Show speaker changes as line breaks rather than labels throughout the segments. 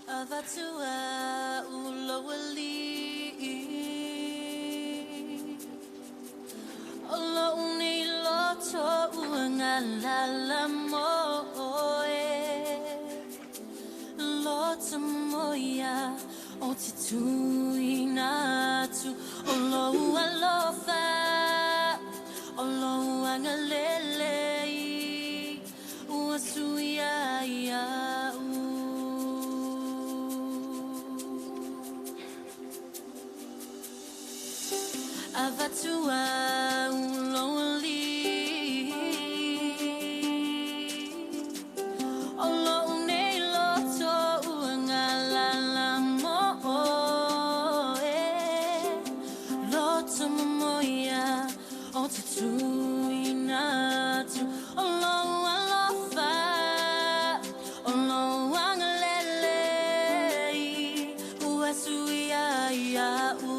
Avatua uloali O lou nei loto ua galala mo oe. Loto moia o te tuina atu o lou alofa o lou agalelei ua suia ia'u. Avatua uloali O lou nei loto ua galala mo oe. Loto momoia o te tuina atu o lou alofa o lou agalelei ua suia ia'u.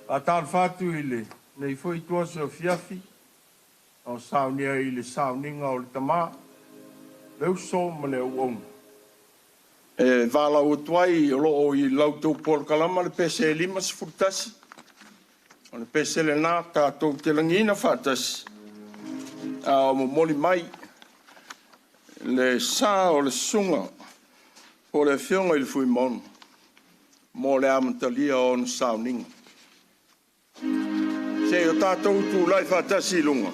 Faatalofa atu i lenei foi ituaso afiafi o saunia i le sauniga o le Tama, le Uso ma le Auauna. E valaau atu ai o lo o i la outou polokalama le pese 51, o le pese lena tatou te lagiina faatasi, a o momoli mai le sa o le susuga po o le Afioga i le Fuimaono mo le amatalia o ona sauniga. Se i o tatou tulai faatasi i luga.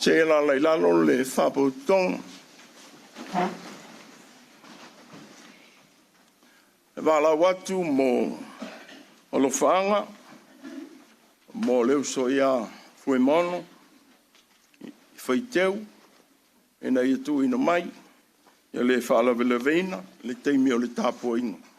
Se la i lalo le faapotopotoga. E valaau atu mo alofaaga mo le uso ia Fuimaono Faiteu ina ia tuuina mai ia le faalavelaveina le taimi o le tapuaiga.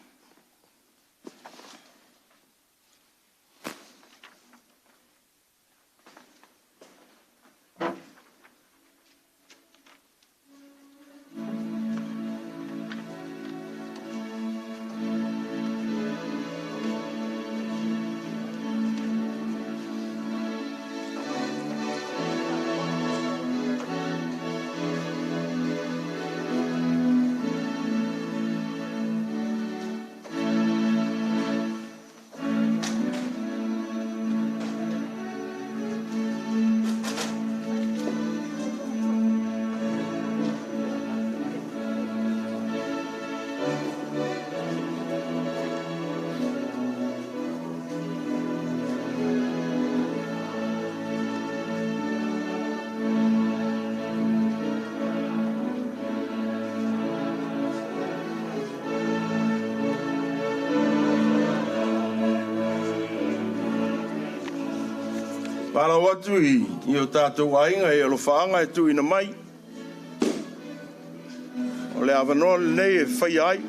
Valaau atu i o tatou aiga i alofaaga e tuuina mai. O le avanoa lenei e faia ai.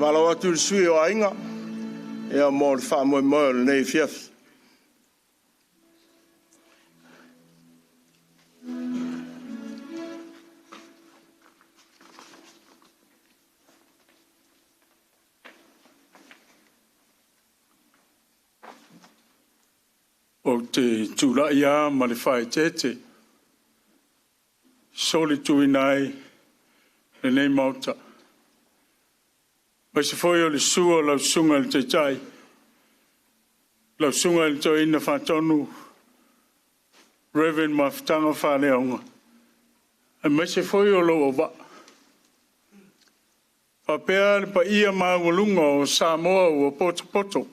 Valaau atu i le sui o aiga ia mo le faamoemoe o lenei afiafi.
Ou te tulai lava ma le faaeteete, solituina ai lenei Maota, aemaise foi o le susu o lau Susuga i le Taitai, lau Susuga i le Toeaina Faatonu, Reverend Mafutaga Faaleaoga, aemaise foi o lou auvaa, faapea le paia maualuga o Samoa ua potopoto,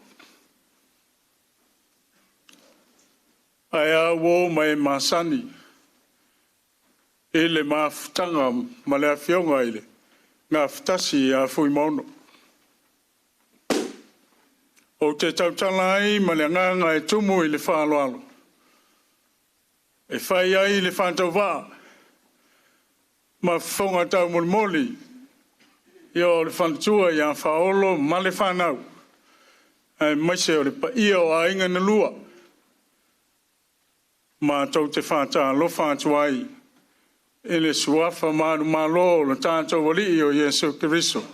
ae a uo ma e masani i le mafutaga ma le Afioga i le Gafatasi ia Fuimaono. Ou te tautala ai ma le agaga e tumu i le faaaloalo, e fai ai le faatauvaa ma fofoga taumolimoli ia o le faletua ia Faaolo ma le fanau, aemaise o le paia o aiga na lua. Matou te faatalofa atu ai i le suafa manumalo o le tatou Alii o Iesu Keriso.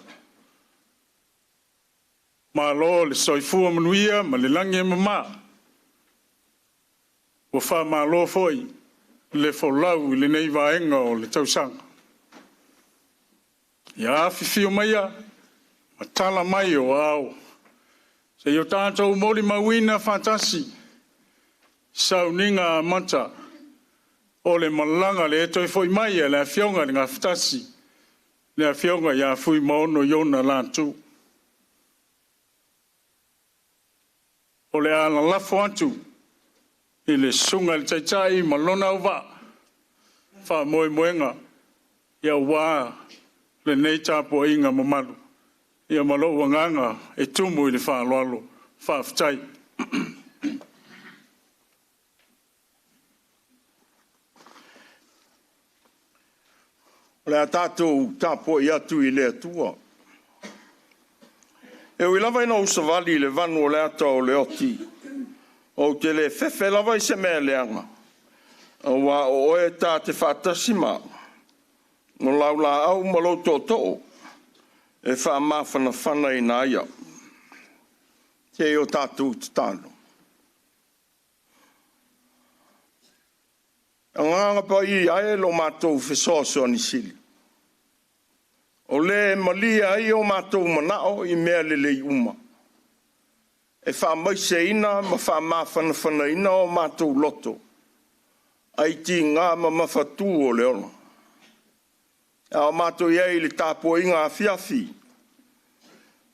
Malo le soifua manuia ma le lagi e mama. Ua faamalo foi le folau i lenei vaega o le tausaga. Ia afifio maia ma tala mai o ao, seia o tatou molimauina faatasi sauniga amata o le malaga le toe foi mai a le Afioga i le Gafatasi, le Afioga ia Fuimaono Iona Latu. O le a lalafo atu i le Susuga i le Taitai ma lona auvaa faamoemoega aua lenei tapuaiga mamalu. Ia ma lou agaga e tumu i le faaaloalo. Faafetai.
O le a tatou tapuai atu i le Atua. E ui lava ina ou savali i le vanu o le ata o le oti, ou te le fefe lava i se mea leaga, aua o oe ta te faatasi ma au, o lau laau ma lou tootoo e faamafanafanaina ai au. Se i o tatou tatalo. Agaga Paia e lo matou fesoasoani sili, o le e malie ai o matou manao i mea lelei uma, e faamaiseina ma faamafanafanaina o matou loto, ai tiga ma mafatu o le ola. A o matou i ai i le tapuaiga afiafi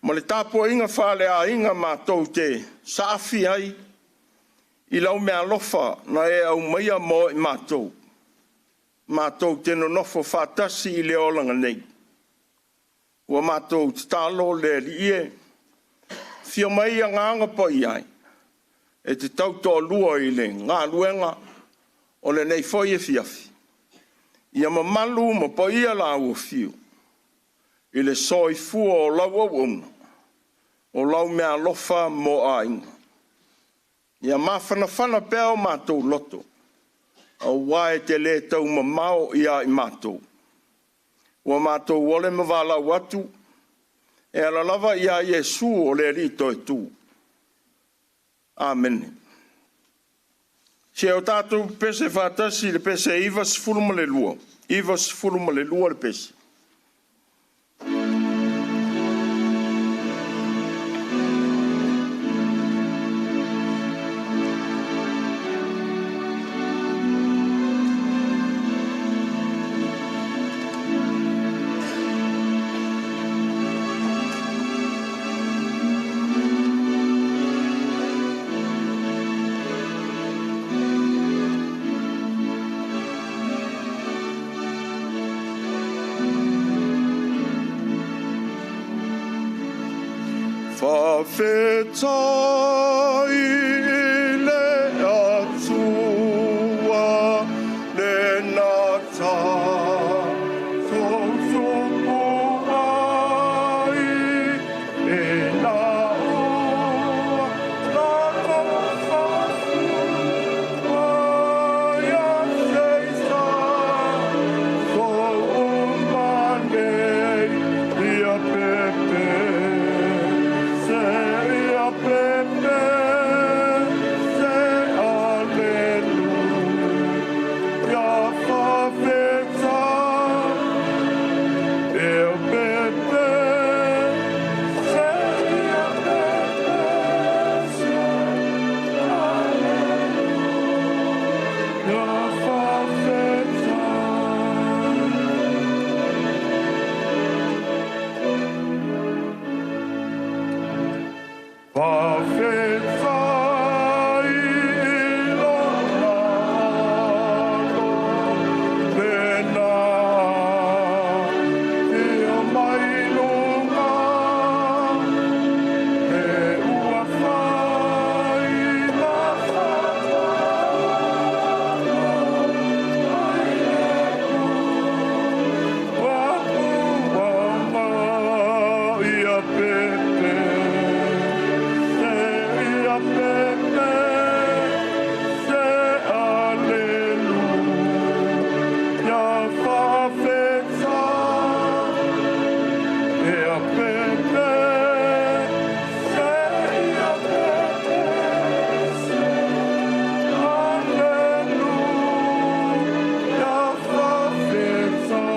ma le tapuaiga faaleaiga matou te saafi ai i lau meaalofa na e aumaia mo i matou, matou te nonofo faatasi i le olaga nei. Ua matou tatalo le Alii e, afio mai Agaga Paia e, e te tautoalua i le galuega o lenei foi afiafi, ia mamalu ma paia lau afio i le soifua o lau auauna, o lau meaalofa mo aiga. Ia mafanafana pea o matou loto, aua e te le taumamao ia i matou. Ua matou ole ma valaau atu, e ala lava ia Iesu o le Alii toetu. Amene. Se o tatou pese faatasi i le pese 92, 92 le pese. Faafetai i le Atua lena tatou tupu ai e na ua tatou faafua ia seisa souma nei ia pepe se ia pepe se aleluia faafetai e pepe se ia pepe se aleluia faafetai. Faafetai i lona alo lena afio mai luga e ua fai ma faapolo mai le ua ia pepe se ia pepe se aleluia faafetai ia pepe se ia pepe se aleluia faafetai.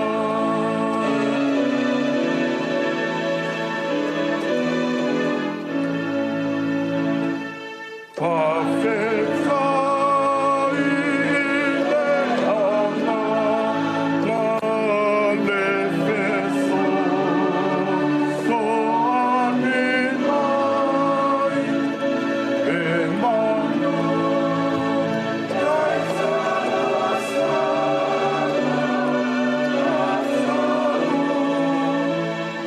Faafetai i le agaga le fesoasoani mai e mana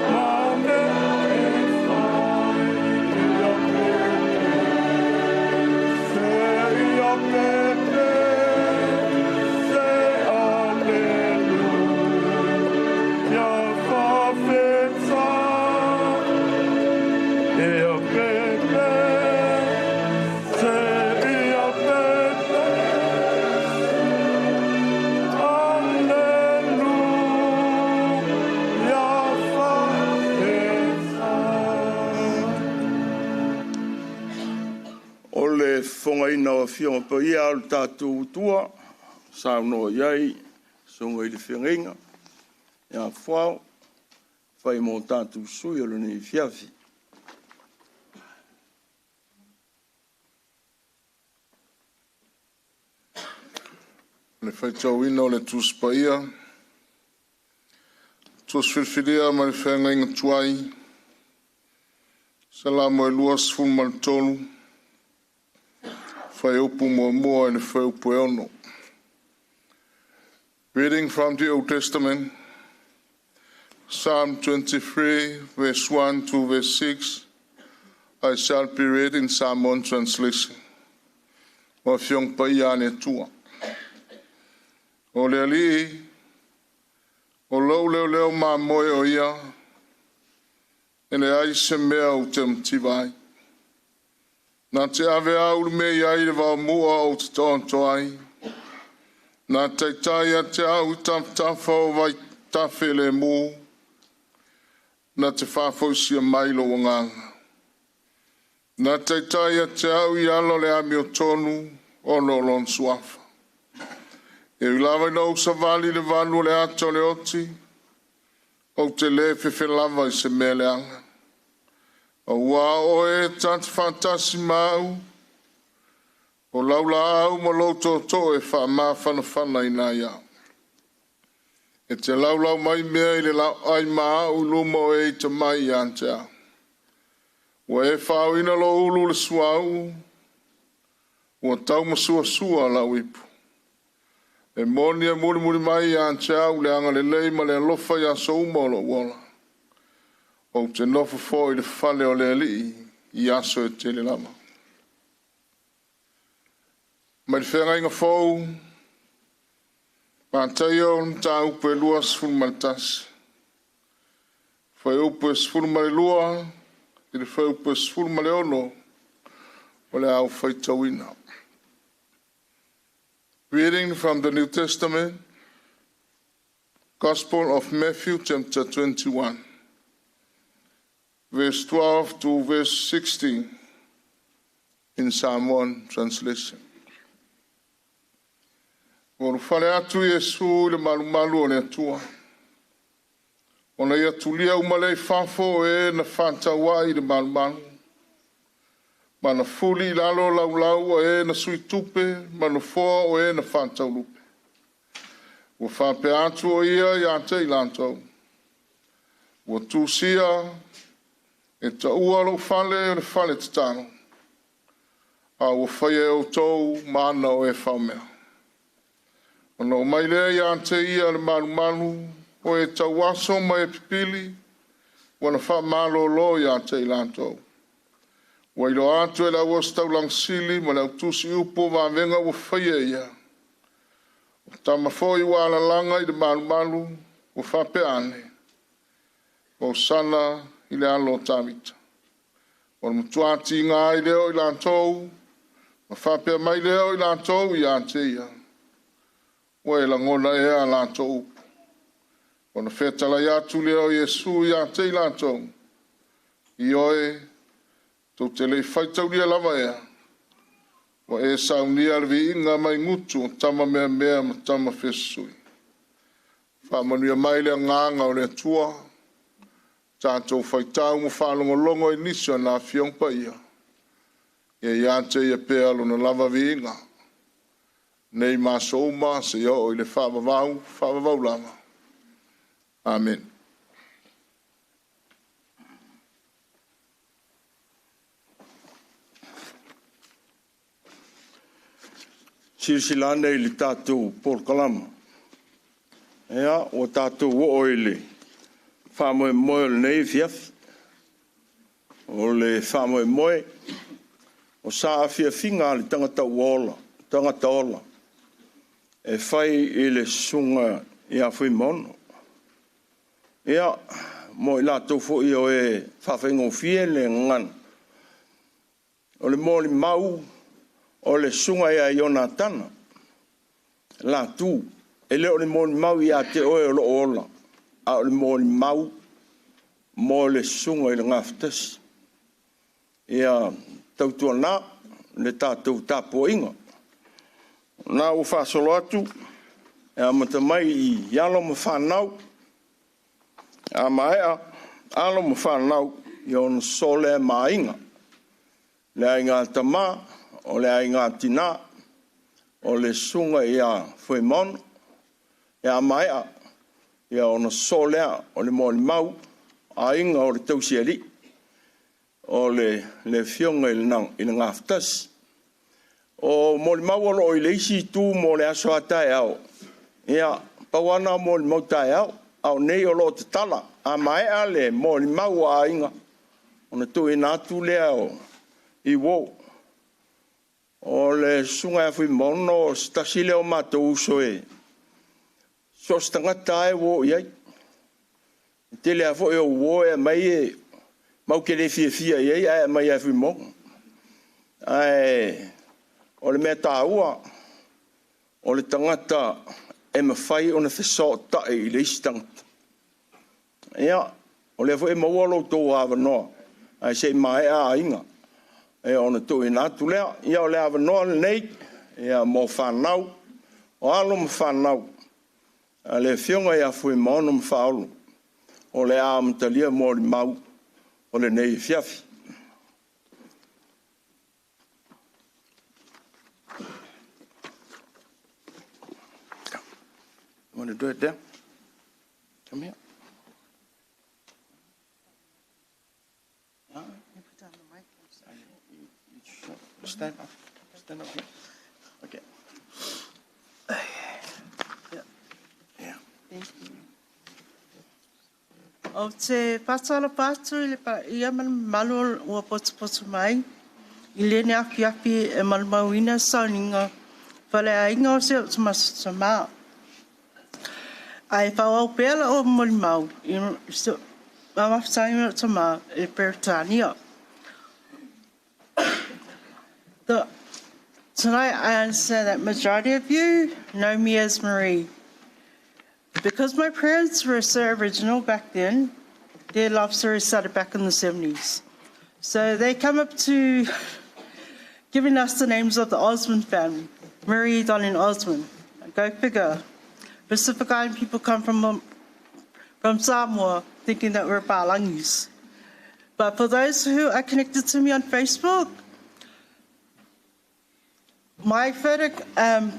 ma mea e fai ia pepe se ia pepe se aleluia faafetai ia pepe se ia pepe aleluia faafetai. O le fofogaina o Afioga Paia o le tatou Atua, saunoa i ai susuga i le Feagaiga ia Fuao, fai mo tatou sui o lenei afiafi.
Le faitauina o le Tusi Paia, Tusi Filifilia ma le Feagaiga Tuai, Salamo e 23, fuaiupu 1 i le fuaiupu 6. Reading from the Old Testament, Psalm 23, verse 1 to verse 6. I shall be read in Samoan translation. O Afioga Paia a le Atua. O le Alii, o lou leoleo mamoe o ia, e leai se mea ou te mativa ai. Na te ave au le mea i ai le vaomua ou te taoto ai. Na taitai ia te au i tafatafa o vai tafe le mu. Na te faafoisia mai lou agaga. Na taitai ia te au i ala o le amiotonu ona o Lona Suafa. E ui lava ina ou savali i le valu o le ata o le oti, ou te le fefe lava i se mea leaga. Auā o Oe ta te faatasi ma au, o lau laau ma lou tootoo e faamafanafanaina ai au. E te laulau mai mea i le laoai ma au i luma o e ita mai ia te au. Ua e faaoina lou ulu i le suauu, ua taumasuasua lau ipu. E moni e mulimuli mai ia te au le agalelei ma le alofa i aso uma o lou ola. Ou te nofo foi i le fale o le Alii i aso e tele lava. Mai le feagaiga fou, Mataio mataupu e 21, fuaiupu e 12 i le fuaiupu e 16 o le a ou faitauina. Reading from the New Testament, Gospel of Matthew, chapter 21, verse 12 to verse 16 in Samoan translation. Ua ulufale atu Iesu i le malumalu o le Atua. Ona ia tulia uma lea i fafo o e na fefatauai i le malumalu, ma na fuli i lalo laulau o e na sui tupe ma nofoa o e na fetaulupe. Ua faapea atu o ia ia te i latou, ua tusia e taua lou fale o le fale tatalo, a ua faia e outou ma ana o e faomea. Ona oo mai lea ia te ia le malumalu o e tauaso ma e pipili, ua na faamalōlō ia te i latou. Ua iloa atu e le auositaulaga sili ma le autusi upu o vavega ua faia e ia. O tama foi ua alalaga i le malumalu, ua faapea ane, Hosana i le alo o Tavita. O le matua tiga ai lea o i latou, ma faapea mai lea o i latou ia te ia, ua e lagona ea a latou upu. Ona fetalai atu lea o Iesu ia te i latou, ioe, tou te le i faitaulia lava ea, ua e saunia le viiga mai gutu o tama meamea ma tama fesusui. Faamanuia mai le agaga o le Atua, tatou faitau ma faalogologo i nisi o ana Afioga Paia, ia ia te ia pea lona lava viiga, nei ma aso uma seia oo i le faavavau, faavavau lava. Amen.
Silasila ane i le tatou polokalama. Ia, ua tatou oo i le faamoemoe o lenei afiafi. O le faamoemoe o saafiafiga a le tagata ua ola, tagata ola, e fai i le susuga ia Fuimaono. Ia, mo i latou foi o e faafaigofie le gagana, o le molimau o le susuga ia Ionatana Latu, e le o le molimau ia te oe o lo o ola, a o le molimau mo le susuga i le Gafatasi. Ia tautuana le tatou tapuaiga. O lena ua faasolo atu e amata mai i alo ma fanau, a maea alo ma fanau, ia ona sosoo lea ma aiga, le aiga tama, o le aiga tina, o le susuga ia Fuimaono. Ia a maea, ia ona sosoo lea o le molimau aiga o le tausialii, o le afioga i le Gafatasi. O molimau o lo o i le isi itu mo le aso a taeao, ia, pau lava lena o molimau taeao, a o nei o lo o tatala. A maea le molimau a aiga, ona tuuina atu lea i uo. O le susuga ia Fuimaono, o se tasi lea o matou uso e so o se tagata lava e uo i ai. E tele lava foi o uo e aumai e matou te le fiafia i ai ae aumai lava e Fuimaono. Ae o le mea taua, o le tagata e mafai ona fesootai i le isi tagata. Ia, o lea foi e maua lo outou avanoa, ae se i maea aiga, ia ona tuuina atu lea. Ia, o le avanoa lenei Ia, mo fanau, o alo ma fanau a le Afioga ia Fuimaono Faaolo, o le a amatalia molimau o lenei afiafi. You want to do it down? Come here. Stand up. Stand up here. Okay. Yeah.
Thank you. Ou te faatalofa atu i le paia ma le mamalu ua potopoto mai i lenei afiafi e molimauina sauniga faaleaiga o si ou tama. Ae faaauau pea lau molimau i si mafutaga ma lou tama i Peretania. Tonight, I understand that majority of you know me as Marie. Because my parents were so original back then, their love story started back in the 70s. So they come up to giving us the names of the Osmond family, Marie, Donnie, and Osmond. Go figure. Pacific Island people come from Samoa thinking that we're Palangis. But for those who are connected to me on Facebook, my photo,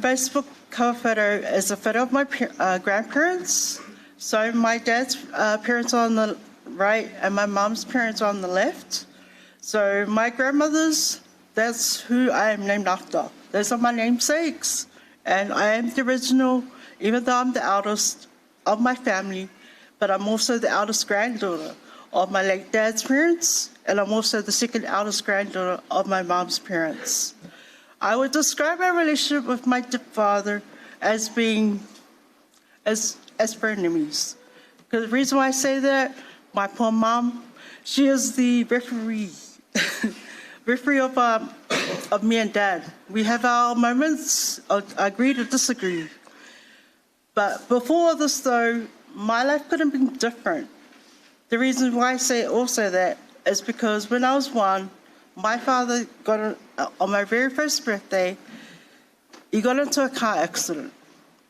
Facebook cover photo is a photo of my grandparents. So my dad's parents are on the right and my mom's parents are on the left. So my grandmothers, that's who I am named after. Those are my namesakes. And I am the original, even though I'm the eldest of my family, but I'm also the eldest granddaughter of my late dad's parents, and I'm also the second eldest granddaughter of my mom's parents. I would describe my relationship with my father as being as frenemies. Because the reason why I say that, my poor mom, she is the referee of me and Dad. We have our moments of agree to disagree. But before this, though, my life could have been different. The reason why I say also that is because when I was 1, my father on my very first birthday, he got into a car accident.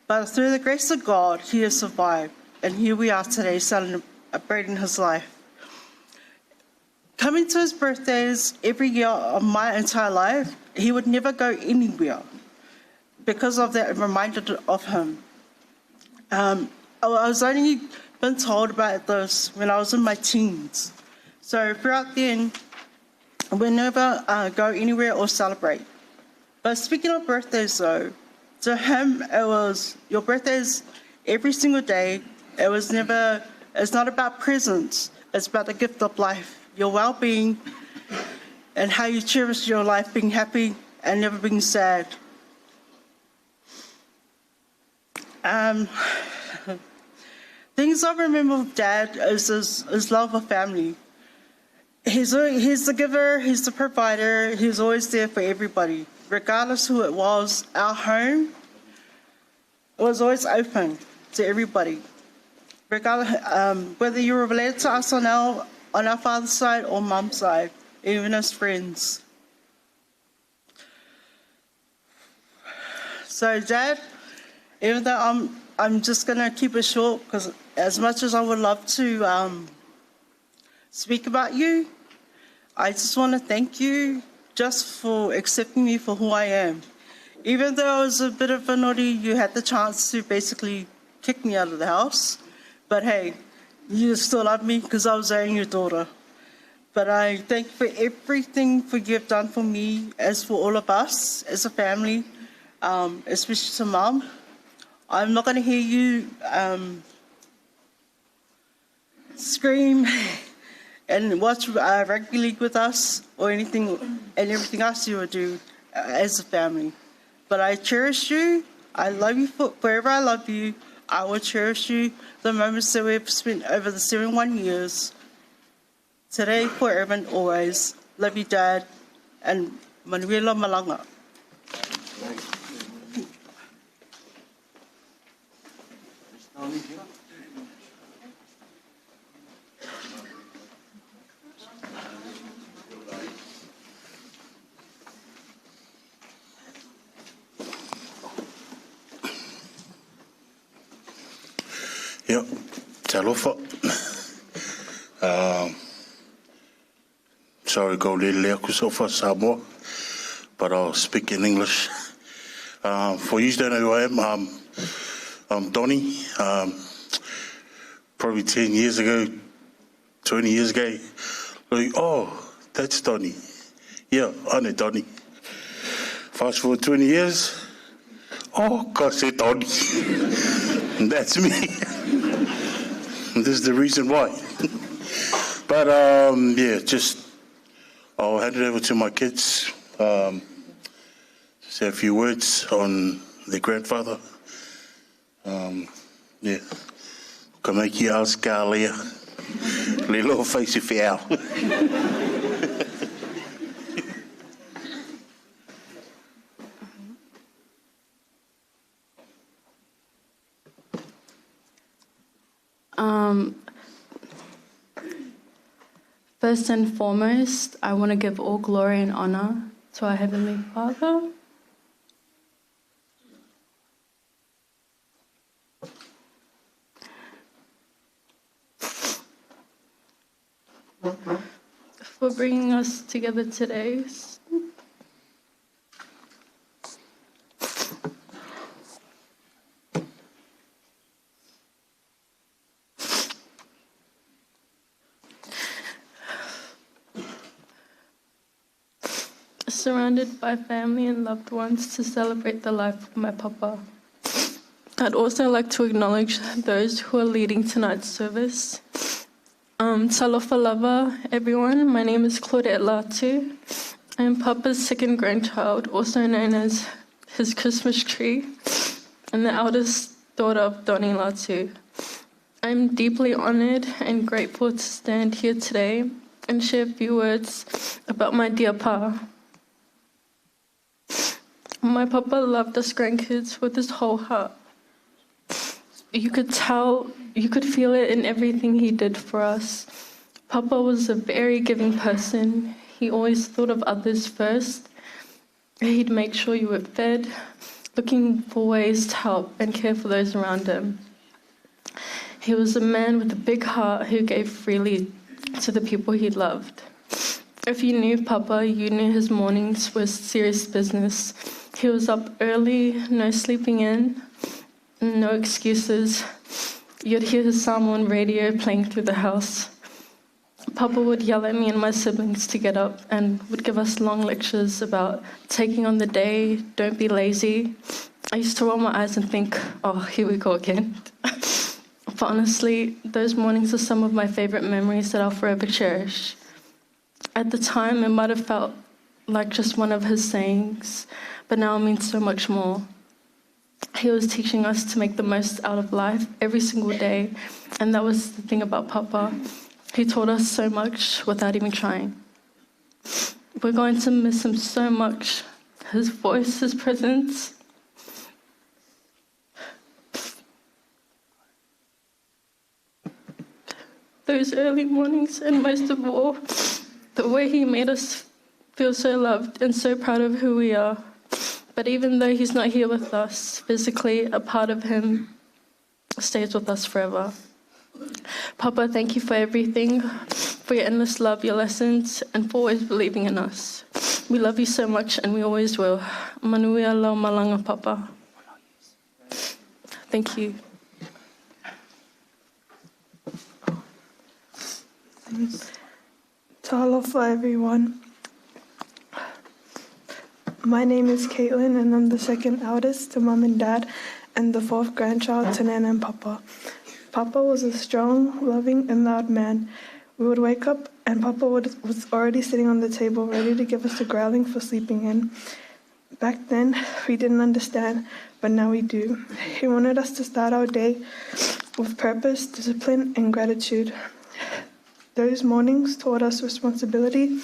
But through the grace of God, he has survived. And here we are today celebrating his life. Coming to his birthdays every year of my entire life, he would never go anywhere because of that reminder of him. I was only been told about this when I was in my teens. So throughout then, we never go anywhere or celebrate. But speaking of birthdays though, to him it was, your birthday is every single day. It was never, it's not about presents, it's about the gift of life, your well-being, and how you cherish your life, being happy and never being sad. Things I remember with Dad is his love of family. He's the giver, he's the provider, he's always there for everybody, regardless who it was. Our home was always open to everybody, regardless whether you were related to us on our father's side or mum's side, even as friends. So, Dad, even though I'm just gonna keep it short because as much as I would love to speak about you, I just want to thank you just for accepting me for who I am. Even though I was a bit of a naughty, you had the chance to basically kick me out of the house. But hey, you still love me because I was only your daughter. But I thank you for everything for you have done for me, as for all of us as a family, especially to Mum. I'm not going to hear you scream and watch rugby league with us or anything and everything else you would do as a family. But I cherish you. I love you forever. I love you. I will cherish you the moments that we've spent over the 71 years. Today, forever and always. Love you, Dad. And Manuia lou malaga.
Ia, talofa. Sorry ko lele aku so far Samoa, but I'll speak in English. For you who don't know who I am, I'm Donny. Probably 10 years ago, 20 years ago, like, oh, that's Donny. Yeah, I know Donny. Fast forward 20 years, oh, gosh, it's Donny. That's me. This is the reason why. But yeah, just I'll hand it over to my kids. Say a few words on their grandfather. Yeah. Ka make you ask Galia. Lilo face if out.
First and foremost, I want to give all glory and honor to our Heavenly Father. For bringing us together today. Surrounded by family and loved ones to celebrate the life of my papa. I'd also like to acknowledge those who are leading tonight's service. Talofa lava, everyone. My name is Claudette Latu. I am Papa's second grandchild, also known as his Christmas tree, and the eldest daughter of Donny Latu. I'm deeply honored and grateful to stand here today and share a few words about my dear pa. My papa loved us grandkids with his whole heart. You could tell, you could feel it in everything he did for us. Papa was a very giving person. He always thought of others first. He'd make sure you were fed, looking for ways to help and care for those around him. He was a man with a big heart who gave freely to the people he loved. If you knew Papa, you knew his mornings were serious business. He was up early, no sleeping in, no excuses. You'd hear his Samoan radio playing through the house. Papa would yell at me and my siblings to get up and would give us long lectures about taking on the day, don't be lazy. I used to roll my eyes and think, oh, here we go again. But honestly, those mornings are some of my favorite memories that I'll forever cherish. At the time, it might have felt like just one of his sayings, but now it means so much more. He was teaching us to make the most out of life every single day, and that was the thing about Papa. He taught us so much without even trying. We're going to miss him so much. His voice, his presence. Those early mornings, and most of all, the way he made us feel so loved and so proud of who we are. But even though he's not here with us physically, a part of him stays with us forever. Papa, thank you for everything, for your endless love, your lessons, and for always believing in us. We love you so much, and we always will. Manuia lau malanga, Papa. Thank you.
Talofa, everyone. My name is Caitlin, and I'm the second eldest to Mom and Dad, and the fourth grandchild to Nana and Papa. Papa was a strong, loving, and loud man. We would wake up, and Papa was already sitting on the table, ready to give us a growling for sleeping in. Back then, we didn't understand, but now we do. He wanted us to start our day with purpose, discipline, and gratitude. Those mornings taught us responsibility,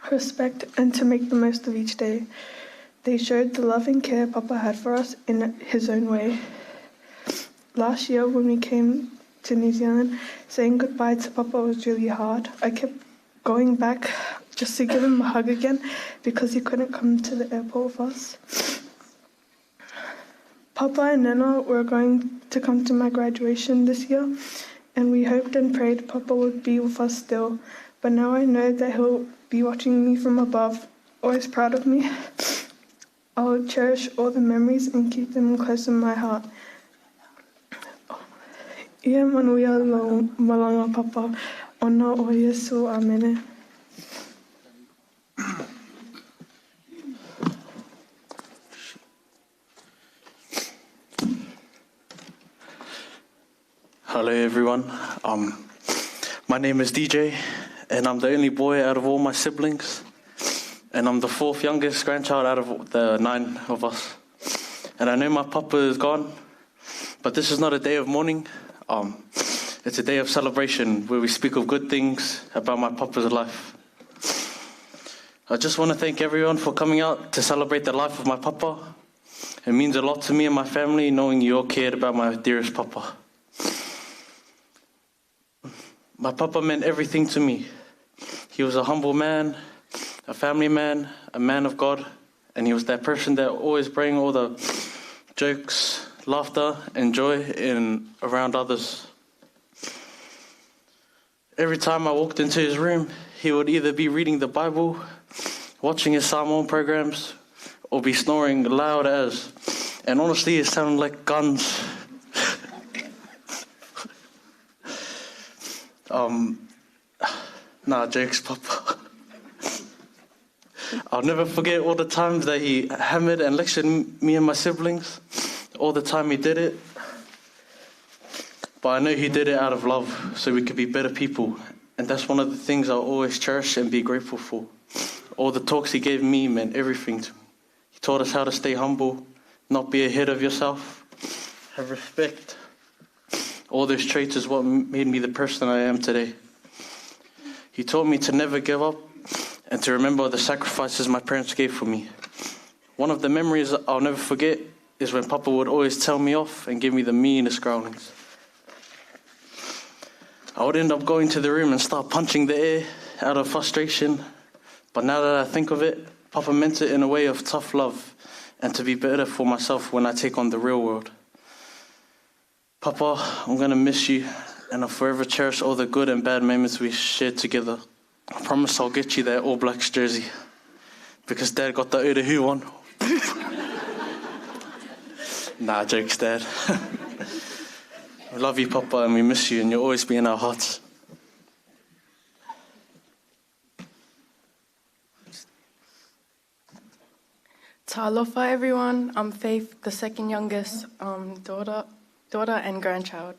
respect, and to make the most of each day. They showed the love and care Papa had for us in his own way. Last year, when we came to New Zealand, saying goodbye to Papa was really hard. I kept going back just to give him a hug again because he couldn't come to the airport with us. Papa and Nana were going to come to my graduation this year, and we hoped and prayed Papa would be with us still. But now I know that he'll be watching me from above, always proud of me. I'll cherish all the memories and keep them close in my heart. Ia manuia lo malanga Papa. Ona o Yesu. Amene.
Hello everyone. My name is DJ, and I'm the only boy out of all my siblings, and I'm the fourth youngest grandchild out of the 9 of us. And I know my papa is gone, but this is not a day of mourning. It's a day of celebration where we speak of good things about my papa's life. I just want to thank everyone for coming out to celebrate the life of my papa. It means a lot to me and my family knowing you all cared about my dearest papa. My papa meant everything to me. He was a humble man, a family man, a man of God, and he was that person that always bring all the jokes, laughter, and joy in around others. Every time I walked into his room, he would either be reading the Bible, watching his Samoan programs, or be snoring loud as. And honestly, it sounded like guns. Nah, jokes, Papa. I'll never forget all the times that he hammered and lectured me and my siblings, all the time he did it. But I know he did it out of love, so we could be better people. And that's one of the things I'll always cherish and be grateful for. All the talks he gave me meant everything to me. He taught us how to stay humble, not be ahead of yourself, have respect. All those traits is what made me the person I am today. He taught me to never give up and to remember the sacrifices my parents gave for me. One of the memories I'll never forget is when Papa would always tell me off and give me the meanest growlings. I would end up going to the room and start punching the air out of frustration. But now that I think of it, Papa meant it in a way of tough love and to be better for myself when I take on the real world. Papa, I'm going to miss you, and I'll forever cherish all the good and bad moments we shared together. I promise I'll get you that All Blacks jersey, because Dad got the Otahu one. Nah, jokes, Dad. We love you, Papa, and we miss you, and you'll always be in our hearts.
Talofa, everyone. I'm Faith, the second youngest daughter and grandchild.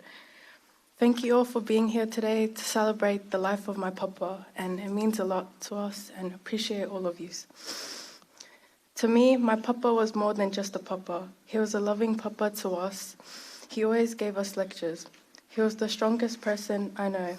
Thank you all for being here today to celebrate the life of my papa, and it means a lot to us, and appreciate all of you. To me, my papa was more than just a papa. He was a loving papa to us. He always gave us lectures. He was the strongest person I know.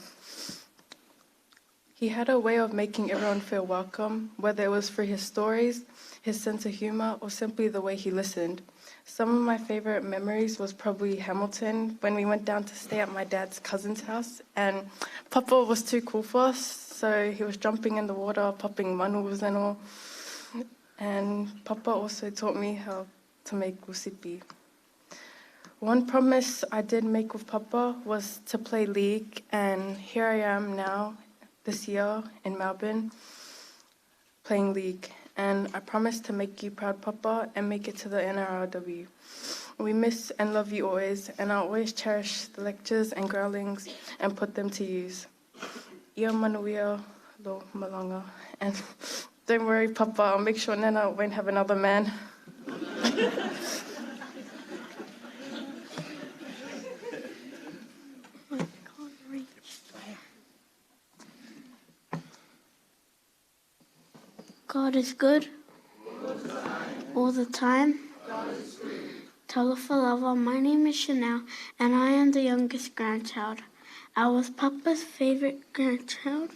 He had a way of making everyone feel welcome, whether it was through his stories, his sense of humor, or simply the way he listened. Some of my favorite memories was probably Hamilton, when we went down to stay at my dad's cousin's house, and Papa was too cool for us, so he was jumping in the water, popping manus and all. And Papa also taught me how to make usipi. One promise I did make with Papa was to play league, and here I am now, this year in Melbourne, playing league. And I promise to make you proud, Papa, and make it to the NRLW. We miss and love you always, and I'll always cherish the lectures and growlings and put them to use. Ia manuia lo malanga. And don't worry, Papa, I'll make sure Nana won't have another man.
God is good all the time. Talofa lava, my name is Chanel, and I am the youngest grandchild. I was Papa's favorite grandchild.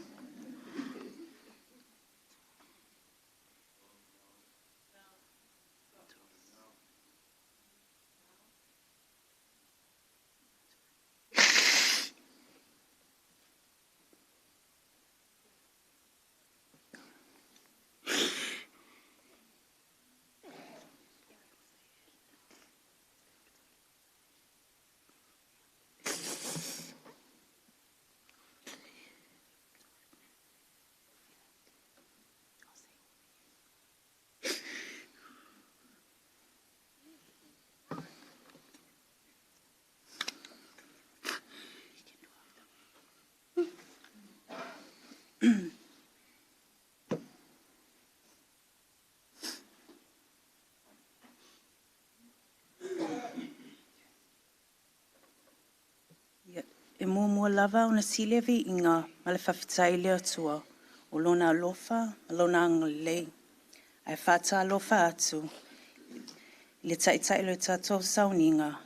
muamua lava ona sili le viiga ma le faafetai i le Atua o lona alofa ma lona agalelei. Ae faatalofa atu i le Taitai o le tatou sauniga,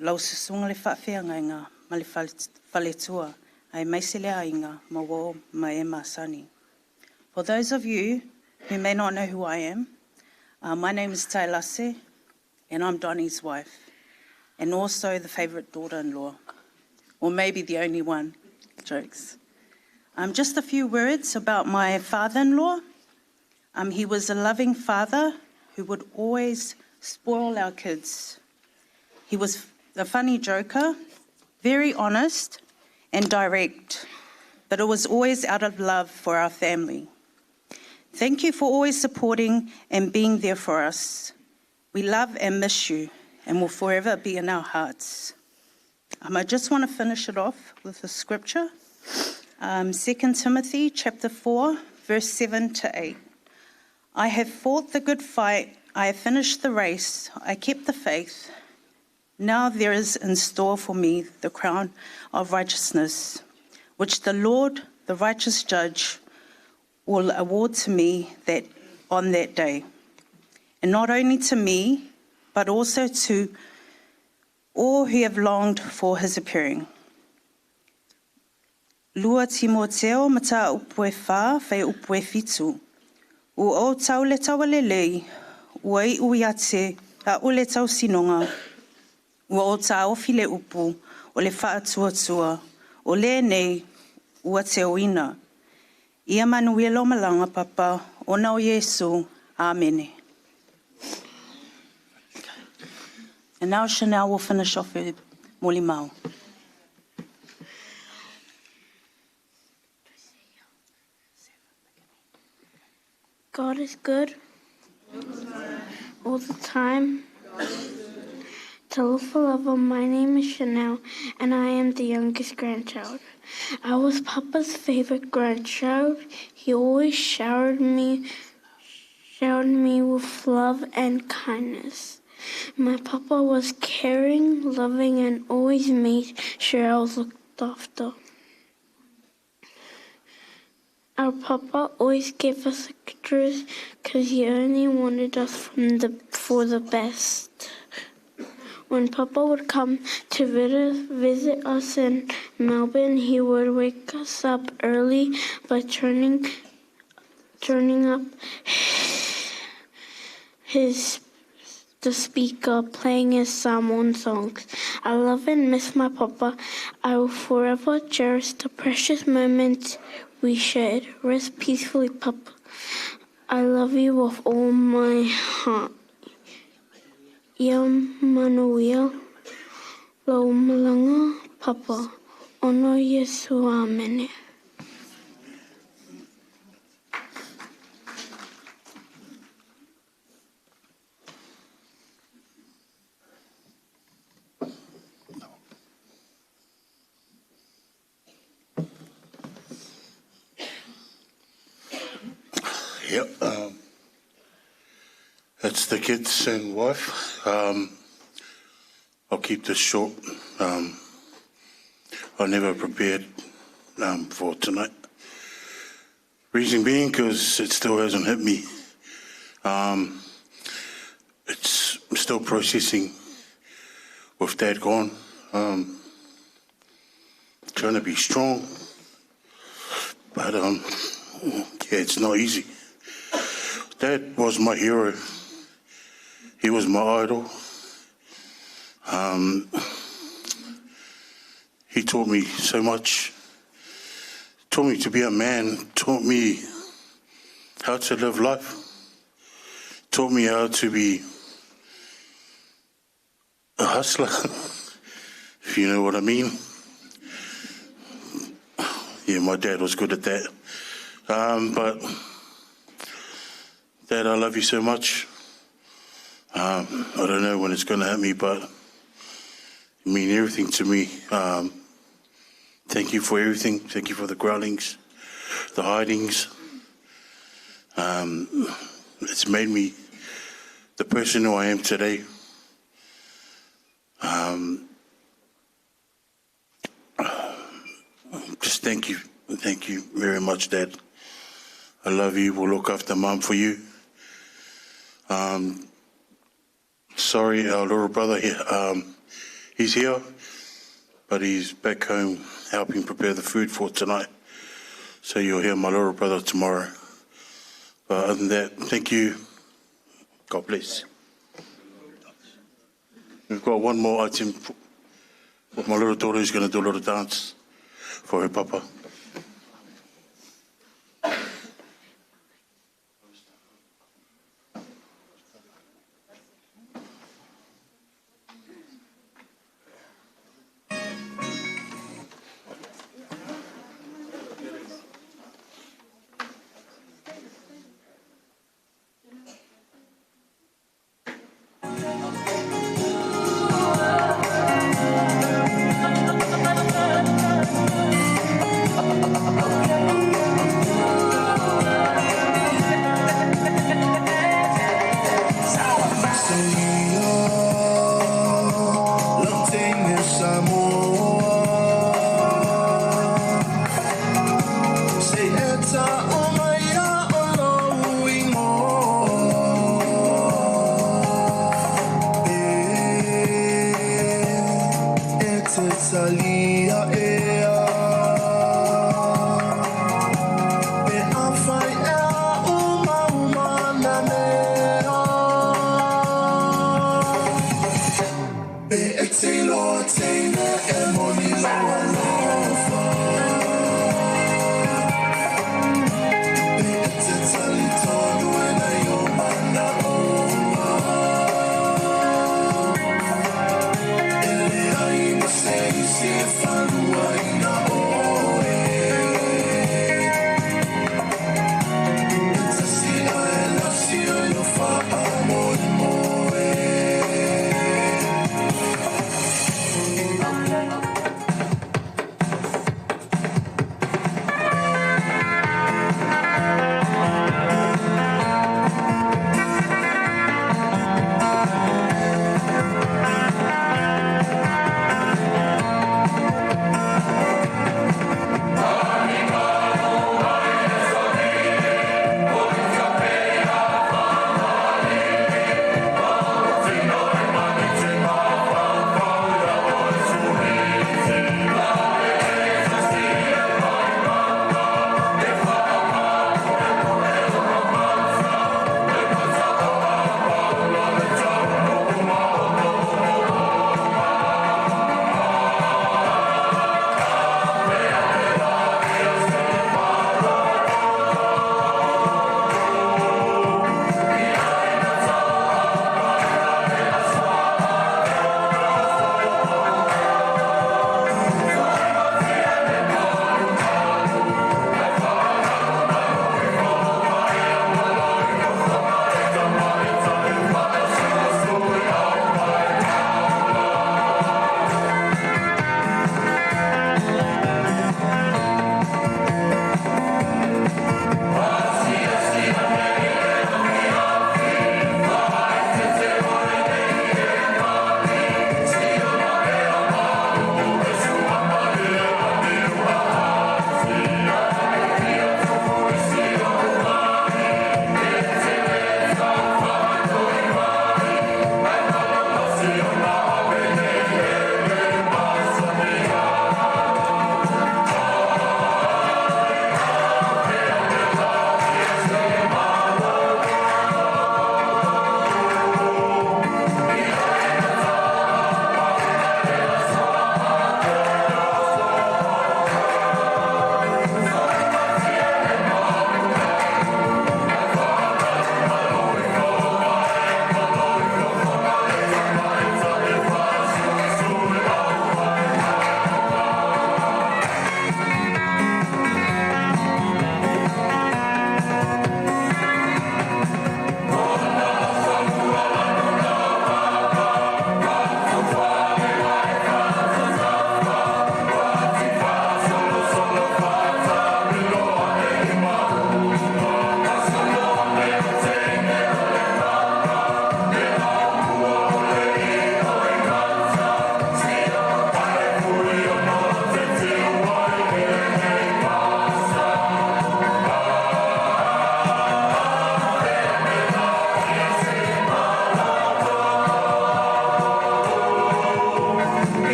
lau susuga i le faafeagaiga ma le faletua, aemaise le aiga ma uo ma e masani. For those of you who may not know who I am, my name is Tailase, and I'm Donnie's wife, and also the favourite daughter-in-law, or maybe the only one. Jokes. Just a few words about my father-in-law. He was a loving father who would always spoil our kids. He was a funny joker, very honest and direct, but it was always out of love for our family. Thank you for always supporting and being there for us. We love and miss you and will forever be in our hearts. I just want to finish it off with a scripture. 2 Timothy chapter 4, verse 7 to 8. I have fought the good fight, I have finished the race, I kept the faith. Now there is in store for me the crown of righteousness, which the Lord, the righteous judge, will award to me that on that day. And not only to me, but also to all who have longed for his appearing. Lua Timoteo mataupu e 4, fuaiupu e 7. Ua ou tau le taua lelei, ua iu ia te a'u le tausinoga, ua ou taofi le upu o le faatuatua, o lenei ua teuina. Ia manuia lou malaga Papa, ona o Iesu. Amene. And now Chanel will finish off her molimau.
God is good all the time. Talofa lava, my name is Chanel, and I am the youngest grandchild. I was Papa's favorite grandchild. He always showered me, showered me with love and kindness. My papa was caring, loving, and always made sure I was looked after. Our papa always gave us pictures because he only wanted us from the, for the best. When Papa would come to visit us in Melbourne, he would wake us up early by turning, turning up his the speaker playing his Samoan songs. I love and miss my papa. I will forever cherish the precious moments we shared. Rest peacefully, Papa. I love you with all my heart. Ia manuia lou malaga, Papa. Ona o Iesu. Amene.
Yep. That's the kids and wife. I'll keep this short. I never prepared for tonight. Reason being, because it still hasn't hit me. It's still processing with Dad gone. Trying to be strong, but yeah, it's not easy. Dad was my hero. He was my idol. He taught me so much. Taught me to be a man. Taught me how to live life. Taught me how to be a hustler, if you know what I mean. Yeah, my dad was good at that. But Dad, I love you so much. I don't know when it's going to hit me, but you mean everything to me. Thank you for everything. Thank you for the growlings, the hidings. It's made me the person who I am today. Thank you. Thank you very much, Dad. I love you. We'll look after Mum for you. Sorry, our little brother here, he's here, but he's back home helping prepare the food for tonight. So you'll hear my little brother tomorrow. But other than that, thank you. God bless. We've got one more item with my little daughter who's going to do a little dance for her papa.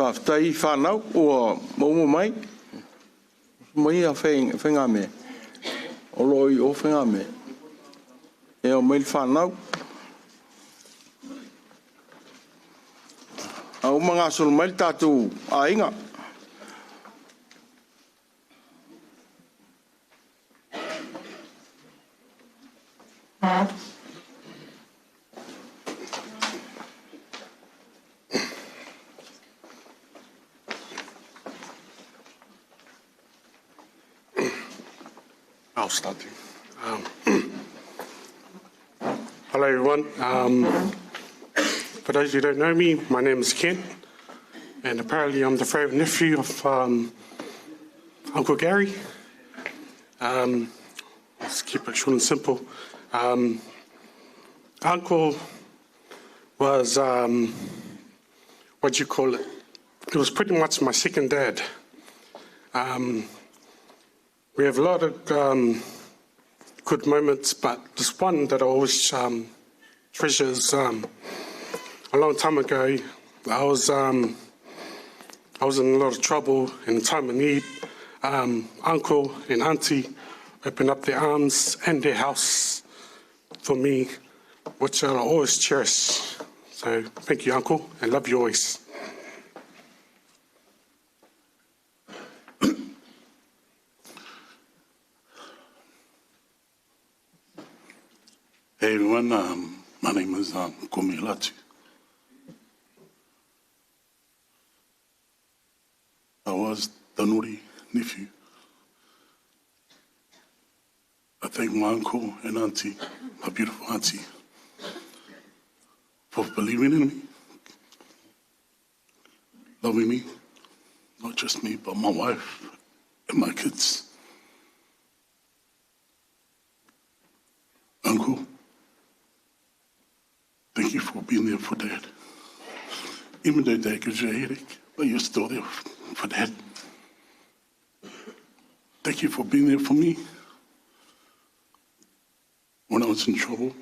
Faafetai i whanau ua maua mai. Mai a whainga me. O lo i o whainga me. E o mai le whanau. A uma ngasolo mai le tātou aiga.
I'll start. Hello, everyone. For those who don't know me, my name is Ken, and apparently I'm the favourite nephew of Uncle Gary. Let's keep it short and simple. Uncle was, what do you call it? It was pretty much my second dad. We have a lot of good moments, but this one that I always treasure is a long time ago. I was in a lot of trouble in a time of need. Uncle and Auntie opened up their arms and their house for me, which I'll always cherish. So thank you, Uncle, and love you always.
Hey everyone, my name is Komi Latu. I was the naughty nephew. I thank my uncle and auntie, my beautiful auntie, for believing in me, loving me, not just me, but my wife and my kids. Uncle, thank you for being there for Dad. Even though Dad gives you a headache, but you're still there for Dad. Thank you for being there for me when I was in trouble,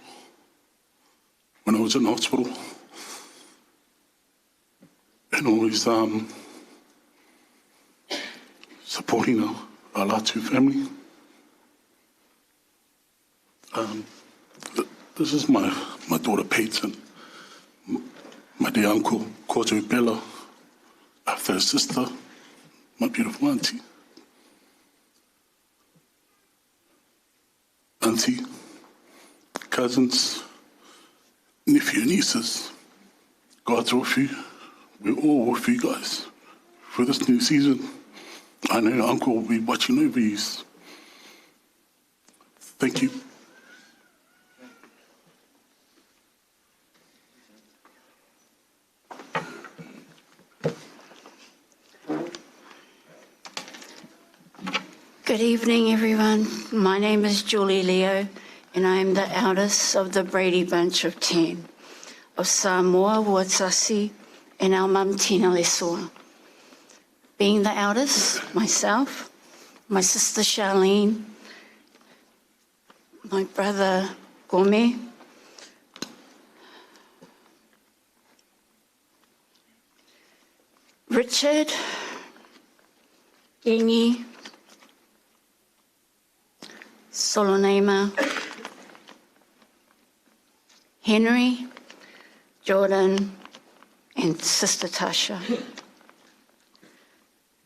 when I was in hospital, and always supporting our Latu family. This is my daughter Peyton, my dear uncle, Koto Bella, after her sister, my beautiful auntie. Auntie, cousins, nephew and nieces, God's with you. We're all with you guys for this new season. I know Uncle will be watching over you. Thank you.
Good evening, everyone. My name is Julie Leo, and I am the eldest of the Brady Bunch of 10, of Samoa Watsasi and our mum Tina Lesua. Being the eldest, myself, my sister Charlene, my brother Gome, Richard, Gengi, Solonema, Henry, Jordan, and Sister Tasha.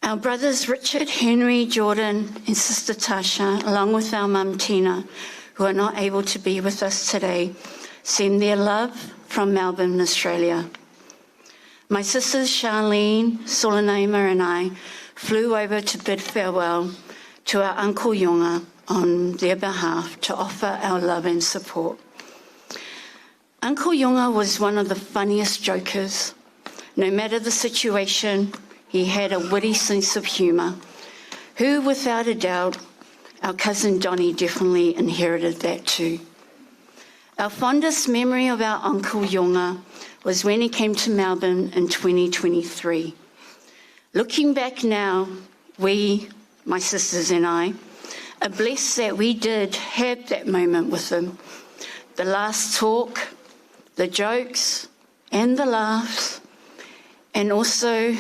Our brothers Richard, Henry, Jordan, and Sister Tasha, along with our mum Tina, who are not able to be with us today, send their love from Melbourne, Australia. My sisters Charlene, Solonema, and I flew over to bid farewell to our Uncle Yonga on their behalf to offer our love and support. Uncle Yonga was one of the funniest jokers. No matter the situation, he had a witty sense of humour, who, without a doubt, our cousin Donnie definitely inherited that too. Our fondest memory of our Uncle Yonga was when he came to Melbourne in 2023. Looking back now, we, my sisters and I, are blessed that we did have that moment with him. The last talk, the jokes, and the laughs, and also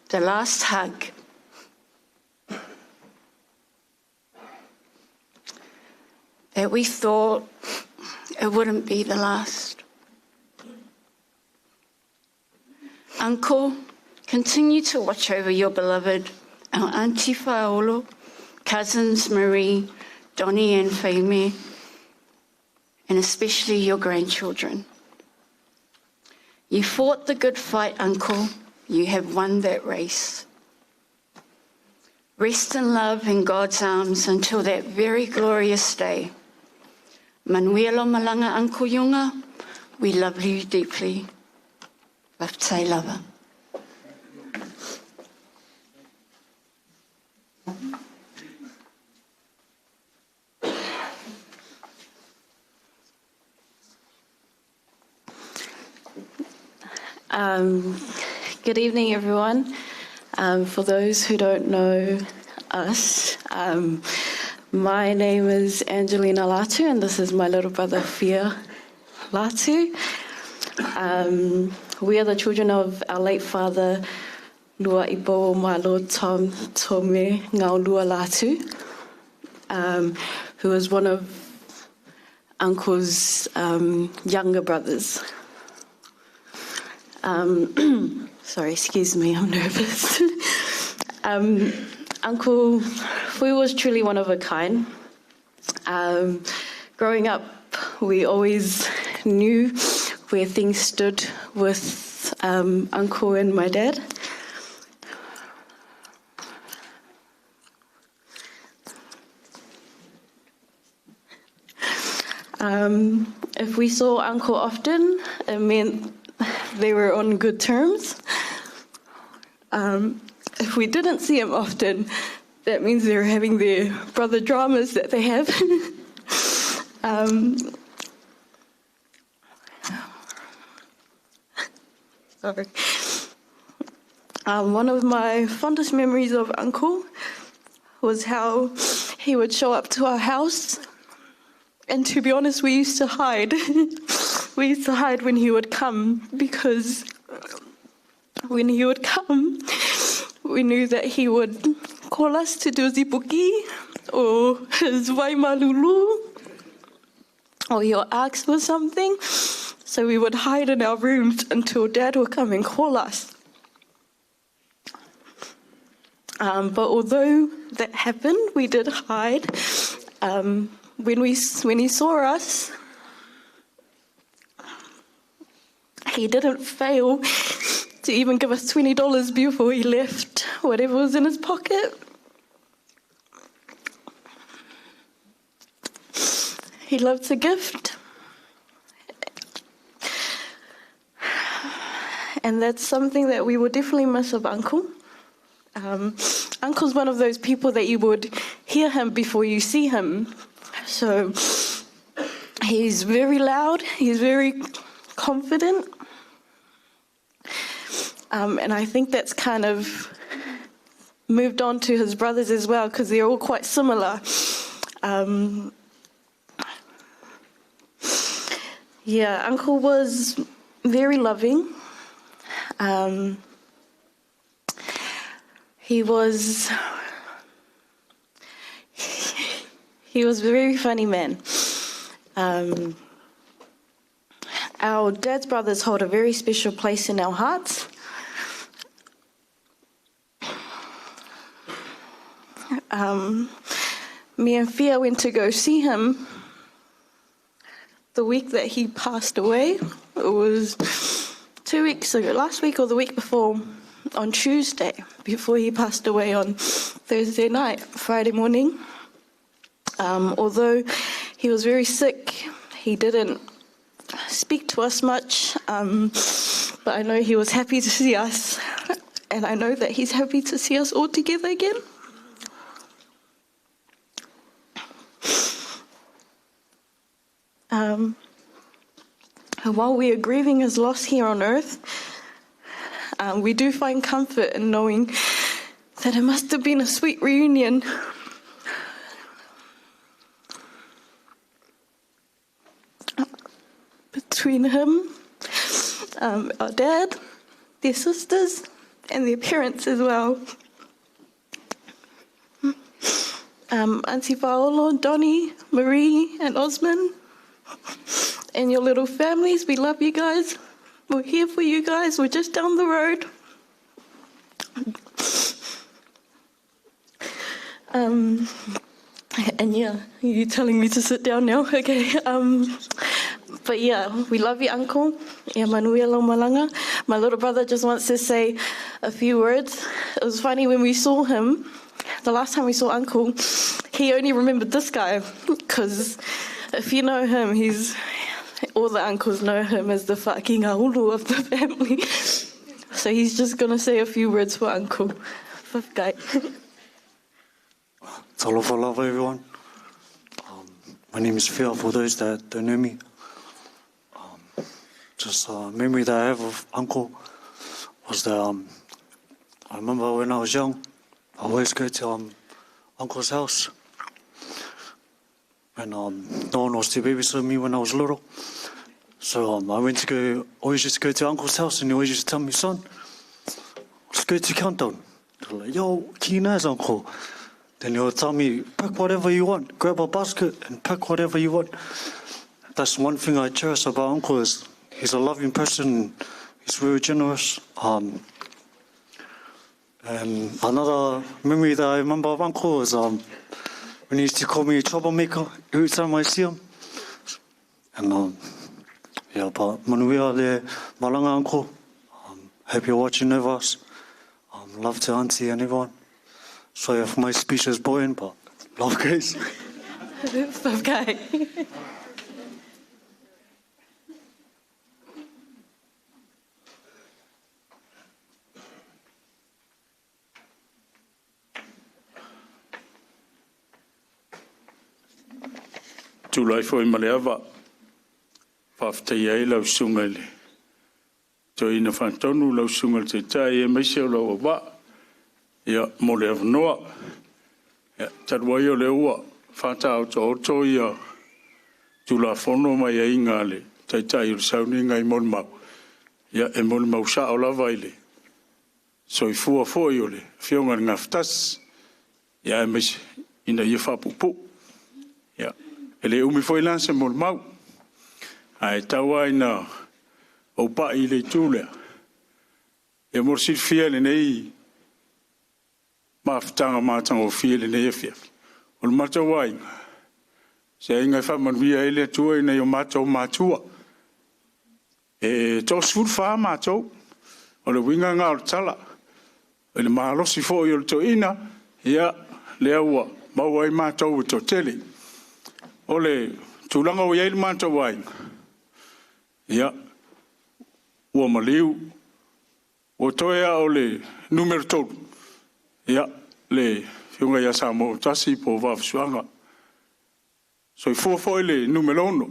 The last hug that we thought it wouldn't be the last. Uncle, continue to watch over your beloved, our Auntie Faolo, cousins Marie, Donnie and Fame, and especially your grandchildren. You fought the good fight, Uncle. You have won that race. Rest in love in God's arms until that very glorious day. Manuelo Malanga Uncle Yunga, we love you deeply. Vaftsai lava.
Um, good evening, everyone. Um, for those who don't know us, um, my name is Angelina Latu, and this is my little brother Fia Latu. Um, we are the children of our late father, Lua Ipo Malo Tom Tome Ngaulua Latu, um, who was one of Uncle's um, younger brothers. Um, sorry, excuse me, I'm nervous. um, Uncle Fui was truly one of a kind. Um, growing up, we always knew where things stood with um, Uncle and my dad. Um, if we saw Uncle often, it meant they were on good terms. Um, if we didn't see him often, that means they were having their brother dramas that they have. um, sorry. Um, one of my fondest memories of Uncle was how he would show up to our house. And to be honest, we used to hide. we used to hide when he would come because when he would come, we knew that he would call us to do zipuki or his waimalulu or he'll ask for something. So we would hide in our rooms until Dad would come and call us. Um, but although that happened, we did hide. Um, when, we, when he saw us, he didn't fail to even give us $20 before he left, whatever was in his pocket. He loved to gift. And that's something that we will definitely miss of Uncle. Um, Uncle's one of those people that you would hear him before you see him. So he's very loud, he's very confident. Um, and I think that's kind of moved on to his brothers as well because they're all quite similar. Um, yeah, Uncle was very loving. Um, he was he was a very funny man. Um, our dad's brothers hold a very special place in our hearts. Um, me and Fia went to go see him the week that he passed away. It was two weeks ago, last week or the week before, on Tuesday, before he passed away on Thursday night, Friday morning. Um, although he was very sick, he didn't speak to us much, um, but I know he was happy to see us, and I know that he's happy to see us all together again. Um, while we are grieving his loss here on earth, um, we do find comfort in knowing that it must have been a sweet reunion. Between him, um, our dad, their sisters,
and their parents as well. Auntie Paolo, Donnie, Marie, and Osman, and your little families, we love you guys. We're here for you guys. We're just down the road. And yeah, you're telling me to sit down now? Okay. But yeah, we love you, Uncle. Ia manuia lau malaga. My little brother just wants to say a few words. It was funny when we saw him, the last time we saw Uncle, he only remembered this guy because if you know him, he's all the uncles know him as the fucking ulu of the family. So he's just gonna say a few words for Uncle. Guy.
Talofa lava, everyone. My name is Phil, for those that don't know me. Just a memory that I have of Uncle was that I remember when I was young, I always go to Uncle's house. And no one was to babysit me when I was little. So I went to go, always used to go to Uncle's house, and he always used to tell me, son, let's go to Countdown. They're like, yo, keen as Uncle. Then he would tell me, pick whatever you want, grab a basket and pick whatever you want. That's one thing I cherish about Uncle is he's a loving person, he's very generous. And another memory that I remember of Uncle is when he used to call me a troublemaker every time I see him. And yeah, but manuia le malaga, Uncle. Hope you're watching over us. Love to Auntie and everyone. Sorry if my speech is boring, but love, guys.
Okay.
Tulai foi ma le ava, faafetaia ai lau susuga i le Toeaina Faatonu, lau susuga i le Taitai aemaise o lau auvaa, ia, mo le avanoa. Ia, talu ai o lea ua faataotooto ia Tulafono ma aiaiga a le Taitai o le sauniga i molimau, ia, e molimau sao lava i le soifua foi o le Afioga i le Gafatasi, ia, aemaise ina ia faapuupuu. Ia, e le umi foi la se molimau, ae tau lava ina ou pai i le itu lea. Ia mo le silafia i lenei mafutaga matagofie i lenei afiafi, o le matou aiga, se aiga e faamanuia ai le Atua i nai o matou matua. E 34 matou, o le uiga lena o le tala. I le malosi foi o le toeaina, ia, lea ua maua ai matou e toatele. O le tulaga ua i ai le matou aiga, ia, ua maliu, ua toe lava o le numera 3, ia, le afioga ia Samoa Tasi po o Vaafusuaga. Soifua foi le numera 6,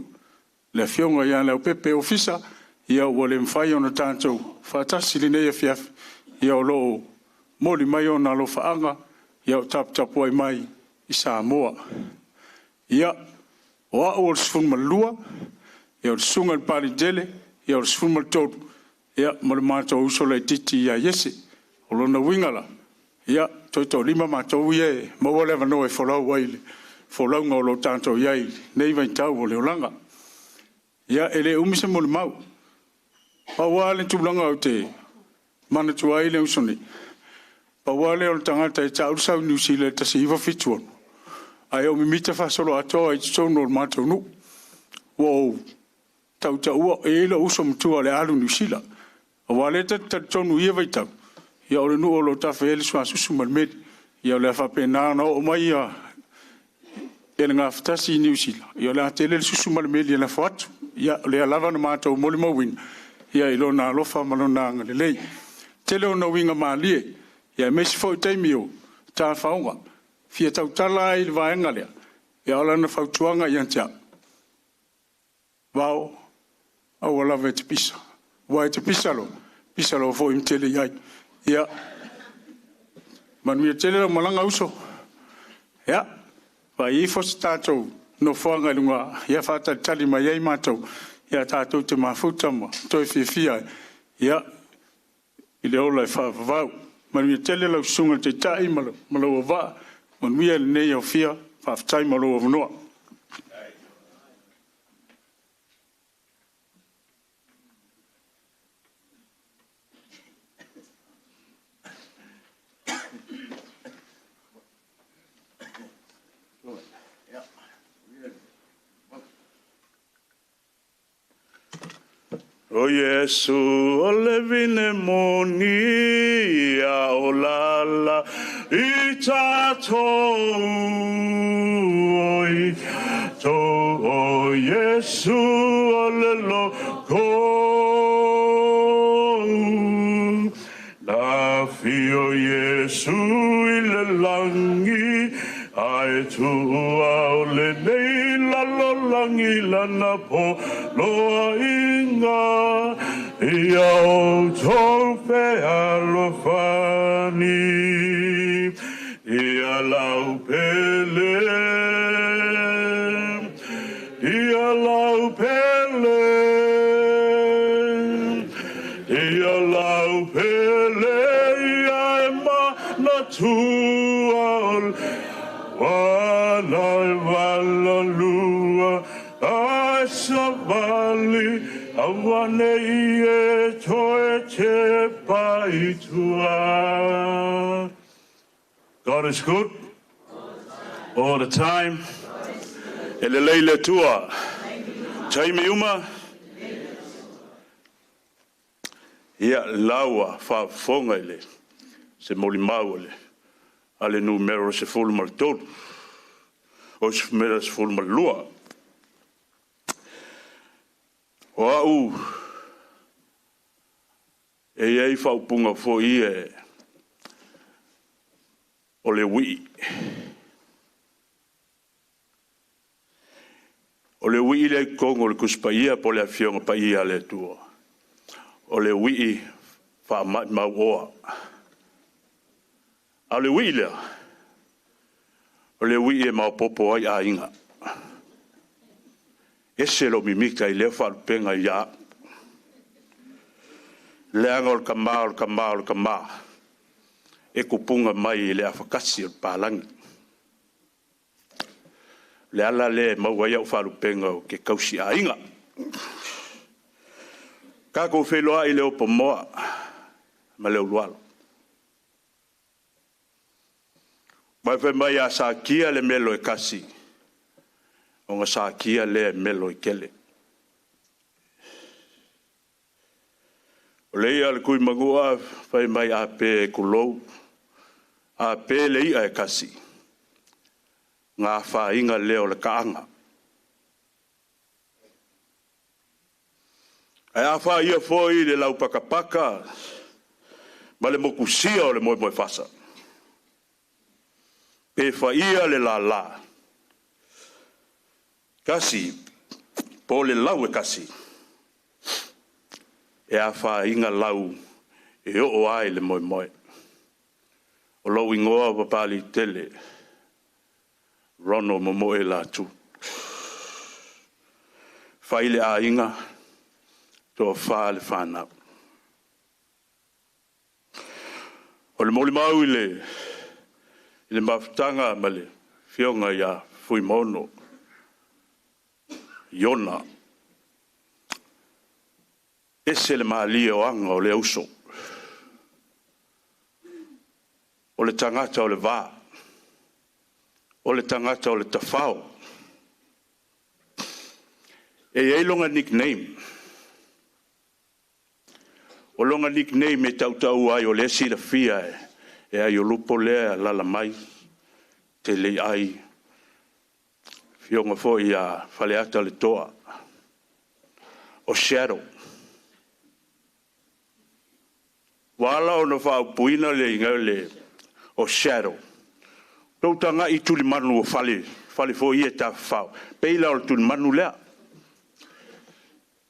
le afioga ia Leaupepe Ofisa, ia ua le mafai ona tatou faatasi i lenei afiafi, ia o lo o moli mai ona alofaaga, ia o taputapuai mai i Samoa. Ia, o au o le 12, ia o le susuga i le Paletele, ia o le 13, ia ma le matou uso laitiiti ia Iese. O lona uiga la, ia, toe toalima matou ia e maua le avanoa e folau ai le folauga o lo o tatou i ai i lenei vaitau o le olaga. Ia, e le umi se molimau. Pau lava le tulaga ou te manatua ai le uso nei, pau lava lea o le tagata e ta'u le sau i Niu Sila i le 1976, ae ou mimita faasoloatoa i totonu o le matou nuu. Ua ou tautaua e i ai lou uso matua o le a alu i Niu Sila. Aua o lea ta te talitonu i ia vaitau, ia o le nuu o lo o tafa i ai le suasusu ma le meli. Ia o le a faapena ona oo mai ia le gafatasi i Niu Sila, ia o le a tele le susu ma le meli e lafo atu. Ia o lea lava na matou molimauina, ia i lona alofa ma lona agalelei. Tele ona uiga malie, ia aemaise foi taimi o tafaoga. Fia tautala ai i le vaega lea, ia o lana fautuaga ia te au, Vao, aua lava e te pisa. Aua e te pisa loa, pisa loa foi ma tele i ai. Ia, manuia tele lau malaga uso. Ia, vaai ifo se tatou nofoaga i luga, ia faatalitali mai ai matou, ia tatou te mafuta ma toe fiafia ai. Ia, I le ola e faavavau. Manuia tele lau susuga i le Taitai ma lou auvaa, manuia lenei aofia, faafetai mo lou avanoa.
O Iesu o le vine moni a o lala i tatou o i tou o Iesu o le loko Na fio Iesu i le langi ae tuua o lenei lalolagi lana po loa inga ia outou fealofani ia lau pele ia lau pele ia lau pele ia e manatua o le wana e valalua ai savali aua nei e toe te pai tua.
God is good all the time. E lelei le Atua. Taimi uma. Ia laua faafofoga i le se molimau a le a le numera 13. O se numera 12. O au e i ai faaupuga foi ia o le uii. O le uii lea i totonu o le Tusi Paia po o le Afioga Paia a le Atua. O le uii faamaumauoa. A o le uii lea, o le uii e maopoopo ai aiga. Ese lou mimita i lea faalupega ia au. Leaga o le tama o le tama o le tama e tupuga mai i le afatasi o le palagi. O le ala lea e maua ai au faalupega ou te tausi aiga. Tatou feiloai i le opo moa ma le ulualo. Ma fai mai a satia le melo e tasi, ona satia lea e melo e tele. O le ia le tui manua fai mai a pe kulou, a pe le ia e kasi, ngā whainga leo le kaanga. Ae a whaia foi le laupakapaka ma le mokusia o le moemoe fasa. Pe whaia le lala. Kasi, po le lau e kasi. E a whainga lau e o ai le moemoe. O lou ingoa o papali tele, Rono Momoe Latu. Whai le ainga, toa wha le whanau. O le molimau i le mafutaga ma le fioga ia Fuimono, Iona, ese le malie o aga o le uso. O le tagata o le va, o le tagata o le tafao. E i ai longa nickname. O longa nickname e tautau ai o le silafia e ai o lupo lea lala mai, te lei ai, fioga foi ia Faleata le toa, o Shadow. Ua ala ona faaupuina le iga le o Shadow. Tou tagai i tulimanu o fale, fale foi e tafafao. Pei la o le tulimanu lea.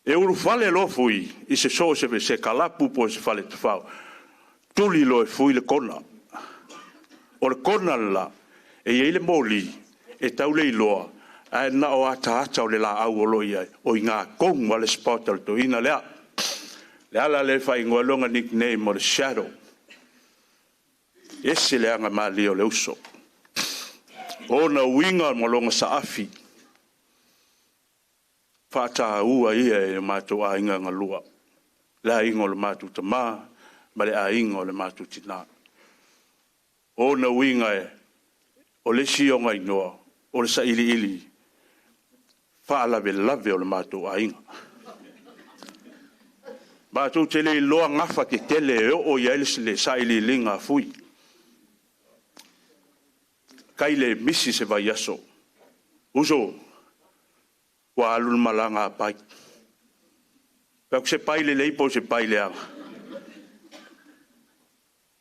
E ulufale loa fui i se so o se kalapu po o se fale tafao. Tuli loa e fui le kona. O le kona la, e i ai le moli, e tau le iloa, ae na o ataata o le laau o lo o i ai, o i ngā kongu a le spot o le toeaina lea. Le ala lea e faaigoa ai lona nickname o le Shadow. Ese le agamalie o le uso. O ona uiga ma lona saafi, faataua ia e le matou aiga galua, le aiga o le matou tama ma le aiga o le matou tina. O ona uiga e, o le isi ona igoa, o le sailiili faalavelave o le matou aiga. Matou te le iloa gafa tetele e oo i ai le sailiiliga a Fui. Tai le misi se vaiaso. Uso, ua alu le malaga a Pai. Fai atu se pai lelei po o se pai leaga.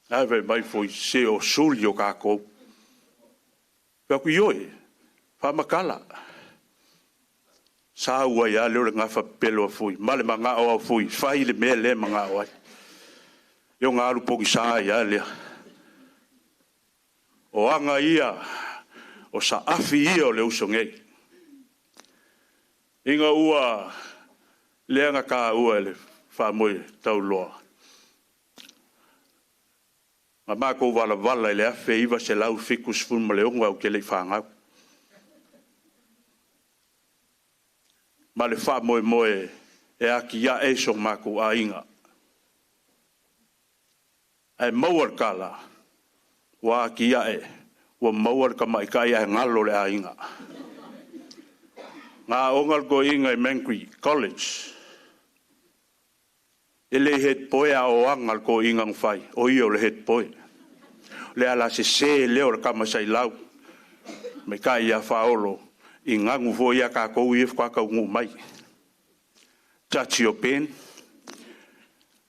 Ae fai mai foi, se o suli o tatou. Fai atu, ioe, faamatala. Sau ai lava lea o le gafa pepelo a Fui, ma le manao o Fui, fai le mea lea e manao ai. Ia ona alu pogisa ai lava lea. O aga ia, o saafi ia o le uso nei. Ina ua lea na taua e le faamoe tauloa, na matou valavala i le 1976 ou te le i fanau. Ma le faamoemoe e atiae so matou aiga. Ae maua le tala, ua atiae, ua maua le tamaitai ae galo le aiga. Na aoga le toeaina i Mangui College. E le head boy aoaga le toeaina na fai, o ia o le head boy. O le ala sese lea o le tama sa i lau, maitai ia Faaolo, i ganu foi ia tatou ia faatoa taunuu mai. Touch your pen,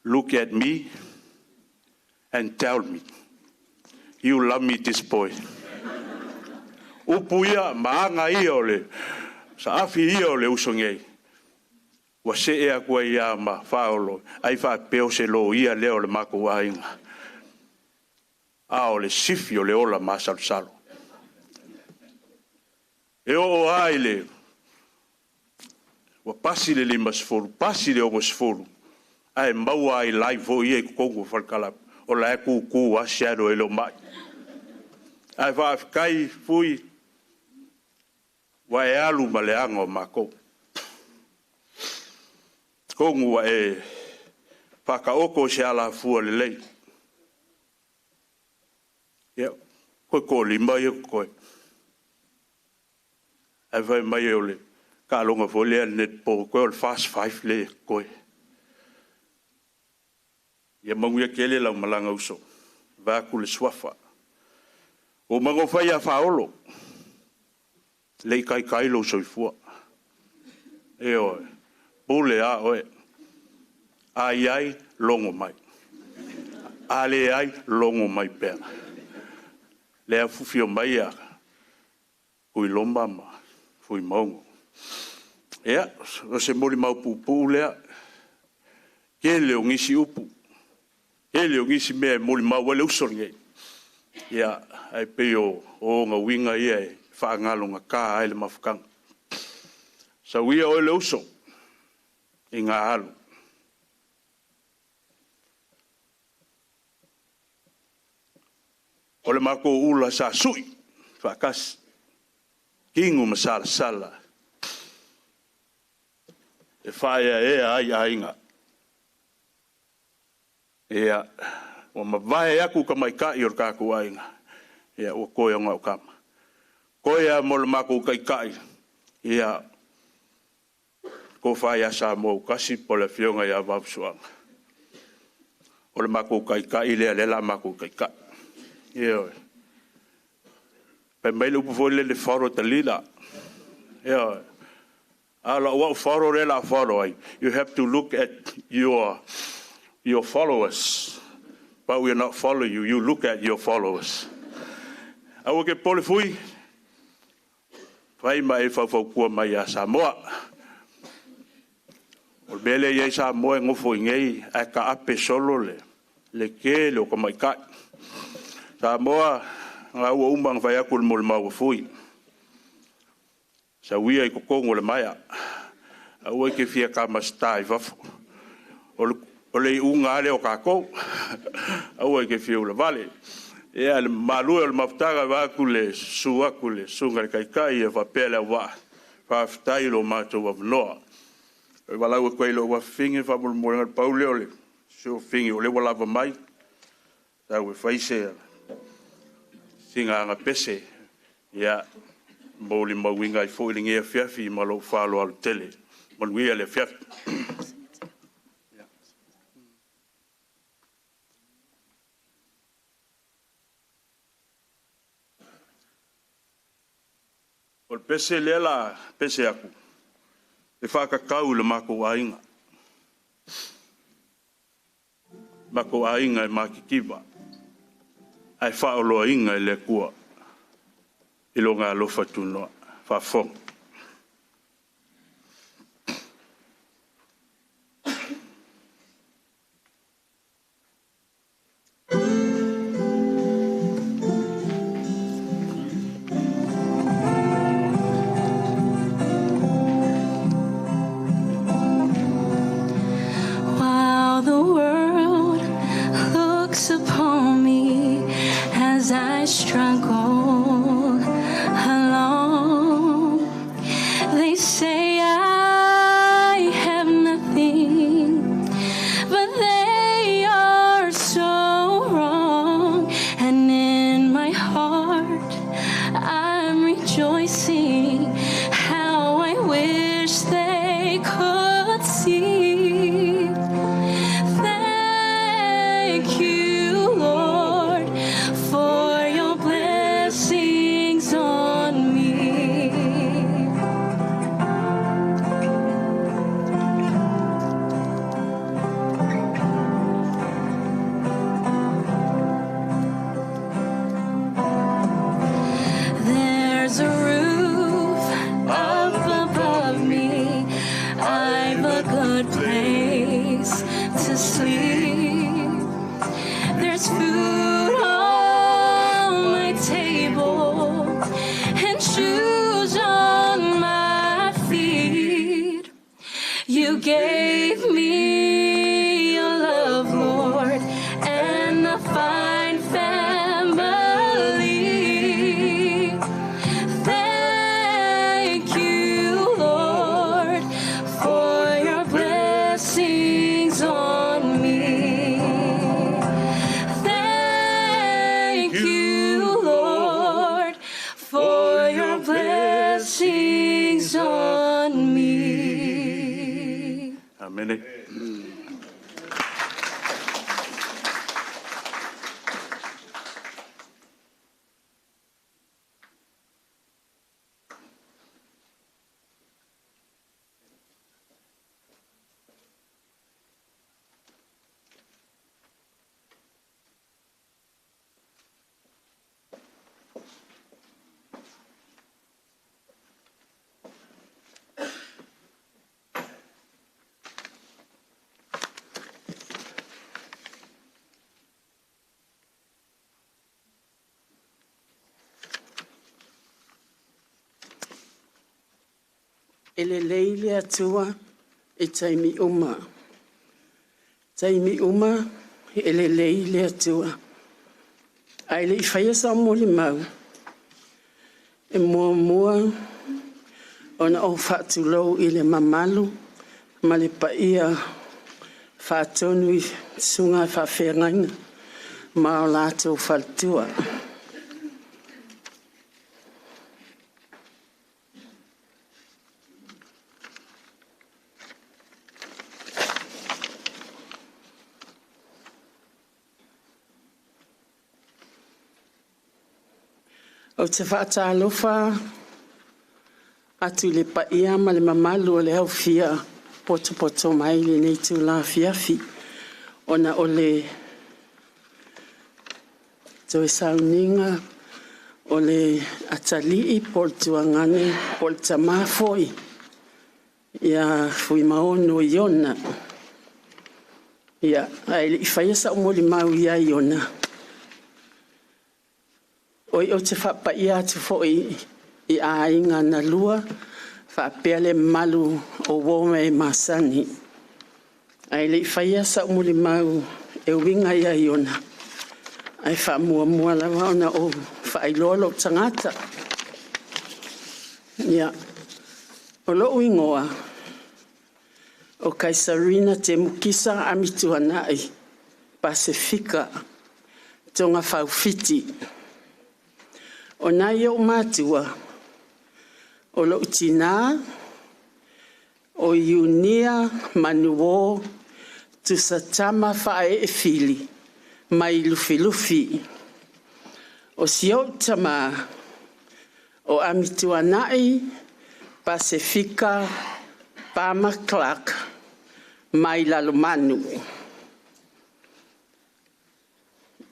look at me, and tell me, you love me this boy. Upu ia, ma aga ia o le saafi ia o le uso nei. Ua see atu ai ia ma Faaolo, ai faapea o se loia lea o le matou aiga. A o le sifi o le ola masalosalo. E oo lava i le ua pasi le 50, pasi le 60, ae maua ai live foi ia i totonu o falekalapu, o la e tutu lava Shadow e le o mai. Ae faafetai Fui, ua e alu ma le aga o matou. Tonu ua e faataoto i se alafua lelei. Ia, toe toalima ia totoe. Ae fai mai o le taaloga foi lea netball, toe o le fast five lea e totoe. Ia manuia tele lau malaga uso, vaeatu le suafa. Ua ou magofa ia Faaolo, le i taitai lou soifua. Ioe, pule lava oe. A i ai, logo mai. A leai, logo mai pea. Lea afifio mai ia Tuiloma ma Fuimaono. Ia, o se molimau puupuu lea. Tele o nisi upu, tele o nisi mea e molimau ai le uso lenei. Ia, ae pei o ona uiga ia e faagalogata ai le mafutaga. Sau ia oe le uso i ngā alu. O le matou ula sa sui faatasi, tigu ma salasala e faaeaea ai aiga. Ia, ua mavae atu tamaitai o le tatou aiga, ia ua toe o na o tama. Toe lava mo le matou taitai, ia, tofa ia Samoa ua tasi po o le afioga ia Vaafusuaga. O le matou taitai lea, lea o le a matou taitai. Ioe. Fai mai le upu foi lele, follow the leader. Ioe. A o lau au follow lea o le a follow ai, you have to look at your followers. But we will not follow you, you look at your followers. Aua ke popole Fui, fai ma e faufautua mai ia Samoa. O le mea lea e i ai Samoa e nofo i inei ae taape solo le tele o tamaitai. Samoa, na ua uma ona fai atu le molimau a Fui. Sau ia i totonu o le maea. Aua e te fia kamasita i fafo. O le O le iuga lava lea o tatou. Aua e te fia ulavale. Ia, le mamalu e o le mafutaga, vaeatu le susu atu i le susuga i le Taitai faapea le auvaa, faafetai i lo matou avanoa. E valaau atu ai i lou afafine faamolemole, na o le pau lea o le si ou afafine o lea ua lava mai, tau e fai se sina aga pese, ia, molimauina ai foi lenei afiafi ma lou faaaloalo tele. Manuia le afiafi. O le pese lea o le a pese atu, e faatatau i le matou aiga. Matou aiga e matitiva ae faaoloaina e le Atua i Lona alofa tunoa. Faafofoga.
While the world looks upon me as I struggle along, they say I have nothing, but they are so wrong. And in my heart, I'm rejoicing. How I wish they could see. Thank you, Lord, for your blessings on me. There's a roof up above me. I've a good place to sleep. There's food on my table and shoes on my feet. You gave me your love, Lord, and a fine family. Thank you, Lord, for your blessings on me. Thank you, Lord, for your blessings on me.
Amene.
E lelei le Atua i taimi uma. Taimi uma e lelei le Atua. Ae le i faia sa molimau, e muamua ona ou faatulou i le mamalu ma le paia faatonu i susuga i faafeagaiga ma o latou faletua. Ou te faatalofa atu i le paia ma le mamalu o le aufia potopoto mai i lenei itula afiafi, ona o le toe sauniga o le atalii po o le tuagane po o le tama foi ia Fuimaono Iona. Ia, ae le i faia sau molimau ia Iona, oi ou te faapaia atu foi i aiga na lua faapea le mamalu o uo ma e masani. Ae le i faia sa'u molimau e uiga ia Iona, ae faamuamua lava ona ou faailoa lou tagata. Ia, o lou igoa o Kaisarina Temukisa Amituanai Pasefika Toga Faufiti. O nai ou matua, o lou tinā o Iunia Manuo Tusatama Faaee Fili mai Lufilufi. O si ou tamā o Amituanai Pasefika Palmer Clark mai Lalomanu.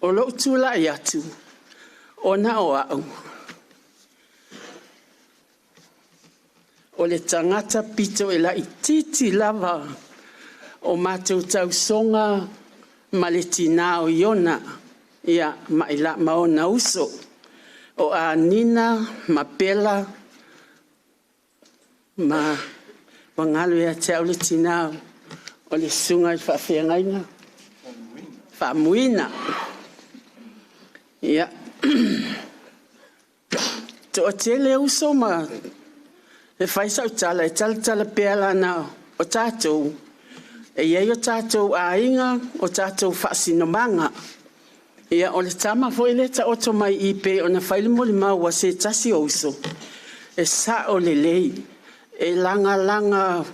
O lou tulai atu, ona o au, o le tagata pito e laititi lava o matou tausoga ma le tinā o Iona, ia ma, ila, ma ona uso, o Anina ma Pela ma ua galo ia te au le tinā o le susuga i le faafeagaiga Faamuina. Ia. Toatele uso ma e fai sau tala e talatala pea lana o tatou e i ai o tatou aiga o tatou faasinomaga. Ia o le tama foi lea taoto mai i pei ona fai le molimau a se tasi o uso, e sao lelei, e lagalaga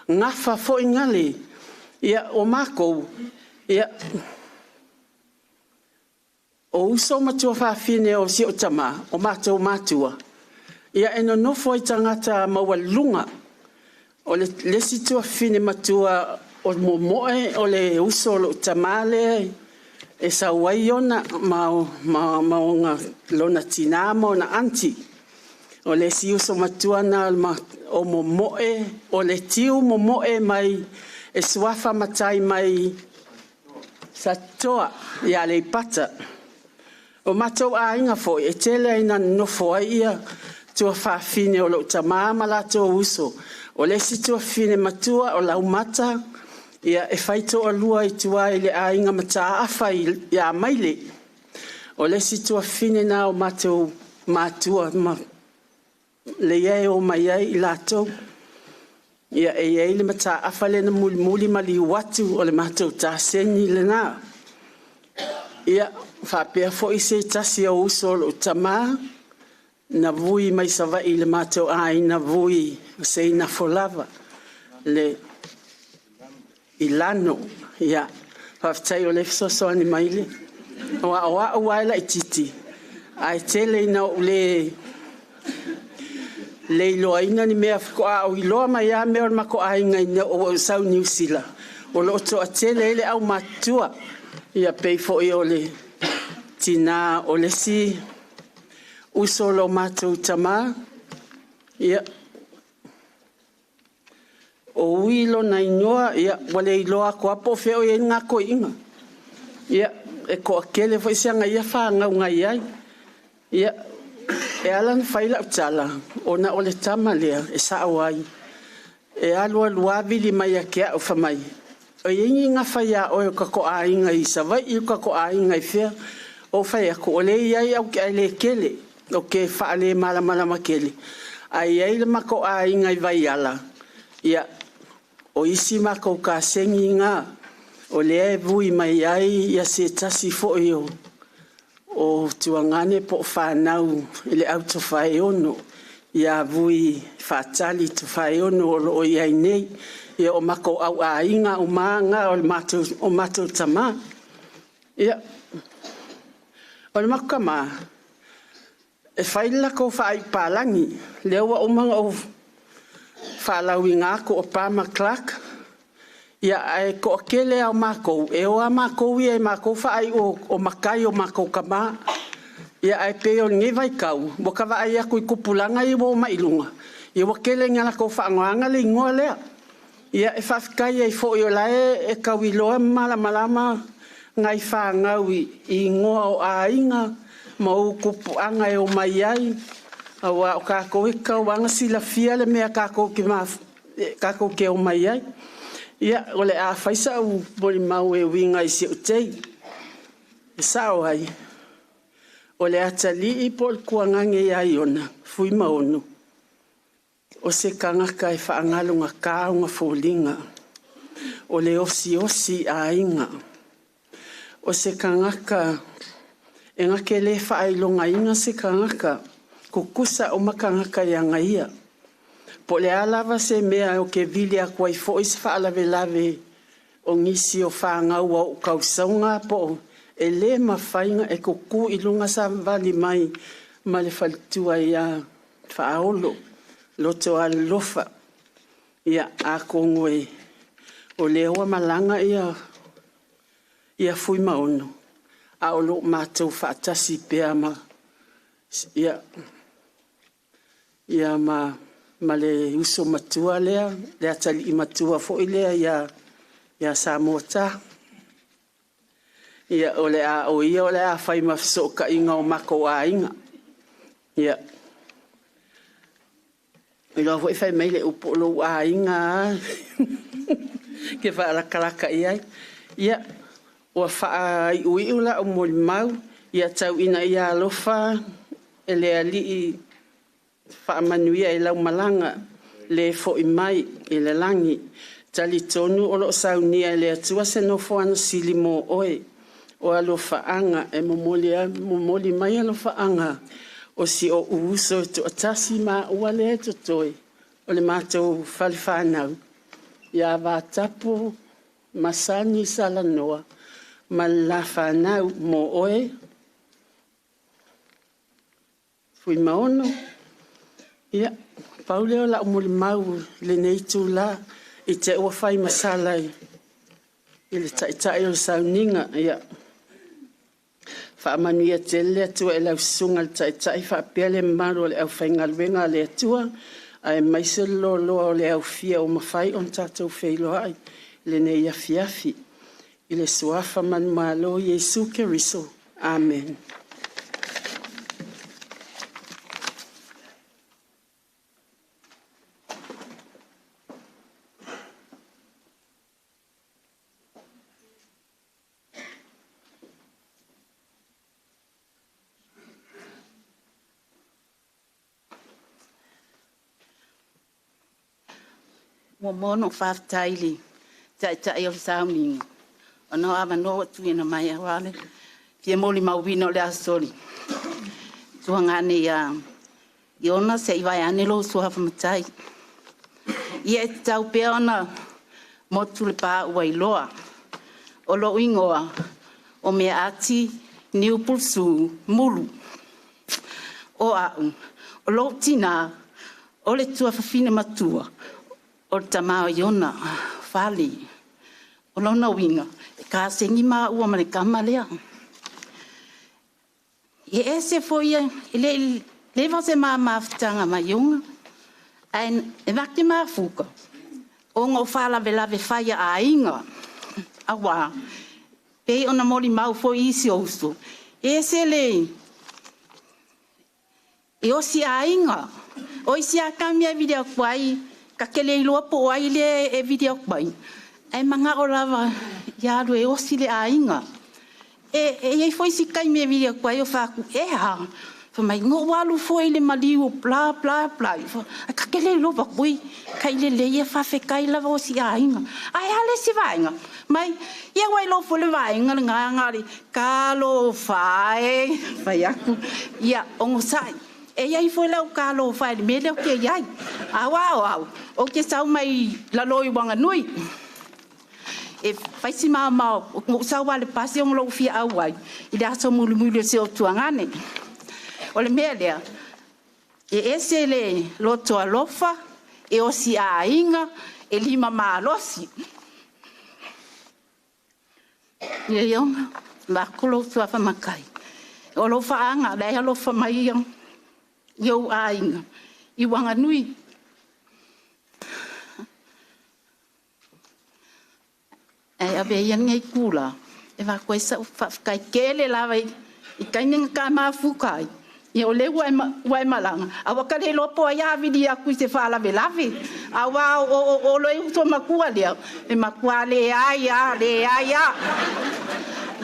gafa foi gale. Ia o makou, ia o uso ma tuafafine o si o tama, o matou matua, ia e nonofo ai tagata maualuluga. O le isi tuafafine matua o Momoe o le uso o lou tamā lea e sau ai ona ma, ma, ma ona, lona tinā ma ona aunty. O le isi uso matua na o Momoe, o le tiu Momoe mai e suafa matai mai Satoa ia Aleipata. O matou aiga foi e tele ai na nonofo ai ia tuafafine o lou tamā ma latou uso. O le isi tuafafine matua o Laumata, ia e fai toalua i tua i le aiga Mataafa ia Maile. O le isi tuafafine na o matou matua ma leia e o mai ai i latou. Ia e i ai le mataafa lea na mulimuli ma liu atu o le matou taseni lena. Ia faapea foi se tasi o uso o lou tamā na vui mai Savaii i le matou aiga vui o Seinafolava le Ilano. Ia, faafetai o le fesoasoani mai le o au ae laititi ae tele ina ou le le iloaina ni mea faatoa ou iloa mai lava mea o le matou aiga ina ua ou sau i Niu Sila o lo o toatele ai le aumatutua. Ia pei foi o le tinā o le isi uso o lo matou tamā, ia o Ui lona igoa, ia ua le iloa atu lava po o fea o i ai lena toeaina. Ia e toatele foi si ana ia fanau na i ai. Ia e ala ona fai lau tala, ona o le tama lea e sao ai, e alu alu lava vili mai ia te au fai mai, o i ai ni gafa ia oe o tatou aiga i Savaii o tatou aiga i fea. Ou fai atu, o lea e i ai ae le tele, ou te faale malamalama tele, ae i ai le matou aiga i Vaiala, ia o isi matou kasegi na, o lea e vui mai ai ia se tasi foi o tuagane po o fanau i le au Tofaeono ia Vui Faatali Tofaeono o lo o i ai nei. Ia o matou au aiga uma na o le matou, o matou tamā. Ia, o le matou tamā, e fai le latou faaiu palagi, lea ua uma ona ou faalauina atu o Palmer Clark. Ia ae toatele lava o matou, e o lava matou ia i matou faaiu o matai o matou tamā. Ia ae pei o lenei vaitau, ua ka vaai atu i tupulaga ia ua omai i luga, ia ua tele ina latou faaaogaina le igoa lea. Ia e faafetai ai foi o la e tau iloa ma malamalama nai fanau i igoa o aiga ma utupuaga e omai ai, aua o tatou e tatau lava ona silafia le mea tatou te omai ai. Ia, o le a fai sa'u molimau e uiga i si o'u tei. E sa'o ai, o le atalii po o le tuagage ia Iona, Fuimaono, o se tagata e faagalogata ona foliga, o le osiosi i aiga, o se tagata e na te le faailogaina se tagata, tutusa uma tagata ia ia. Po o le a lava se mea ou te vili atu ai foi se faalavelave o nisi o fanau a o'u tausoga po o e lē mafai ona e tutu i luga savavali mai ma le faletua ia Faaolo loto alolofa. Ia, atonu e o lea ua malaga ia Fuimaono, a o loo matou faatasi pea ma ia ia ma ma le uso matua lea, le atalii matua foi lea ia Samoa. Ia, o le a o ia o le a fai ma fesootaiga o matou aiga. Ia, iloa foi fai mai le upu o lou aiga a ke faalatalata i ai. Ia, ua faaiuiu lau molimau, ia tau ina ia alofa e le Alii faamanuia i lau malaga le fo'i mai i le lagi. Talitonu o loo saunia e le Atua se nofoaga sili mo oe. O alofaaga e momoli, momoli mai alofaaga o si ou uso e toatasi maua lea e totoe o le matou fale fanau ia Vatapu Masani Salanoa ma le la fanau mo oe Fuimaono. Ia, pau lea o lau molimau i lenei itula i te ua fai masala i le taitai o le sauniga. Ia faamanuia tele le Atua i lau susuga i le taitai faapea le mamalu o le aufaigaluega a le Atua, aemaise le loaloa o le aufia ua mafai ona tatou feiloai i lenei afiafi. I le suafa manumalo o Iesu Keriso, amene.
Muamua ona ou faafetai i le taitai o le sauniga ona o avanoa ua tuuina mai aua le fia molimauina o le aso le tuagane ia Iona, se i vaeane lou suafa matai. Ia e tatau pea ona motu le pa ua iloa. O lou igoa o Meaati Niupulusu Mulu. O au, o lou tinā, o le tuafafine matua o le tama o Iona, Fale. O lona uiga, e kasegi maua ma le tama lea. E ese foi e le leva se ma mafutaga ma Iona, ae e vake mafuka, ona o faalavelave fai a aiga. Auā, pei ona molimau foi isi o uso, e ese le e osi aiga. O isi a kamia e vili atu ai, ka te le iloa po o ai lea e vili atu ai, ae manao lava ia alu e osi le aiga. E i ai foi isi taimi e vili atu ai o fai atu, e a? Fai mai, na ou alu foi i le maliu o bla bla bla. Ae ta te le iloa fai atu, oi, tai lelei e faafetai lava o si aiga. Ae a le isi vaega? Mai, ia ua iloa foi le vaega lena na o le talofa e, fai atu, ia onosai. E i ai foi lau talofa i le mea lea ou te i ai. Aua o au, ou te sau mai lalo i Wanganui. E fai si maomao, na ou sau lava i le pasi ona lou fia auai i le aso mulimuli o si ou tuagane. O le mea lea, e ese le loto alofa, e osi aiga, e lima malosi. Ia Iona, vaku lou suafa matai. O lou faaga, la e alofa mai ia i ou aiga, i Wanganui. Ae ave ia lenei itula e avatu ai sau faafetai tele lava i taimi na ta mafuta ai.
Ia o lea ua e, ua e malaga, a ua ka le iloa po o ai a vili atu i se faalavelave. Aua o le uso matua lea, e matua leai lava, leai lava.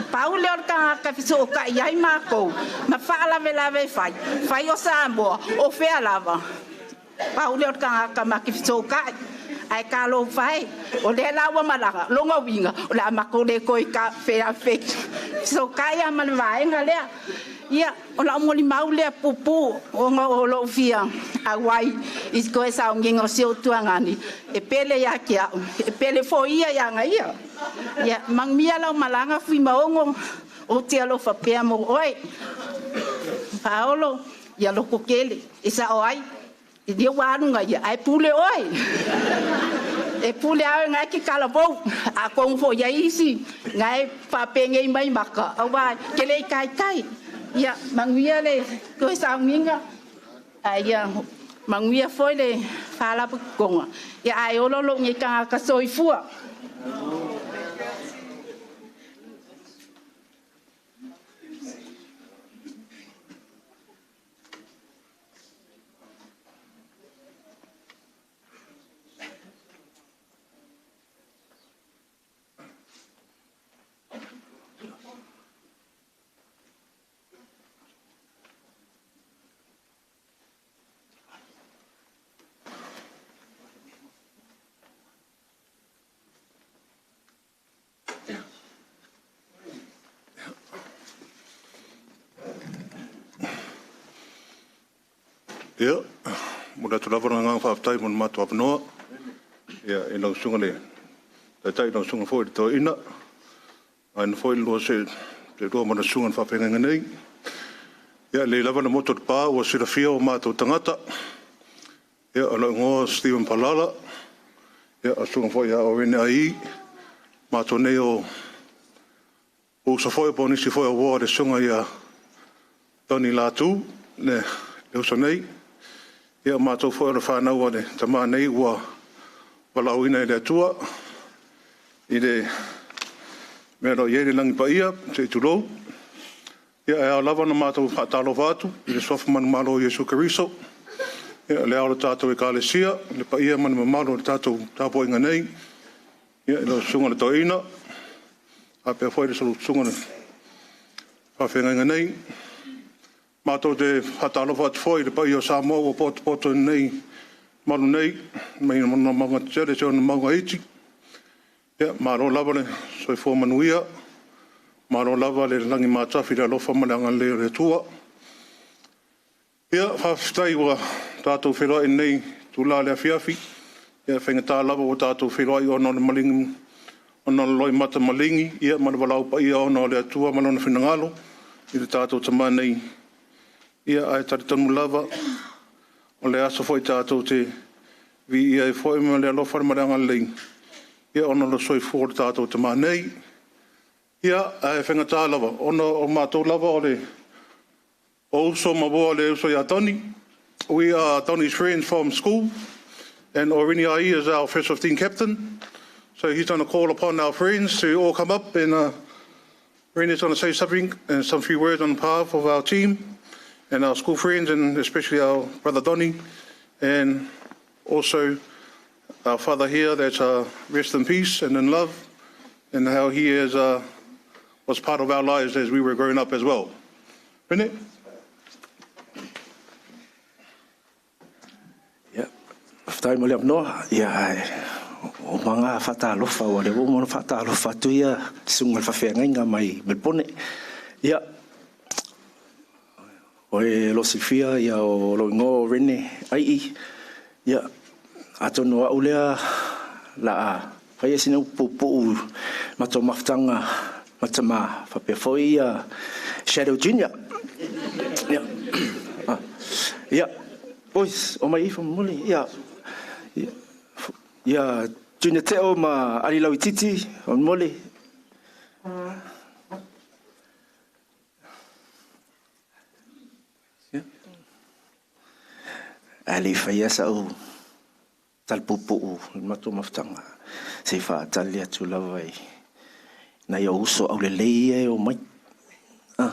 Pau lea o le tagata e fesootai ai matou ma faalavelave e fai, fai o Samoa, o fea lava. Pau lea o le tagata ma te fesootai. Ae talofa e, o lea la ua malaga, lona uiga, o le a matou le toe fesootai lava ma le vaega lea. Ia, o lau molimau lea puupuu ona o lou fia auai i toe sauniga o si ou tuagani, e pele ia te au, e pele foi ia ia ia. Ia, manuia lau malaga Fuimaono, ou te alofa pea mo oe. Paolo, ia lototele, e sao ai, e lea ua alu na ia, ae pule oe. E pule lava oe na e te talavou. Atonu foi i ai isi na e faapenei mai maka, aua ke le i taitai. Ia, manuia le toe sauniga, ae ia manuia foi le faalapotopotoga. Ia, ae ola lou nei tagata soifua.
Ia, momoli atu lava le agaga faafetai mo le matou avanoa. Ia, i lau Susuga i le Taitai, lau Susuga foi i le Toeaina, vaeane foi le lua seelua ma le susuga i le faafeagaiga nei. Ia, e lelei lava le motu o le pa ua silafia o matou tagata. Ia, o lou igoa o Steven Palala, ia, o le susuga foi ia Orene Ai, matou nei o uso foi po o nisi foi o uo a le susuga ia Tony Latu, le uso nei. Ia, o matou foi o le fanau a le tama nei ua valaauina e le Atua i le mea o lo o i ai le lagi paia, se i tulou. Ia, e ao lava ona matou faatalofa atu i le suafa manumalo o Iesu Keriso, ia, le ao o le tatou Ekalesia, le paia ma le mamalu o le tatou tapuaiga nei, ia, i lau susuga i le Toeaina, faapea foi le susuga i le faafeagaiga nei. Matou te faatalofa atu foi i le paia o Samoa ua potopoto i lenei malu nei, mai ona mauga tetele seia oo i ona mauga iti. Ia, malo lava le soifua manuia, malo lava le lagi matafi i le alofa ma le agalelei o le Atua. Ia, faafetai ua tatou feiloai i lenei itula o le afiafi. Ia, e faigata lava ua tatou feiloai ona o le maligi, ona o le loimata maligi, ia, ma le valaau paia ona o le Atua ma Lona finagalo i le tatou tama nei. Ia, ae talitonu lava o le aso foi tatou te viia ai foi ma le alofa ma le agalelei, ia, ona o le soifua o le tatou tama nei. Ia, ae faigata lava ona o matou lava o le o uso ma uo a le uso ia Tony. We are Tony's friends from school, and Orini Ai is our first 15 captain. So he's going to call upon our friends to all come up, and Reni's going to say something and some few words on behalf of our team and our school friends, and especially our brother Donny, and also our father here that rest in peace and in love, and how he is, was part of our lives as we were growing up as well. Rene?
Ia, faafetai mo le avanoa. Ia, ae o maga faatalofa, ua lea ua uma ona faatalofa atu ia susuga i le faafeagaiga mai Melepone. Ia, o e lo silafia, ia, o lou igoa o Rene Ai'i. Ia, atonu o au lea la a faia sina upu puupuu matou mafutaga ma tama faapea foi ia Shadow Junior. Ia, ia, boys, o mai ifo muli. Ia, ia, ia Junior Teo ma Ali Lauititi, o muli. Ae le i faia sau tali puupuu i le matou mafutaga, se i faatali atu lava i nai ou uso aulelei ia e omai. Ah.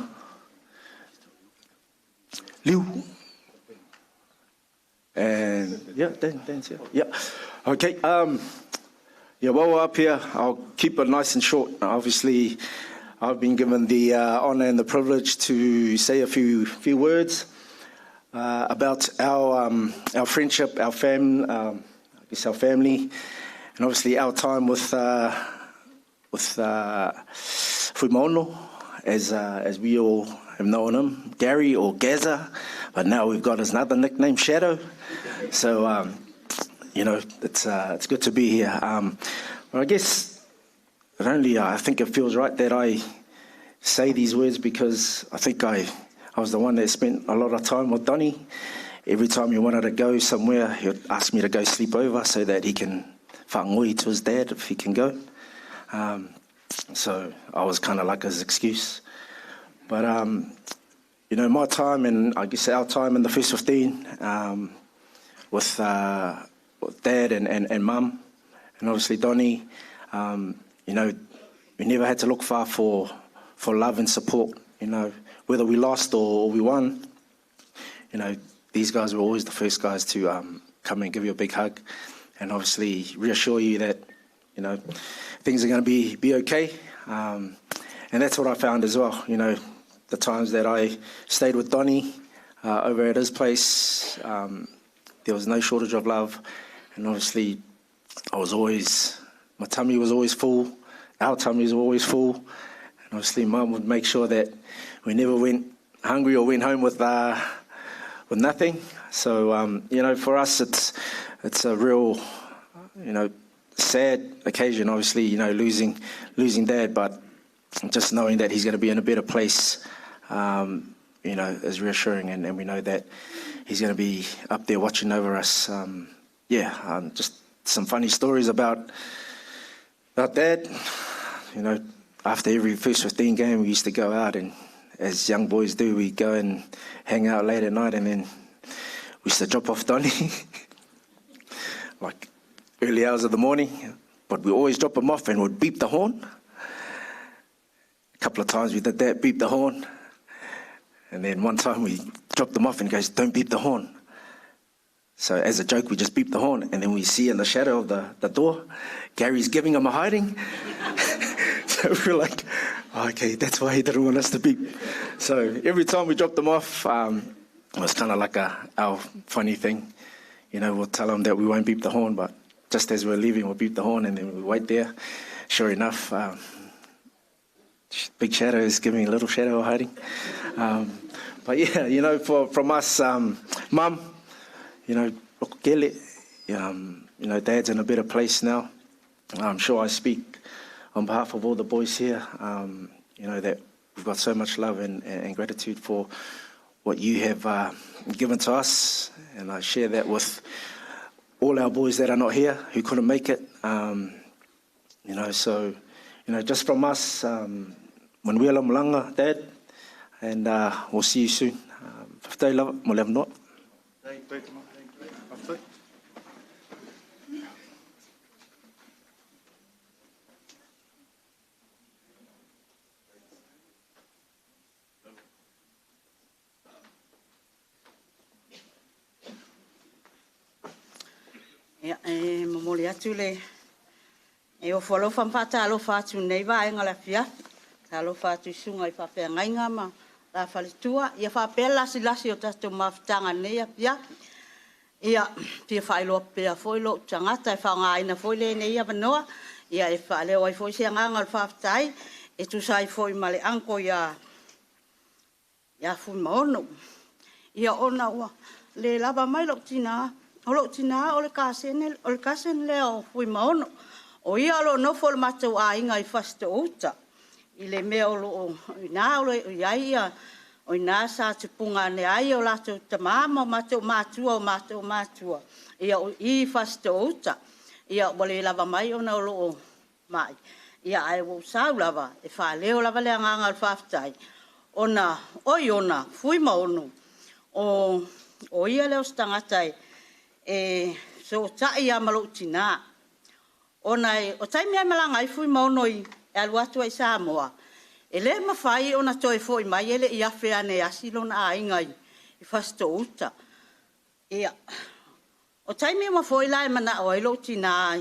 Liu. And yeah, Dan's here. Yeah. Okay. Yeah, while we're up here, I'll keep it nice and short. Obviously, I've been given the honour and the privilege to say a few words about our friendship, our fam, I guess our family, and obviously our time with Fuimaono, as we all have known him, Gary or Gaza, but now we've got his another nickname, Shadow. So, you know, it's good to be here. But I guess it only I think it feels right that I say these words because I think I was the one that spent a lot of time with Donny. Every time he wanted to go somewhere, he would ask me to go sleep over so that he can whangoi to his dad if he can go. So I was kind of like his excuse. But, you know, my time and I guess our time in the first 15 with Dad and Mum and obviously Donny, you know, we never had to look far for love and support, you know, whether we lost or we won, you know, these guys were always the first guys to come and give you a big hug and obviously reassure you that, you know, things are going to be okay. And that's what I found as well, you know, the times that I stayed with Donny over at his place, there was no shortage of love. And obviously, I was always, my tummy was always full, our tummies were always full. And obviously, Mum would make sure that we never went hungry or went home with nothing. So, you know, for us, it's a real, you know, sad occasion, obviously, you know, losing Dad, but just knowing that he's going to be in a better place, you know, is reassuring, and we know that he's going to be up there watching over us. Just some funny stories about Dad. You know, after every first 15 game, we used to go out, and as young boys do, we go and hang out late at night, and then we used to drop off Donny, like early hours of the morning, but we always drop him off and would beep the horn. A couple of times we did that, beep the horn. And then one time we dropped him off and he goes, "Don't beep the horn." So as a joke, we just beep the horn, and then we see in the shadow of the door, Gary's giving him a hiding. So we're like, oh, okay, that's why he didn't want us to beep. So every time we dropped him off, it was kind of like our funny thing. You know, we'll tell him that we won't beep the horn, but just as we're leaving, we'll beep the horn, and then we wait there. Sure enough, big shadow is giving a little shadow a hiding. But yeah, you know, from us, Mum, you know, you know, Dad's in a better place now. I'm sure I speak on behalf of all the boys here, you know, that we've got so much love and gratitude for what you have given to us, and I share that with all our boys that are not here who couldn't make it. You know, so, you know, just from us, manuia malanga, Dad, and we'll see you soon. Fafetai lava, mo le avanoa.
Ia, e momoli atu le e ofo alofa ma faatalofa atu nei vaega le afiafi. Talofa atu i susuga i faafeagaiga ma la faletua. Ia faapea le lasilasi o tatou mafutaga nei afiafi. Ia, fia faailoa pea foi lou tagata e faaaogaina foi lenei avanoa. Ia, e faaleo ai foi se agaga o le faafetai e tusa ai foi ma le uncle ia Fuimaono. Ia, ona ua le lava mai lou tinā. O lou tinā o le cousin lea o Fuimaono. O ia o loo nofo i le matou aiga i Fasitoo-uta. I le mea o loo ina o lo o i ai ia, o ina sa tupuga ane ai o latou tamā ma o matou matua o matou matua. Ia o i Fasitoo-uta. Ia ua le lava mai ona o loo mai. Ia ae ua ou sau lava e faaleo lava le agaga o le faafetai. Ona oi ona Fuimaono o ia lea o se tagata e fesootai lava ma lou tinā. Ona o taimi lava e malaga ai Fuimaono i e alu atu ai i Samoa, e le mafai ona toe foi mai e le i afe ane e asi lona aiga
i Fasitoo-uta. Ia, o taimi uma foi la e manao ai lou tinā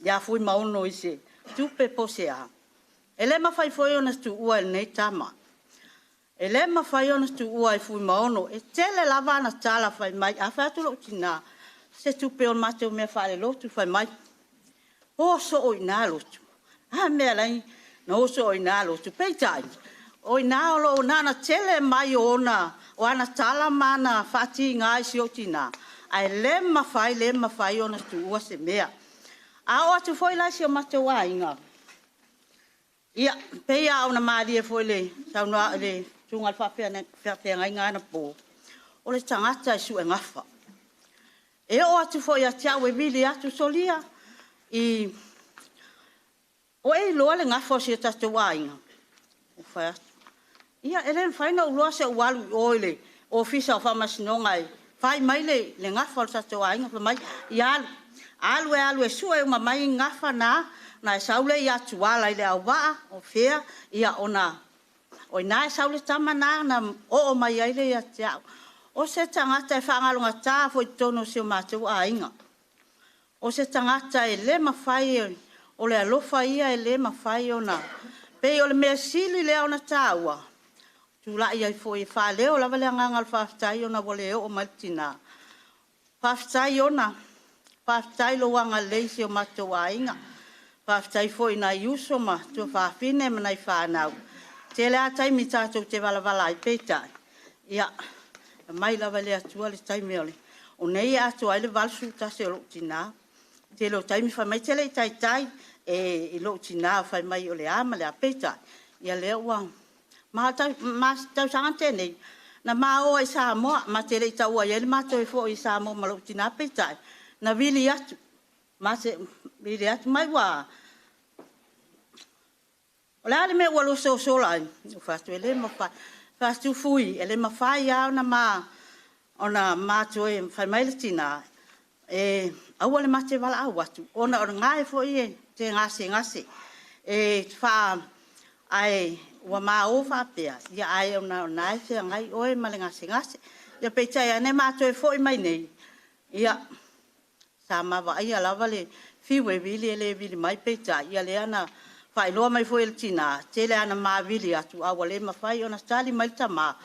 ia Fuimaono i se tupe po o se a, e le mafai foi ona tuua e lenei tama. E le mafai ona tuua e Fuimaono. E tele lava ana tala fai mai, a fai atu lou tinā, se tupe o le matou mea faalelotu, fai mai, o soo i ina lotu. A mea e ala ai ona o soo i ina lotu? Peitai, o i ina o lo o na ona tele mai o ana tala ma ana faatiga i si ou tinā, ae le mafai, le mafai ona tuua se mea. A oo atu foi la i si o matou aiga, ia, e pei lava ona malie foi i le saunoaga a le susuga i le faafeagaiga anapo, o le tagata e suegafa. E oo atu foi ia te au e vili atu, solia, o e iloa le gafa o si o tatou aiga? Ou fai atu, ia, e le mafai ona ou iloa se i ou alu i o i le Ofisa o Faamasinoga e fai mai le gafa o le tatou aiga. Fai mai, ia alu, alu e alu e sue uma mai gafa na, ona e sau lea ia Tuala i Leauvaa o fea, ia ona o i ina e sau le tama lena ona oo mai ai lea ia te au. O se tagata e faagalogata foi i totonu o si o matou aiga. O se tagata e le mafai, o le alofa ia e le mafai ona... Pei o le mea sili lea ona taua, tulai ai foi e faaleo lava le agaga o le faafetai ona ua le oo mai le tina. Faafetai Ona, faafetai lou agalelei i si o matou aiga. Faafetai foi i nai uso ma tuafafine ma nai fanau. E tele lava taimi tatou te valavala ai, peitai, ia, e aumai lava e le Atua le taimi o nei e atoa ai le 81 o lou tina. O le tele o taimi fai mai e te le i taitai i lou tina fai mai o le a ma le a, peitai, ia lea ua... Ma o le tausaga na tea nei, na ma o ai i Samoa, ma te le i taua i ai le ma toe foi i Samoa ma lou tina, peitai, na vili atu, ma te vili atu mai ua... O le a le mea ua lua sosola ai? Ou fai atu, e le mafai. Fai atu, Fui, e le mafai lava ona ma toe... Fai mai le tina, e aua le ma te valaau atu, ona o lena foi e te gasegase. Ae ua ma o faapea, ae ona o lena e feagai oe ma le gasegase. Ia peitai ane ma toe foi mai nei, ia, sa ma vaaia lava le fiu e vili e le vili mai, peitai, ia lea na faailoa mai foi e le tina, e tele lava ina ma vili atu, ae ua le mafai ona tali mai le tama,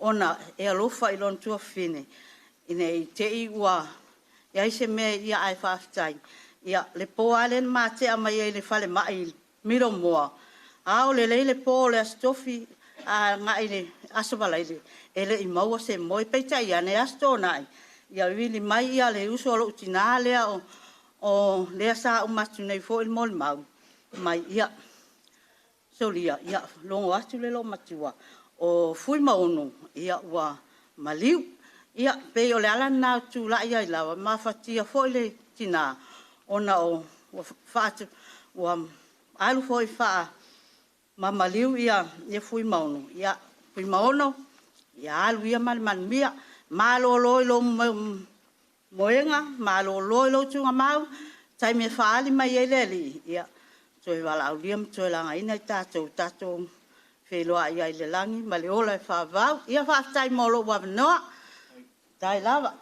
ona e alofa i lona tuafafine, ina ne i te i ua i ai se mea, ae faafetai. Ia, le po lava lea na ma tea mai ai i le falemai i Milomoa, ao lelei le po o le Aso Tofi agai i le Aso Faraile, e le i maua se moe. Peitai ane, Aso Toonai, ia vili mai le uso a lou tina lea, o lea sa uma atu nei foi le molimau, mai, ia, solia, ia, logo atu le loomatua o Fuimaono, ia, ua maliu. Ia, pei o le ala lena ou te tulai ai lava, mafatia foi le tina, ona ua alu foi faamamaliu Fuimaono. Ia, Fuimaono, ia alu ia ma le manuia. Malolo i lou moega, malolo i lou tuugamau, taimi e faaali mai ai le Alii, ia, toe valaaulia ma toe lagaina i tatou, tatou feiloai ai i le lagi ma le ola e faavavau. Ia faafetai mo lou avanoa. Faafetai lava.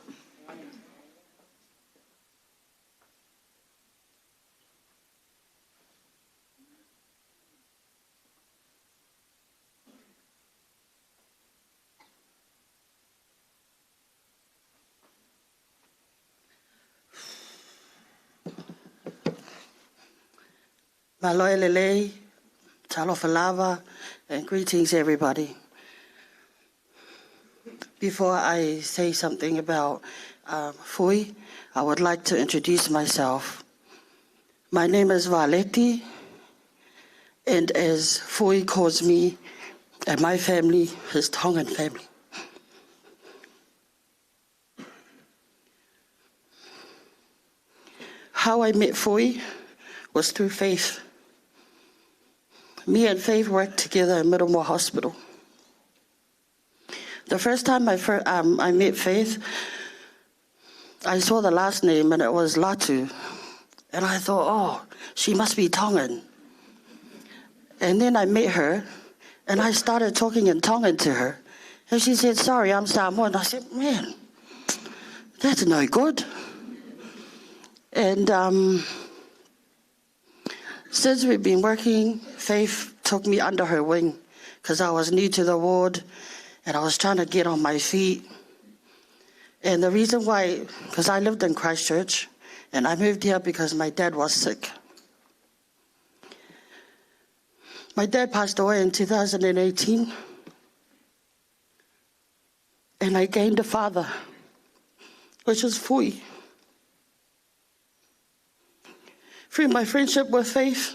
Malo e lelei, talofa lava, and greetings everybody. Before I say something about Fui, I would like to introduce myself. My name is Valeti, and as Fui calls me and my family, his Tongan family. How I met Fui was through faith. Me and Faith worked together in Middlemore Hospital. The first time I met Faith, I saw the last name and it was Latu. And I thought, oh, she must be Tongan. And then I met her and I started talking in Tongan to her.
And she said, Sorry, I'm Samoan. I said, Man, that's no good. And since we've been working, Faith took me under her wing because I was new to the ward and I was trying to get on my feet. And the reason why, because I lived in Christchurch and I moved here because my dad was sick. My dad passed away in 2018, and I gained a father, which is Fui. Through my friendship with Faith,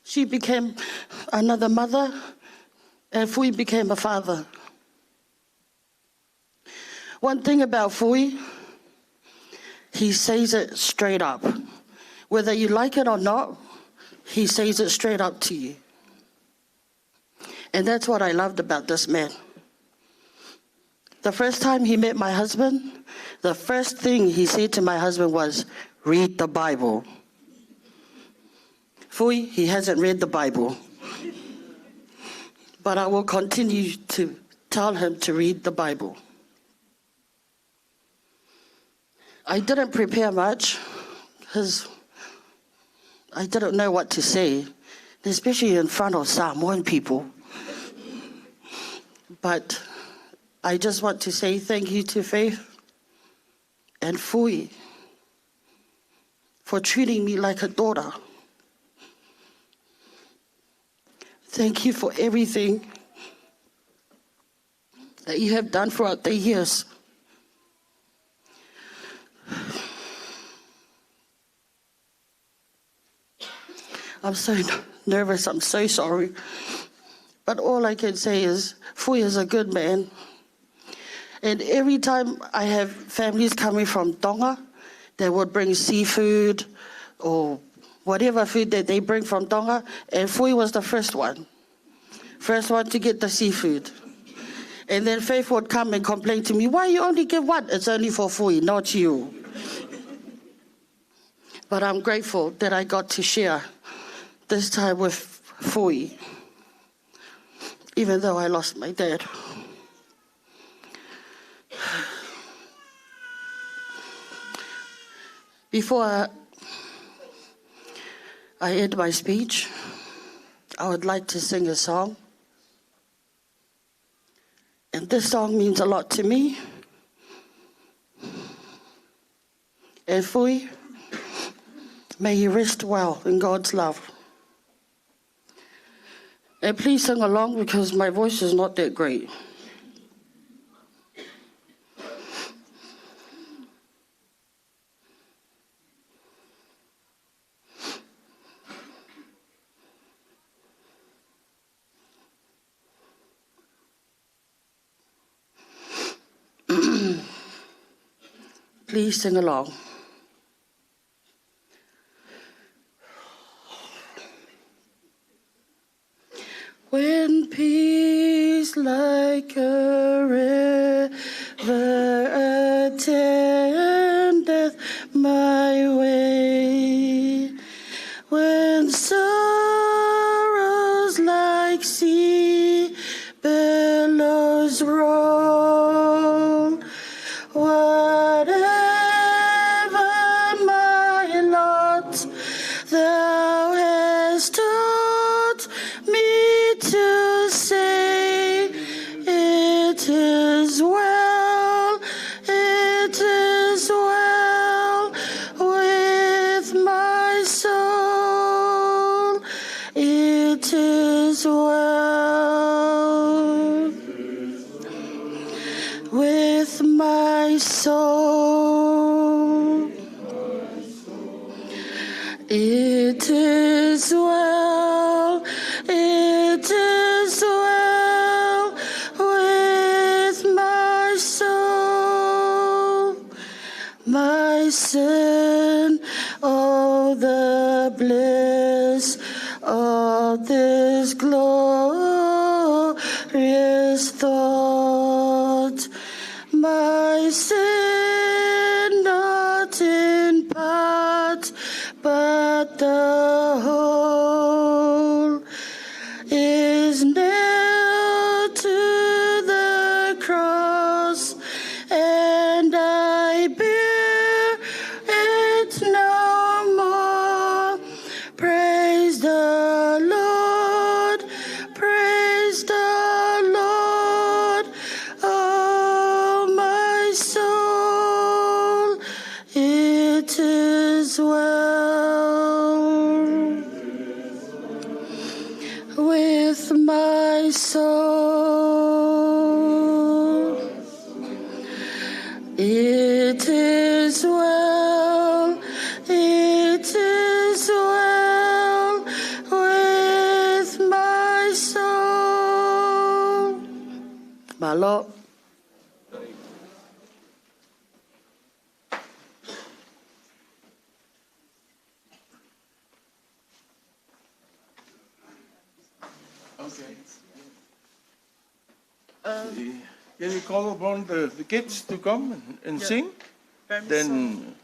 she became another mother, and Fui became a father. One thing about Fui, he says it straight up. Whether you like it or not, he says it straight up to you. And that's what I loved about this man. The first time he met my husband, the first thing he said to my husband was, Read the Bible. Fui, he hasn't read the Bible. But I will continue to tell him to read the Bible. I didn't prepare much because I didn't know what to say, especially in front of Samoan people. But I just want to say thank you to Faith and Fui for treating me like a daughter. Thank you for everything that you have done throughout the years. I'm so nervous, I'm so sorry. But all I can say is, Fui is a good man. And every time I have families coming from Tonga, they would bring seafood or whatever food that they bring from Tonga, and Fui was the first one. First one to get the seafood. And then Faith would come and complain to me, why you only give one? It's only for Fui, not you. But I'm grateful that I got to share this time with Fui, even though I lost my dad. Before I end my speech, I would like to sing a song. And this song means a lot to me. And Fui, may you rest well in God's love. And please sing along because my voice is not that great. Please sing along. When peace like a river attendeth my way, when sorrows like sea billows roll, whatever my lot, thou hast taught me to say, it is well, it is well with my soul, it is well with my soul. It is well, it is well with my soul. My sin, oh, the bliss of this glorious thought. My sin, not in part, but the whole, is nailed to my soul. It is well, it is well with my soul. Malo.
Okay. Can you call upon the kids to come and
Yeah.
sing?
Very
Then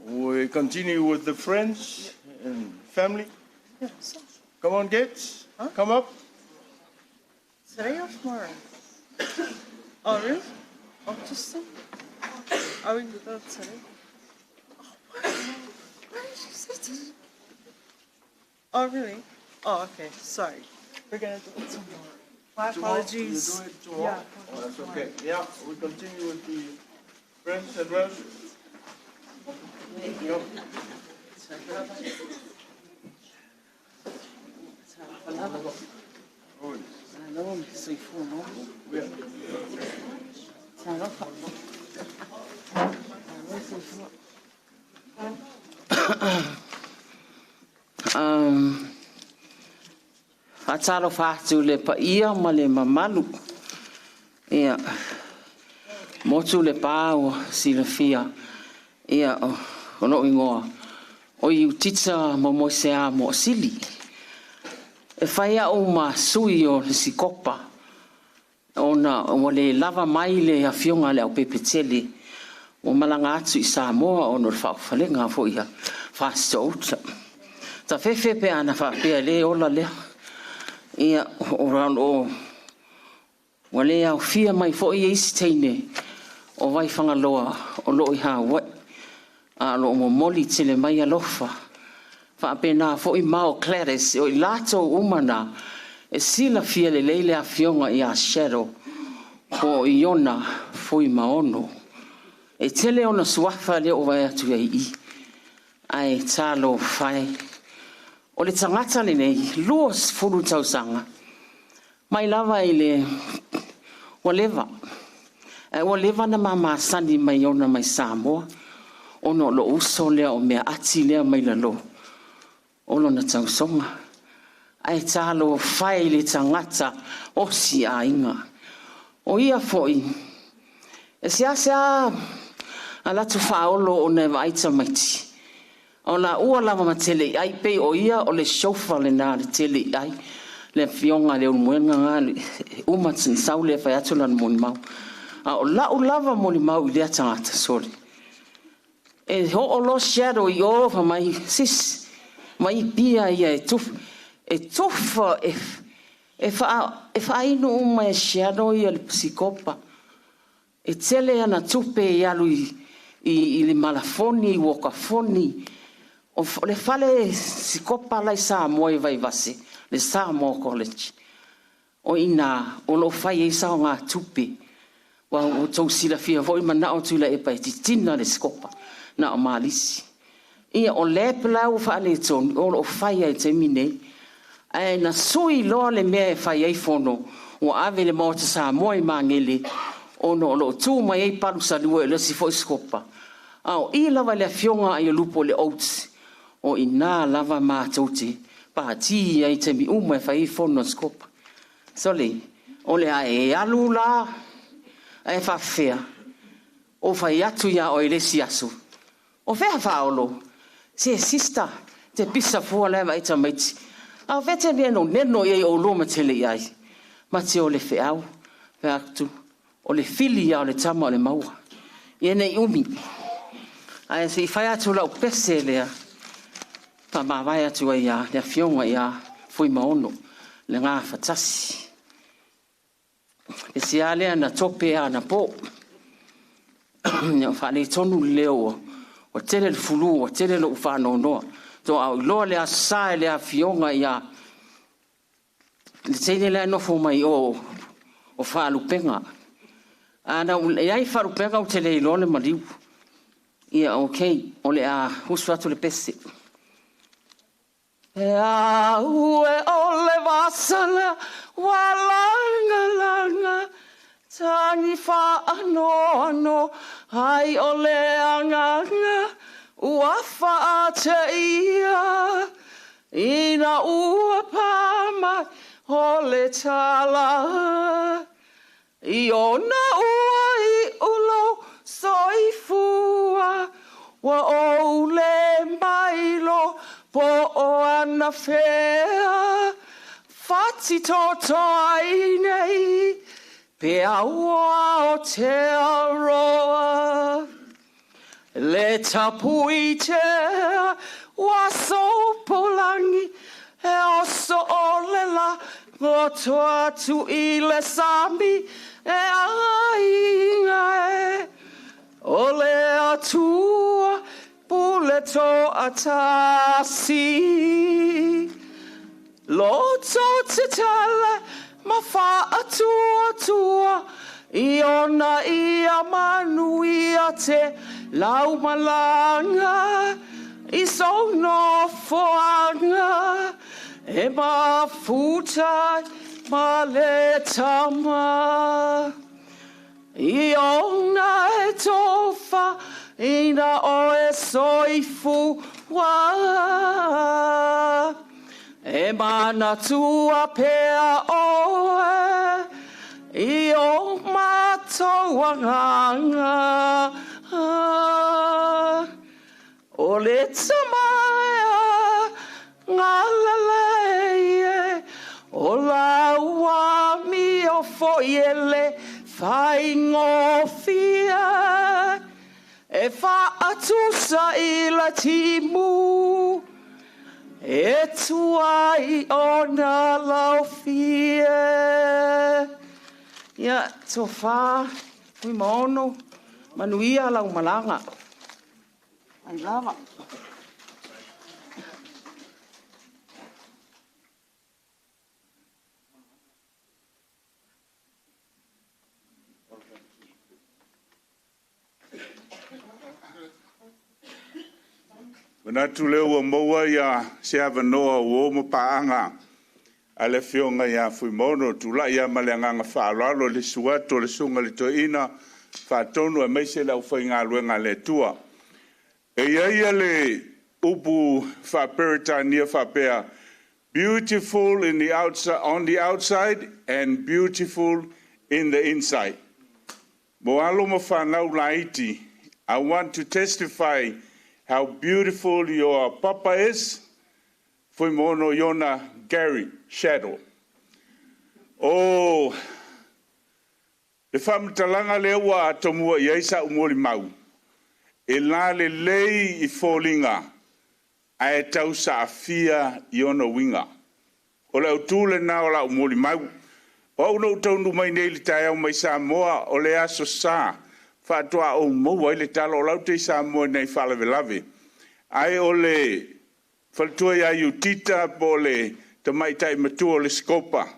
we continue with the friends and family.
Yeah, so.
Come on, kids. Come up.
Today or tomorrow? Oh, really? Oh, just sing. Are we going today? Oh, why? Why did you say today? Oh, really? Oh, okay. Sorry. We're going to do it tomorrow. My
Tomorrow?
apologies.
You do it tomorrow?
Yeah.
Oh, that's okay. Yeah, we continue with the friends and relatives. Yep.
Faatalofa atu le paia ma le mamalu. Ia, motu le pā ua silafia. Ia, o lou igoa, o Iutita Momoisea Moosili. E fai au ma sui o le sikopa, ona ua le lava mai le afioga a le Aupepetele, ua malaga atu i Samoa ona o le faaofalega foi a Fasitoo-uta. Tafefe pe ana faapea e lē ola lea. Ia, o o ua le aofia mai foi e isi teine o Vaifagaloa o loo i Hawaii. A o loo momoli tele mai alofa. Faapena foi ma o Gladys, o i latou uma na e silafia lelei le afioga ia Shadow po o Iona Fuimaono. E tele ona suafa lea o vae atu ai i. Ae talofa e. O le tagata lenei, 20 tausaga, mai lava i le ua leva. Ae ua leva na mamasani mai ona mai Samoa, ona o lou uso lea o mea ati lea mai lalo, o lona tausoga. Ae talofa e i le tagata osi aiga. O ia foi, e seasea alatu faaolo ona e vaai tamaiti. O la ua lava ma tele i ai, pei o ia o le chauffeur lena le tele i ai. Le afioga le Ulumoega nga le uma sau lea fai atu lana molimau. A o lau lava molimau i lea tagata sole. E hoo lo shadow i o fa mai sis mai pia ia e tufa e tufa e e fa e faainu uma e shadow ia le psikopa. E tele ana tupe i alu i le malafoni, i wokafoni. O le fale sikopa lai Samoa i Vaivase, le Samoa College. O ina, o lo fai e sao ngā tupe. Wa o tau silafia foi mana o tula e pai titina le sikopa, na o malisi. Ia o le pela o whaale tonu, o lo fai ai te mine. Ae na sui loa le mea e fai ai fono, o ave le maota Samoa i mangele, ono o lo tū mai ai palu salua e le si foi sikopa. A o i lava le afioga ai o lupo le oats, o ina lava mātou te pāti ai te mi uma e fai ai fono a sikopa. Sole, o le ae e alu la, ae whawhea, o whai atu ia o i le si aso. O whea whaolo, se sista, te pisa fua leva i tamaiti. A vete neno neno i o loma tele i ai. Ma te o le wheau, whea atu, o le fili ia o le tama o le maua. Ia nei umi. Ae se i whai atu lau pese lea, wha mawai atu ai ia, le afioga ia Fuimaono, le ngā whatasi. E si a lea na tope a na pō. Ia whaanei tonu le leo o tele le fulu, o tele le uwhanonoa. Tō au iloa le asa e le afioga ia le teine lea nofo mai o whaalupenga. Ana e ai whaalupenga o te le iloa le maliu. Ia, ok, o le a husu atu le pese. E au e o le vasala ua lagalaga tagi faanoano ai o le agaga ua faateia ina ua pā mai o le tala i ona ua iʻu lou soifua ua ou lē mailoa po o anafea fatitoto ai nei pe o Aotearoa. Le tapuitea ua sopolagi e oso o le lagoto atu i le sami e aiga e. O le Atua pule toatasi. Loto tetele ma faatuatua i ona ia manuia te laumalaga i sou nofoaga e mafuta ai ma le Tama. I ona e tofa ina oe soifua e manatua pea oe i o matou agaga. O le Tama e agalelei e, o lau amio foi e lē faigofie e faatusa i le timu e tuai ona laufie. Ia, tofa, Fuimaono, manuia lau malaga.
Ai lava.
Manatu lea ua maua ia se avanoa ua ma paaga a le afioga ia Fuimaono, tulai ia ma le agaga faaaloalo le susu atu o le susuga i le toeaina faatonu aemaise le aufaigaluega a le Atua. E i ai le upu faa-Peretania faapea, beautiful in the outside, on the outside and beautiful in the inside. Mo alo ma fanau laiti, I want to testify how beautiful your papa is, Fuimaono Iona Gary Shaddle. O le faamatalaga lea ua atomua i ai sa molimau, e lalelei i foliga, ae tau saafia i ona uiga. O le autu lena o lau molimau. O au na ou taunuu mai nei i le taeao mai Samoa, o le aso Sa, faatoa ou maua ai le tala o lau te i Samoa nei faalavelave. Ae o le faletua ia Iutita po o le tamaitai matua o le Sikopa.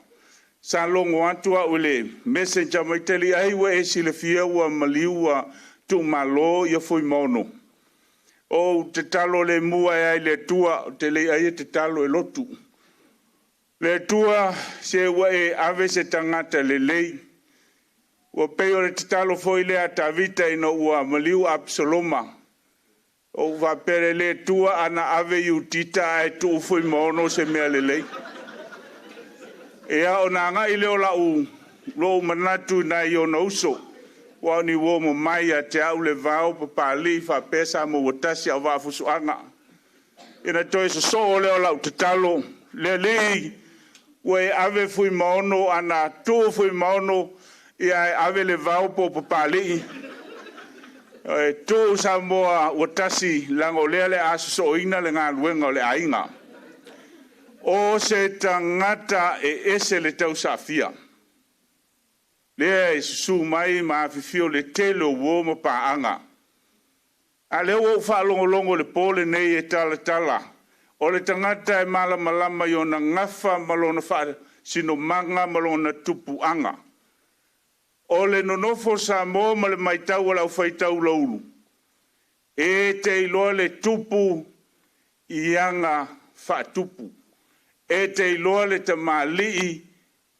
Sa logo atu au i le messenger mai tali ai ua e silafia ua maliu ua tuumalo ia Fuimaono. O ou tatalo le mua e ai le Atua, o te le ai e tatalo e lotu. Le Atua se ua e ave se tagata lelei. Ua pei o le tatalo foi lea a Tavita ina ua maliu Absaloma. O faapea le Atua ana ave Iutita ae tuu Fuimaono se mea lelei. Ia ona agai lea o lau lou manatu nai ona uso. Ua o ni uo mamai ia te au le vao papalii faapea sa maua tasi au vaafusuaga. Ina toe sosoo lea o lau tatalo, le Alii ua e ave Fuimaono ana tuu Fuimaono ia e ave le vao po o papalii. E tuu Samoa ua tasi leaga o lea o le a sosooina le galuega o le aiga. O se tagata e ese le tausaafia. Lea e susu mai ma afifio le tele o uo ma paaga. A lea ua ou faalogologo i le po lenei e talatala, o le tagata e malamalama i ona gafa ma lona faasinomaga ma lona tupuaga. O le nonofo o Samoa ma le matau a le aufai-taulaulu, e te iloa le tupu i aga faatupu. E te iloa le tamalii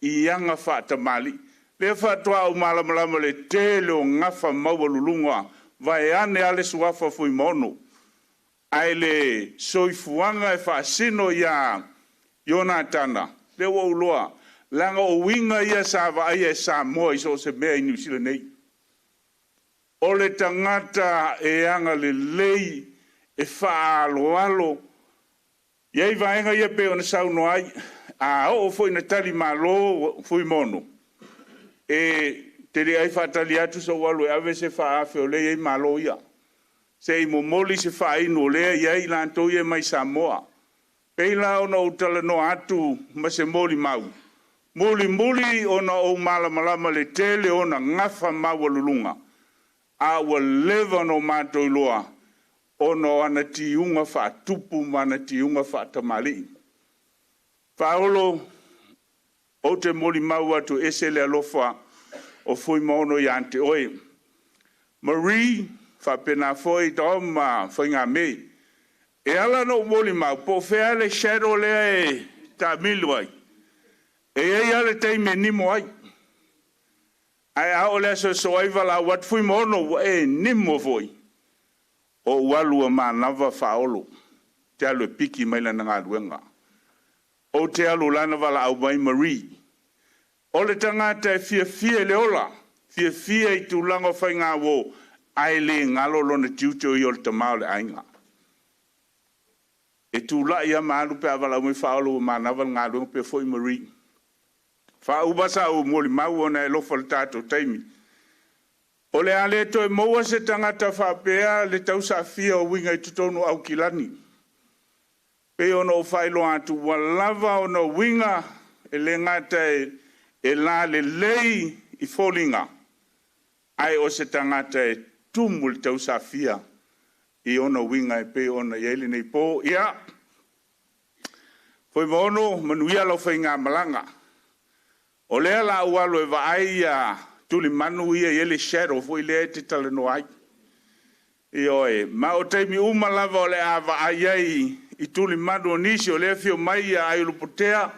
i aga faatamalii. Lea faatoa ou malamalama le tele o gafa maualuluga vaeane lava le suafa Fuimaono. Ae le soifuaga e faasino ia Ionatana, lea ua ou iloa, leaga o uiga ia sa vaaia e Samoa i so o se mea i Niu Sila nei. O le tagata e agalelei, e faaaloalo, e i ai vaega ia pei ona saunoa ai, a oo foi ina talimalo Fuimaono, e te le ai faatali atu sou alu e ave se 4,000 o lea e i ai malo ia. Se i momoli se faainu o lea e i ai latou ia mai Samoa. Pei la ona ou talanoa atu ma se molimau, mulimuli ona ou malamalama i le tele o ona gafa maualuluga, a ua leva ona matou iloa ona o ana tiuga faatupu ma ana tiuga faatamalii. Faaolo, ou te molimau atu e ese le alofa o Fuimaono ia te oe. Marie, faapena foi Dom ma Faigame. E ala ona ou molimau, po o fea le shadow lea e taamilo ai, e i ai lava le taimi e nimo ai. Ae a oo i le aso e sosoo ai valaau atu, Fuimaono ua e nimo foi. Ou alu ua manava Faaolo, te alu e piki mai lana galuega. Ou te alu o la na valaau mai Marie. O le tagata e fiafia i le ola, fiafia i tulaga o faigauo, ae le galo lona tiute o ia o le tama o le aiga. E tulai lava ma alu pe a valaau mai Faaolo ua manava le galuega pe foi Marie. Faauma sau molimau ona e alofa i le tatou taimi. O le a le toe maua se tagata faapea le tausaafia o uiga i totonu o Aukilani. Pei ona ou faailoa atu, ua lava ona uiga e le gata e lalelei i foliga, ae o se tagata e tumu le tausafia i ona uiga e pei ona i ai lenei po. Ia, Fuimaono, manuia lau faigamalaga. O lea la ou alu e vaai tulimanu ia e i ai le shadow foi lea e te talanoa ai. Ioe, ma o taimi uma lava o le a vaai ai i tulimanu o nisi, o lea e afio mai Aiolupotea,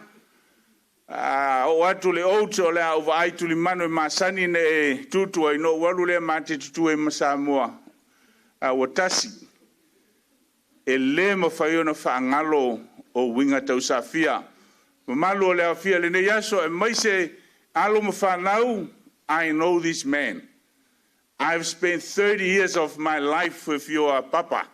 a oo atu le Oates o le a ou vaai i tulimanu e masani ona e tutu ai, ona ou alu lea ma te tutu ai ma Samoa, a ua tasi. E le mafai ona faagalo o uiga tausafia. Mamalu o le aofia i lenei aso, aemaise alo ma fanau, I know this man. I've spent 30 years of my life with your papa.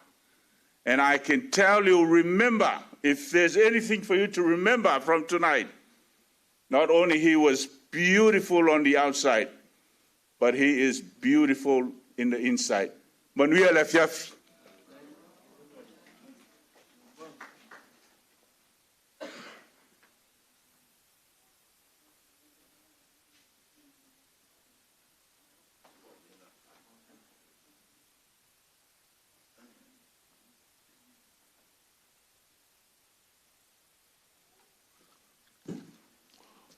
And I can tell you, remember, if there's anything for you to remember from tonight, not only he was beautiful on the outside, but he is beautiful in the inside. Manuia le afiafi.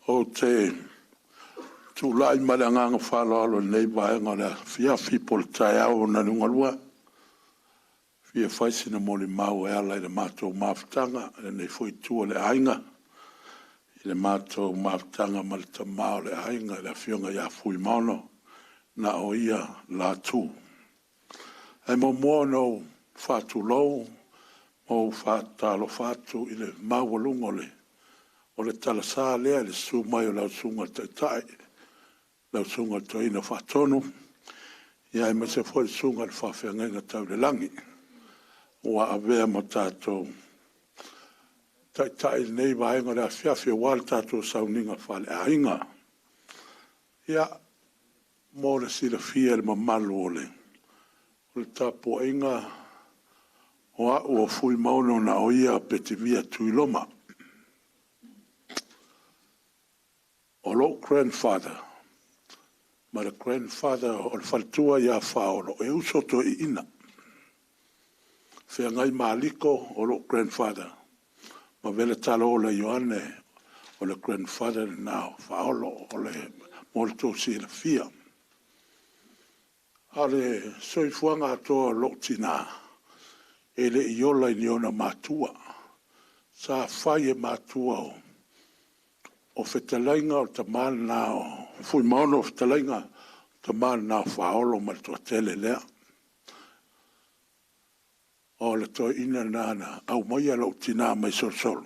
Ou te tulai ma le agaga faaaloalo i lenei vaega o le afiafi po o le taeao o liugalua, e fia fai sina molimau e ala i le matou mafutaga i lenei foi itu o le aiga, i le matou mafutaga ma le tama o le aiga, le Afioga ia Fuimaono na o ia Latu. Ae muamua ona ou faatulou ma ou faatalofa atu i le maualuga o le talasa lea i le susu mai o lau Susuga i le Taitai, lau Susuga i le Toeaina Faatonu, aemaise foi le susuga i le Faafeagaiga tau i le lagi ua avea ma tatou taitai i lenei vaega o le afiafi aua le tatou sauniga faaleaiga. Ia, mo le silafia e le mamalu o le tapuaiga, o au o Fuimaono na o ia Petivia Tuiloma. O lou grandfather ma le grandfather o le faletua ia Faaolo, e uso toeaiina. Feagai Maliko o lou grandfather, ma Veletalaola Ioane o le grandfather lena o Faaolo, o le mo le tou silafia. A o le soifuaga atoa o lou tina, e le i ola i ni ona matua. Sa fai e matua o fetalaiga o le tama lena o Fuimaono o fetalaiga o tama lena o Faaolo ma le toatele lea. O le toeaina lena na aumaia lou tina mai Solosolo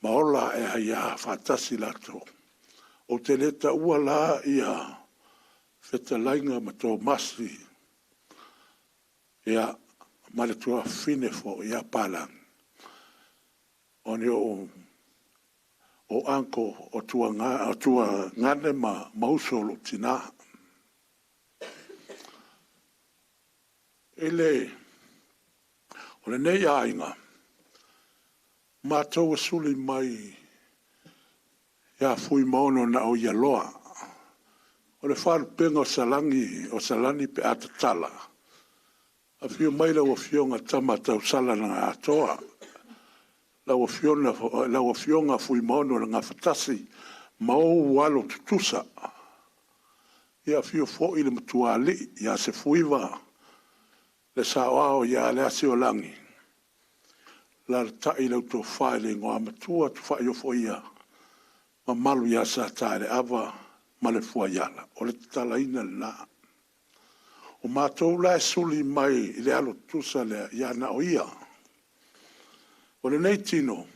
ma ola ae ai lava faatasi latou. Ou te le taua la ia fetalaiga ma Tomasi ia ma le tuafafine foi ia Palangi, o ni ou uncle o tuagane ma uso o lou tina. I le, o lenei aiga, matou e suli mai ia Fuimaono na o Ialoa. O le faalupega o Salani, o Salani pe a tatala, afio mai lau Afioga Tama Tausala na atoa, lau Afioga Fuimaono le Gafatasi ma ou alo tutusa. Ia afio foi le Matuaalii ia Sefuiva le saoao ia Aleasiolagi, alaalatai lau tofa i le Igoamatua Tafaiofo,ia mamalu ia Sataeleava ma le Fuaiala. O le tatalaina lena. O matou la e suli mai i le alo tutusa lea ia na o ia. O lenei tino,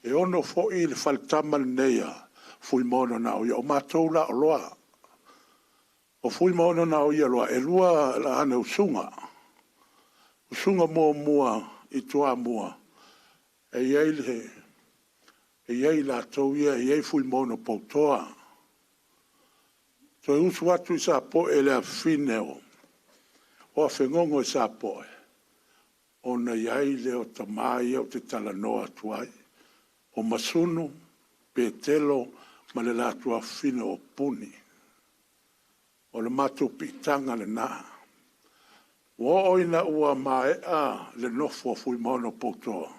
e ono foi le faletama lenei a Fuimaono na o ia. O matou la o Loa. O Fuimaono na o ia Loa, e lua ana usuga. Usuga muamua i Toamua, e i ai latou ia, e i ai Fuimaono Poutoa. Toe usu atu i Sapoe i le afafine o Afegogo i Sapoe, ona i ai lea o tama ia ou te talanoa atu ai, o Masunu, Petelo ma le latou afafine o Puni. O le matou piitaga lena. Ua oo ina ua maea le nofo a Fuimaono Poutoa,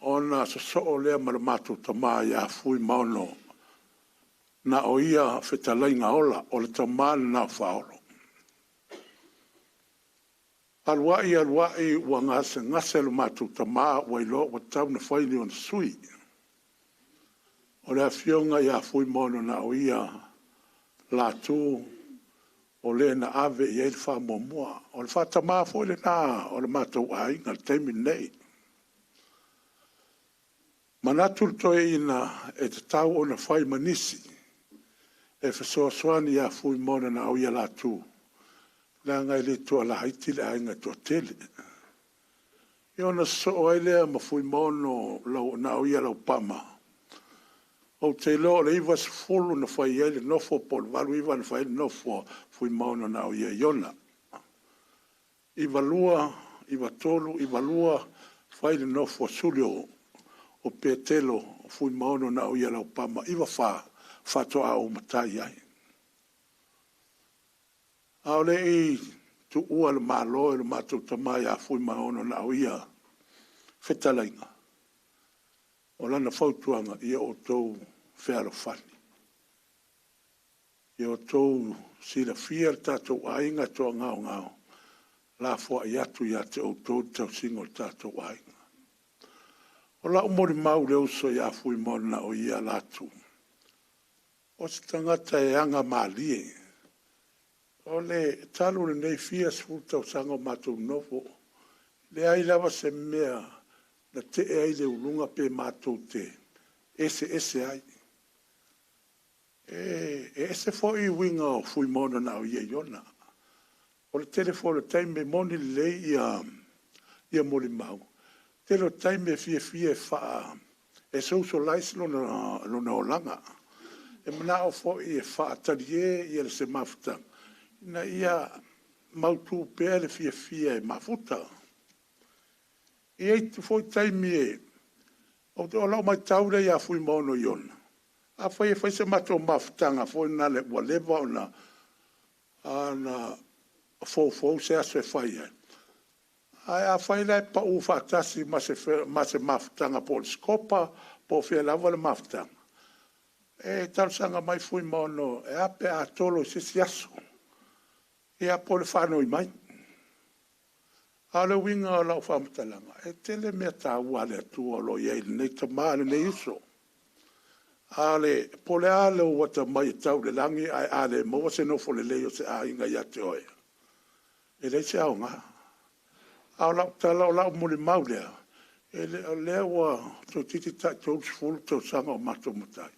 ona sosoo lea ma le matou tama ia Fuimaono na o ia fetalaiga ola, o le tama lena o Faaolo. Alu ai, alu ai, ua gasegase lo matou tama ua iloa ua tatau ona fai ni ona sui. O le afioga ia Fuimaono na o ia Latu o le na ave i ai le faamuamua. O le faatama foi lena o le matou aiga i le taimi lenei. Manatu le toeaina e tatau ona fai ma nisi e fesoasoani ia Fuimaono na o ia Latu, leaga e le toalaiti le aiga e toatele. Ia ona sosoo ai lea ma Fuimaono na o ia Laupama. Ou te iloa o le 90 na fai ai le nofo po o le 89 na fai ai le nofo a Fuimaono na o ia Iona. 92, 93, 92 fai le nofo a suli o Petelo Fuimaono na o ia Laupama, 94 faatoa ou matai ai. A o le i tuua le Malo e le matou tama ia Fuimaono na o ia fetalaiga, o lana fautuaga, ia outou fealofani. Ia outou silafia le tatou aiga toagaogao, lafoai atu ia te outou le tausiga o le tatou aiga. O lau molimau i le uso ia Fuimaono na o ia Latu, o se tagata e agamalie. O le talu lenei fia sefulu tausaga o matou nofo, leai lava se mea na tee ai le uluga pe matou te eseese ai. E ese foi uiga o Fuimaono na o ia Iona. O le tele foi o le taimi e moni lelei ia molimau, tele o taimi e fiafia e socialize lona olaga. E manao foi e faatalie ia se mafutaga, ina ia mautu pea le fiafia e mafuta. E i ai foi taimi e, o lau matau lea ia Fuimaono Iona, afai e fai se matou mafutaga foi na le ua leva ona foufou se aso e fai ai. Ae afai la e pau faatasi ma se mafutaga po o le Sikopa, po o fea lava le mafutaga, e talosaga mai Fuimaono e a pe a tolo i se isi aso, ia po o le faanoi mai. A o le uiga o lau faamatalaga, e tele mea taua a le Atua o lo o i ai i lenei tamā, lenei uso. A o le po o le a lou atamai e tau i le lagi ae a le maua se nofo lelei o se aiga ia te oe, e leai se aoga. A o lau tala, o lau molimau lea, o lea ua toeitiiti tai 30 tausaga o matou matai,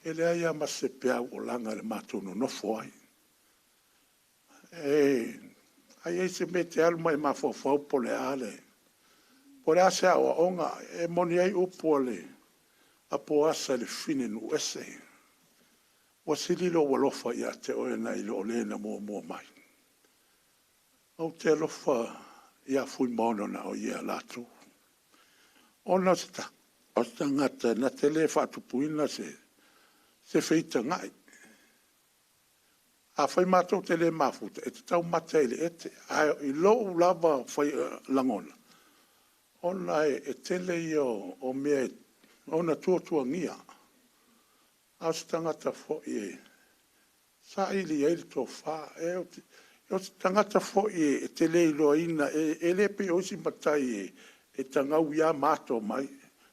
e leai lava ma se peau o laga i le matou nonofo ai. A i ai se mea e te alu ma e mafaufau po o le a se aoaoga, e moni ai upu a Poasa i le fafine nuu ese, ua sili lou alofa ia te oe nai lo le na muamua mai. Ou te alofa ia Fuimaono na o ia e ala atu, ona o se tagata na te le faatupuina se feitagai. Afai matou te le mafuta, e te taumate ai i le ete. Ae i lou lava lagona, ona e tele ia o mea e ona tuatuagia, a o se tagata foi e saili i ai le tofa. O se tagata foi e te le iloaina, e le pei o isi matai e tagaui lava ma ato mai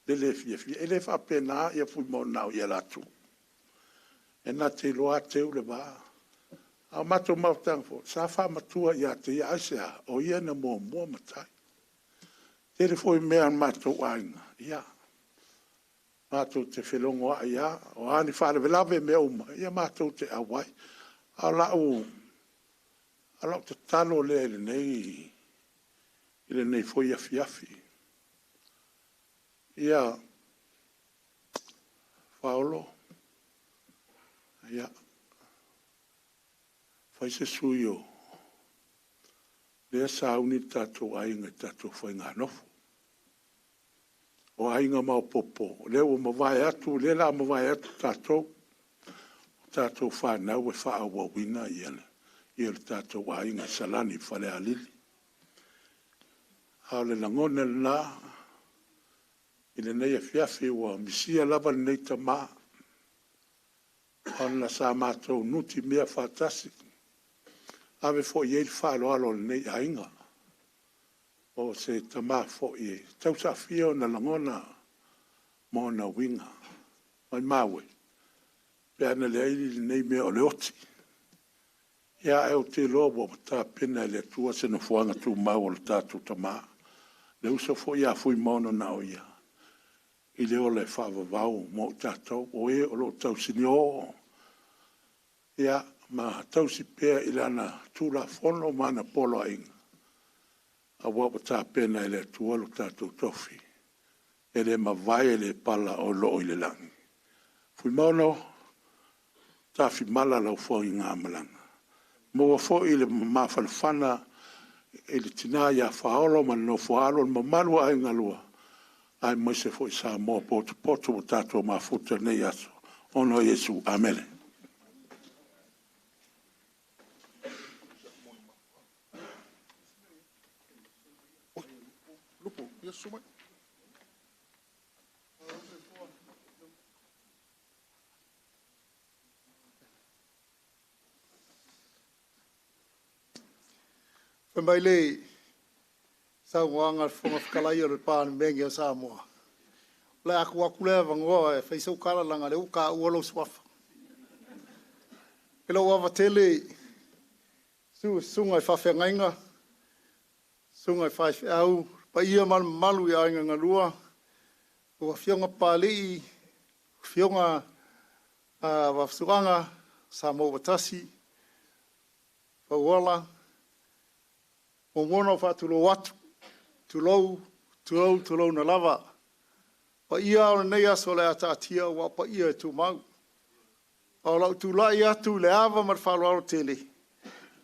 le le fiafia. E le faapena Fuimaono na o ia. E na te iloa lava teu le va. A o matou mafutaga foi, sa faamatua ia te ia. Aisea? O ia na muamua matai. E tele foi mea a le matou aiga, ia, matou te felogoai lava. O a ni faalavelave ma mea uma, ia matou te auai. A o lau tatalo lea i lenei foi afiafi, ia Faaolo, ia, fai se sui o lea e sauni le tatou aiga i le tatou faiganofo. O aiga maopoopo, o lea ua mavae atu, o lea o le a mavae atu tatou, o tatou fanau e faaauauina le tatou aiga i Salani i Falealili. A o le lagona lena i lenei afiafi, ua misia lava lenei tama, ona sa matou nutimea faatasi, ave foi i ai le faaaloalo a lenei aiga. O se tama foi e tausaafia ona lagona ma ona uiga. Maumau e pe ana leai lenei mea o le oti. Ae ou te iloa ua tapena e le Atua se nofoaga tumau o le tatou tama, le uso foi ia Fuimaono na o ia, i le ola e faavavau mo i tatou, o e o lo o tausinio ma tausi pea i lana Tulafono ma ana poloaiga, aua ua tapena e le Atua lo tatou tofi, e le mavae e le pala o lo o i le lagi. Fuimaono, tafimala lau faigamalaga, maua foi le mafanafana i le tina ia Faaolo ma le nofo a alo, le mamalu o aiga e lua, aemaise foi Samoa potopoto ua tatou mafuta i lenei aso, ona o Iesu. Amene.
Fai mai le saunoaga a le Fofoga Fetalai o le Palemene o Samoa, o le a tuu atu le avanoa e fai sau tala leaga o lea ua taua lou suafa. I lou ava tele i le susu o susuga i faafeagaiga, susuga i faifeau, le paia ma le mamalu i aiga na lua, lau Afioga Papalii, Afioga Vaafusuaga Samoa ua tasi, Fauola. Muamua ona ou faatulou atu, tulou, tulou, tulouna lava. O paia lava o lenei aso o le a taatia aua o paia e tumau. A o lou tulai atu i le ava ma le faaaloalo tele,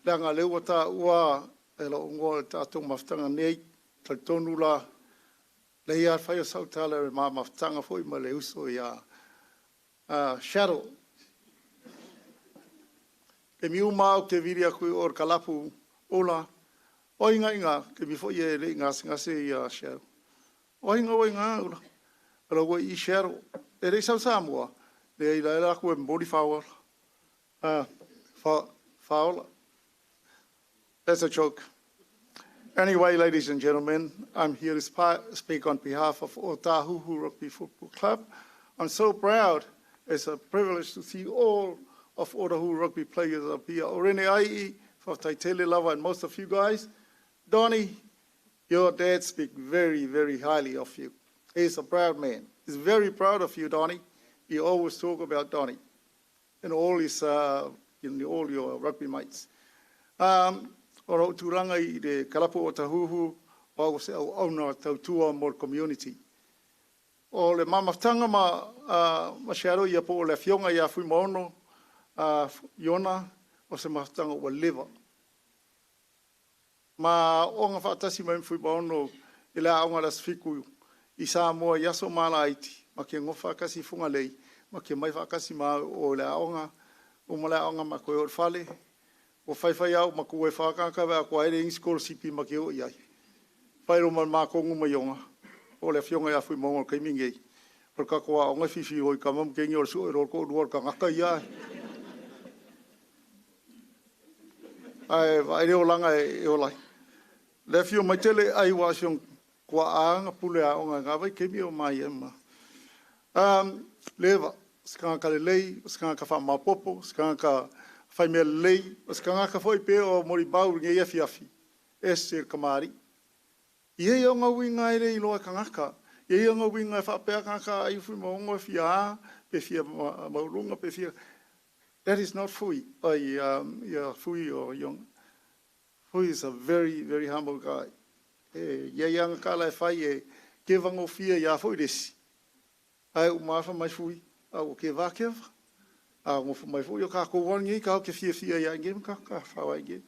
leaga o lea ua taua lou igoa i le tatou mafutaga nei. E talitonu la, e lelei lava le fai o sau tala i le ma mafutaga foi ma le uso ia Shaddle. O taimi uma lava ou te vili atu i o i le kalapu, Ula, o ai na i ina? O taimi foi ia e le i gasegase ia Shaddle. O ai na ua i ina Ula? O la ua i i Shaddle. E le i sau i Samoa? Leai o la e alu atu e momoli Faaola. That's a joke. Anyway, ladies and gentlemen, I'm here to speak on behalf of Otahuhu Rugby Football Club. I'm so proud. It's a privilege to see all of Otahuhu rugby players up here. Orene Ai, Faitaitele Lava, and most of you guys. Donnie, your dad speak very, very highly of you. He's a proud man. He's very proud of you, Donnie. He always talk about Donnie and all his, all your rugby mates. O rau tūranga i le kalapu o Tahuhu, o au se au auna tautua mo le community. O le mamafutanga ma, ma Shadow ia po o le afioga ia Fuimaono, Iona, o se mafutaga ua leva. Ma oga faatasi mai ma Fuimaono i le aoga le Aso Fitu i Samoa i aso malaiti, ma ke gofa faakasi i Fugalei, ma ke mai faakasi ma au o le aoga, uma le aoga ma koe o le fale, ua faifai au ma ku e whakaka wa ko aere ingi sipi ma ke o i ai. Whai roma mā kongu mai onga, o le afioga ia Fuimaono o le kaimi ngei. O le kako aoga fifi hoi ka mamu kengi o le sue ro ko rua ka ngaka ia. Ai vai reo langa e o lai. Le afio mai tele ai wa siong kua aanga pule aoga ngā vai kemi o mai e ma. Leva, skanga ka lelei, skanga ka whaamapopo, skanga ka whai mea lelei, skanga ka foi pe o mori bau nge ia fiafi. E se kamari. Ia ia ngā winga e le iloa kangaka. Ia ia ngā winga e whaapea kangaka ai fui maongo e fia a, pe fia maurunga, pe fia. That is not Fui. Ai, ia Fui o Young. Fui is a very, very humble guy. E, ia ia ngā kala e whai e ke vango fia ia fui resi. Ai u mafa mai Fui, au o ke wākewa. A ngofo mai fui o ka ko wangi ka o ke fia fia ia nge ka ka whawa nge.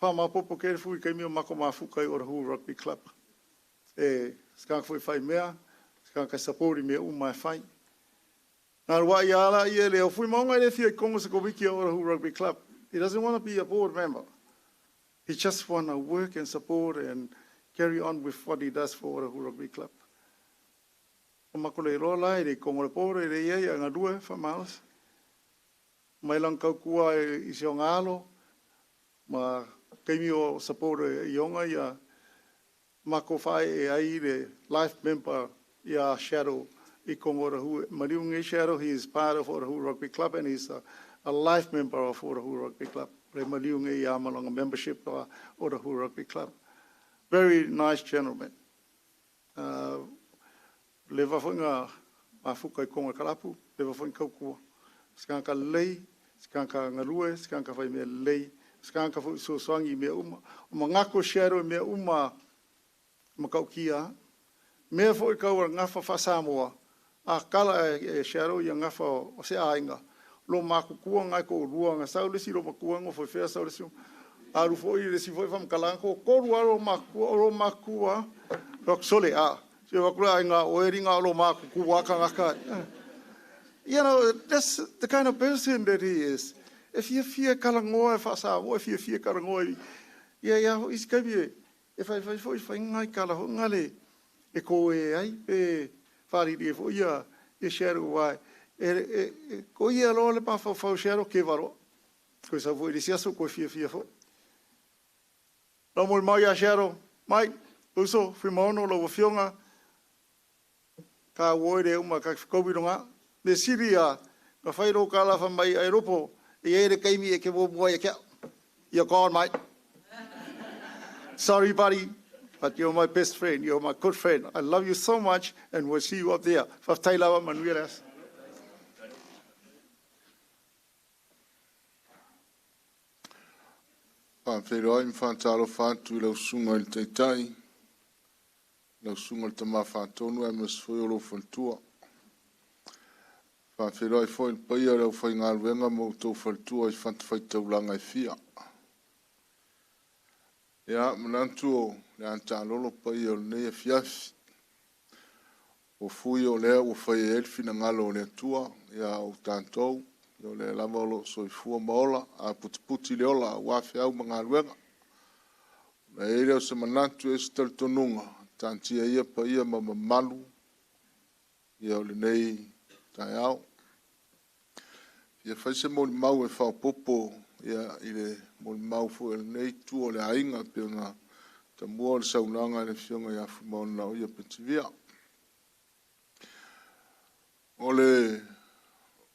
Wha mapopo ke Fui kei mio mako mafuka i Otahuhu Rugby Club. E, skanga fui whai mea, skanga ka sapori mea uma e whai. Ngā rua i ala i e leo fui maunga e le fia i kongo se kowiki o Otahuhu Rugby Club. He doesn't want to be a board member. He just want to work and support and carry on with what he does for Otahuhu Rugby Club. O makole roa la e le kongo le pore e le ia ia ngā rua wha malas. Mai lang kau kua e i se o ngā ma keimi o support e ionga ia mako whae e ai le life member ia Shadow i Kongo Otahuhu. Mariu Ngi Shadow, he is part of Otahuhu Rugby Club and he's a life member of Otahuhu Rugby Club. Le Mariu Ngi ia malonga membership of Otahuhu Rugby Club. Very nice gentleman. Leva foi ngā mafuka i Kongo Kalapu, leva foi kau kua. Skanga ka lei, skanga ka ngalue, skanga ka whai mea lei, skanga ka foi sosoangi mea uma. O mangako Shadow mea uma makau kia. Mea foi kau a ngafa whasamoa. A kala e Shadow ia ngafa o se ainga. Lo makukua ngai ko rua nga sau lesi lo makua ngo foi fea sau lesi. Aru foi lesi foi fam kalanga ko koru aro makua ro makua. Rok sole a. Se wakura ainga o eri nga lo makukua ka ngaka. You know, that's the kind of person that he is. E fia fia kalangoa e whasamoa, e fia fia kalangoa ia ia ho isi kabi e e whai whai foi whai ngai kala ho ngale e ko e ai pe whariri e fo ia e Shadow wai e, e, e ko ia loa le pawhau whau Shadow ke varo. Ko sa fo i siaso ko fia fia fo. Lau mo mai a Shadow, mai, uso, Fuimaono, lau wafionga, ka woi re uma ka whakauwironga. Me siri a, ka whairo ka lafa mai ai ropo, e e re keimi e ke wo mua e kia. You're gone, mate. Sorry, buddy, but you're my best friend. You're my good friend. I love you so much, and we'll see you up there. Whaftai lava, manuia.
Whanwheroai mwhantaro whātu i lau sunga i le taitai, lau sunga le tama whātonu e mas foi o lo whaltua. Whanwheroai foi le paia lau whai ngā luenga mo tō whaltua i whantawhai taulanga e fia. Ia, manantu o le antālolo paia o le nei e fiafi. O fui o lea ua whai e elfi na ngalo o le atua, ia o tātou, o le lava o lo soifua maola, a putiputi le ola, ua whiau ma ngā luenga. Na e o se manatu e se talitonunga, tāntia ia pa ia ma mamalu, ia o le nei taeao. Ia whai se moli mau e whaopopo, ia i le moli mau fo e le nei tu o le ainga pe ona tamua o le saunoaga a le Afioga ia Fuimaono Laauli Petivia. O le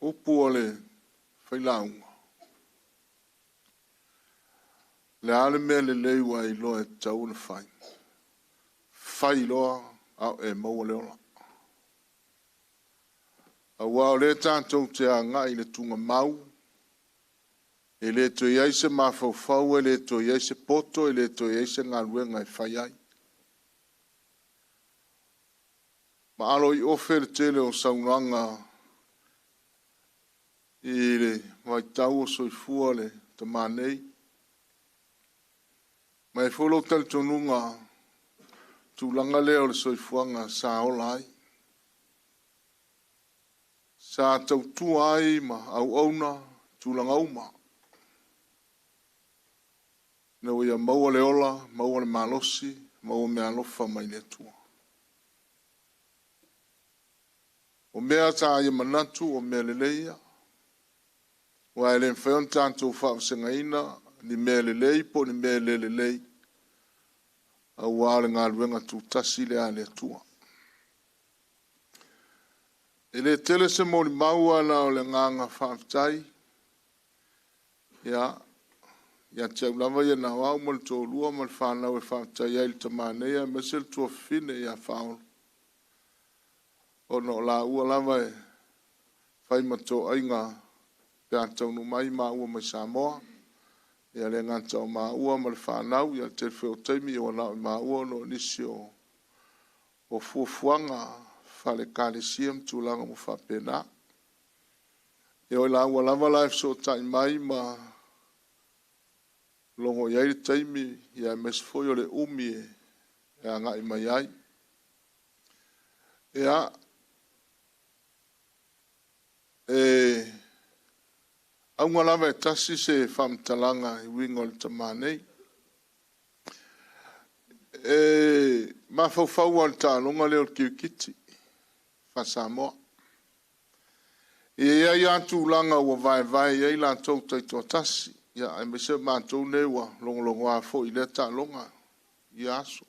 upu o le failauga, le a le mea lelei ua e iloa e tatau ona fai, fai loa a o e maua le ola. Aua o lea tatou te agai i le tugamau, e le toe i ai se mafaufau, e le toe i ai se poto, e le toe i ai se galuega e fai ai. Ma alo i ofe le tele o saunoaga i le vaitau o soifua le tamā nei. Ma e foi lou talitonuga tulaga lea o le soifuaga sa ola ai. Sa tautua ai ma auauna tulaga uma. Ina ua ia maua le ola, maua le malosi, maua meaalofa mai le Atua. O mea sa ia manatu o mea lelei ia. Aua e le mafai ona tatou faavasegaina ni mea lelei po o ni mea le lelei, aua o le galuega tutasi lea a le Atua. E le tele se molimau ae na o le agaga faafetai. Ia, ia te au lava ia na o au ma le toalua ma le fanau e faafetai ai i le tamā nei aemaise le tuafafine ia Faaolo, ona o laua lava e fai ma toaiga pe a taunuu mai maua mai Samoa. Ia le gata o maua ma le fanau, ia le tele foi o taimi ua na o maua ona o nisi o fuafuaga faale-ekalesia ma tulaga uma faapena. Ia o laua lava la e fesootai mai ma logo i ai le taimi, ia aemaise foi o le umi e agai mai ai. Ia, e auga lava e tasi se faamatalaga i uiga o le tamā nei. E mafaufau lava i le taaloga lea o le kirikiti faa-Samoa. E i ai lava tulaga ua vaevae i ai latou taitoatasi, ia aemaise o matou nei ua logologoa foi i lea taaloga i ia aso.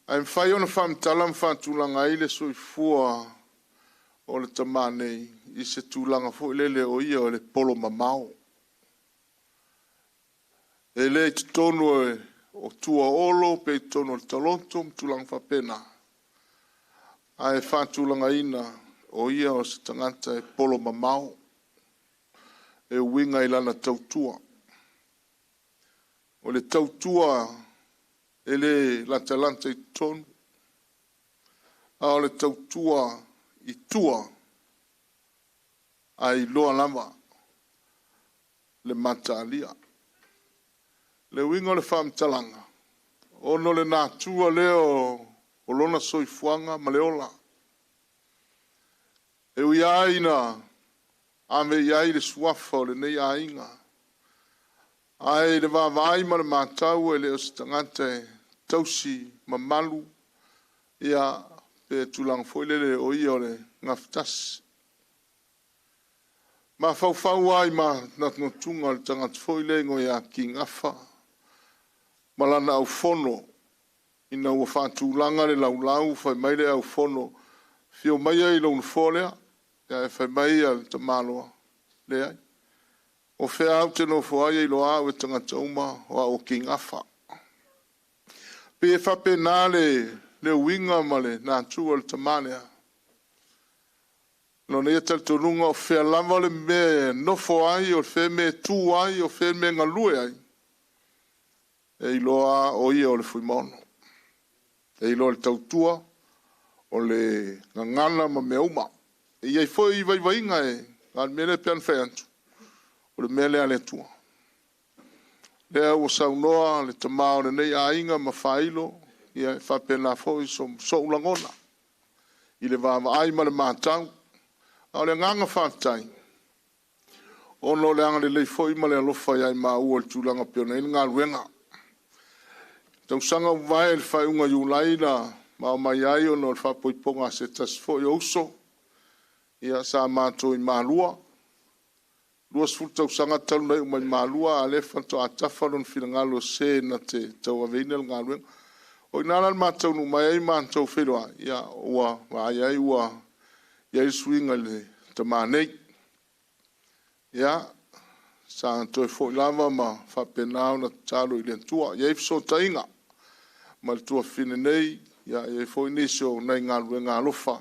Ae mafai ona faamatala ma faatulaga ai le soifua o le tamā nei i se tulaga foi lele o ia o le polo mamao. E le i totonu o tua o Olo pe i totonu o le taloto ma tulaga faapena, ae faatulagaina o ia o se tagata e polo mamao e uiga i lana tautua. O le tautua e le latalata i totonu, a o le tautua i tua ae iloa lava le mataalia. Le uiga o le faamatalaga, ona o le natura lea o lona soifuaga ma le ola. E ui lava ina ave i ai le suafa o lenei aiga, ae i le vaavaai ma le matau e le o se tagata e tausi mamalu, ia pe tulaga foi lele o ia o le gafatasi. Mafaufau lava i manatunatuga o le tagata foi lea e igoa ia Kigafa ma lana aufono ina ua faatulaga le laulau, fai mai le aufono, fio mai i lou nofoa lea, ae fai mai le tamaloa, leai. O fea au te nofo ai e iloa au e tagata uma o au o Kigafa. Pe e faapena le uiga ma le natura o le tamā lea. Lona ia talitonuga o fea lava le mea e nofo ai, o fea mea e tu ai, o fea mea e galue ai, e iloa o ia o le Fuimaono. E iloa le tautua, o le gagana ma mea uma. E i ai foi vaivaiga e a le mea lea pe ana fai atu, o le mea lea a le Atua. Lea ua saunoa le tamā o lenei aiga ma faailo, ia e faapena foi so'u lagona i le vaavaai ma le matau. A o le agaga faafetai, ona o le agalelei foi ma le alofa ia i maua i le tulaga pei ona i ai le galuega. Tausaga ua mavae i le faaiuga o Iulai na mao mai ai ona o le faapoipoga a se tasi foi o uso, ia sa matou i Malua. 20 tausaga talu na iu mai Malua, a o lea faatoa tafa lona finagalo se na te tauaveina le galuega. O i ina la le ma taunuu mai ai matou feiloai, ia ua vaai ai ua i ai le suiga i le tama nei. Ia, sa toe foi lava ma faapena ona tatalo i le Atua. E i ai fesootaiga ma le tuafafine nei, ia e i ai foi nisi o nai galuega alofa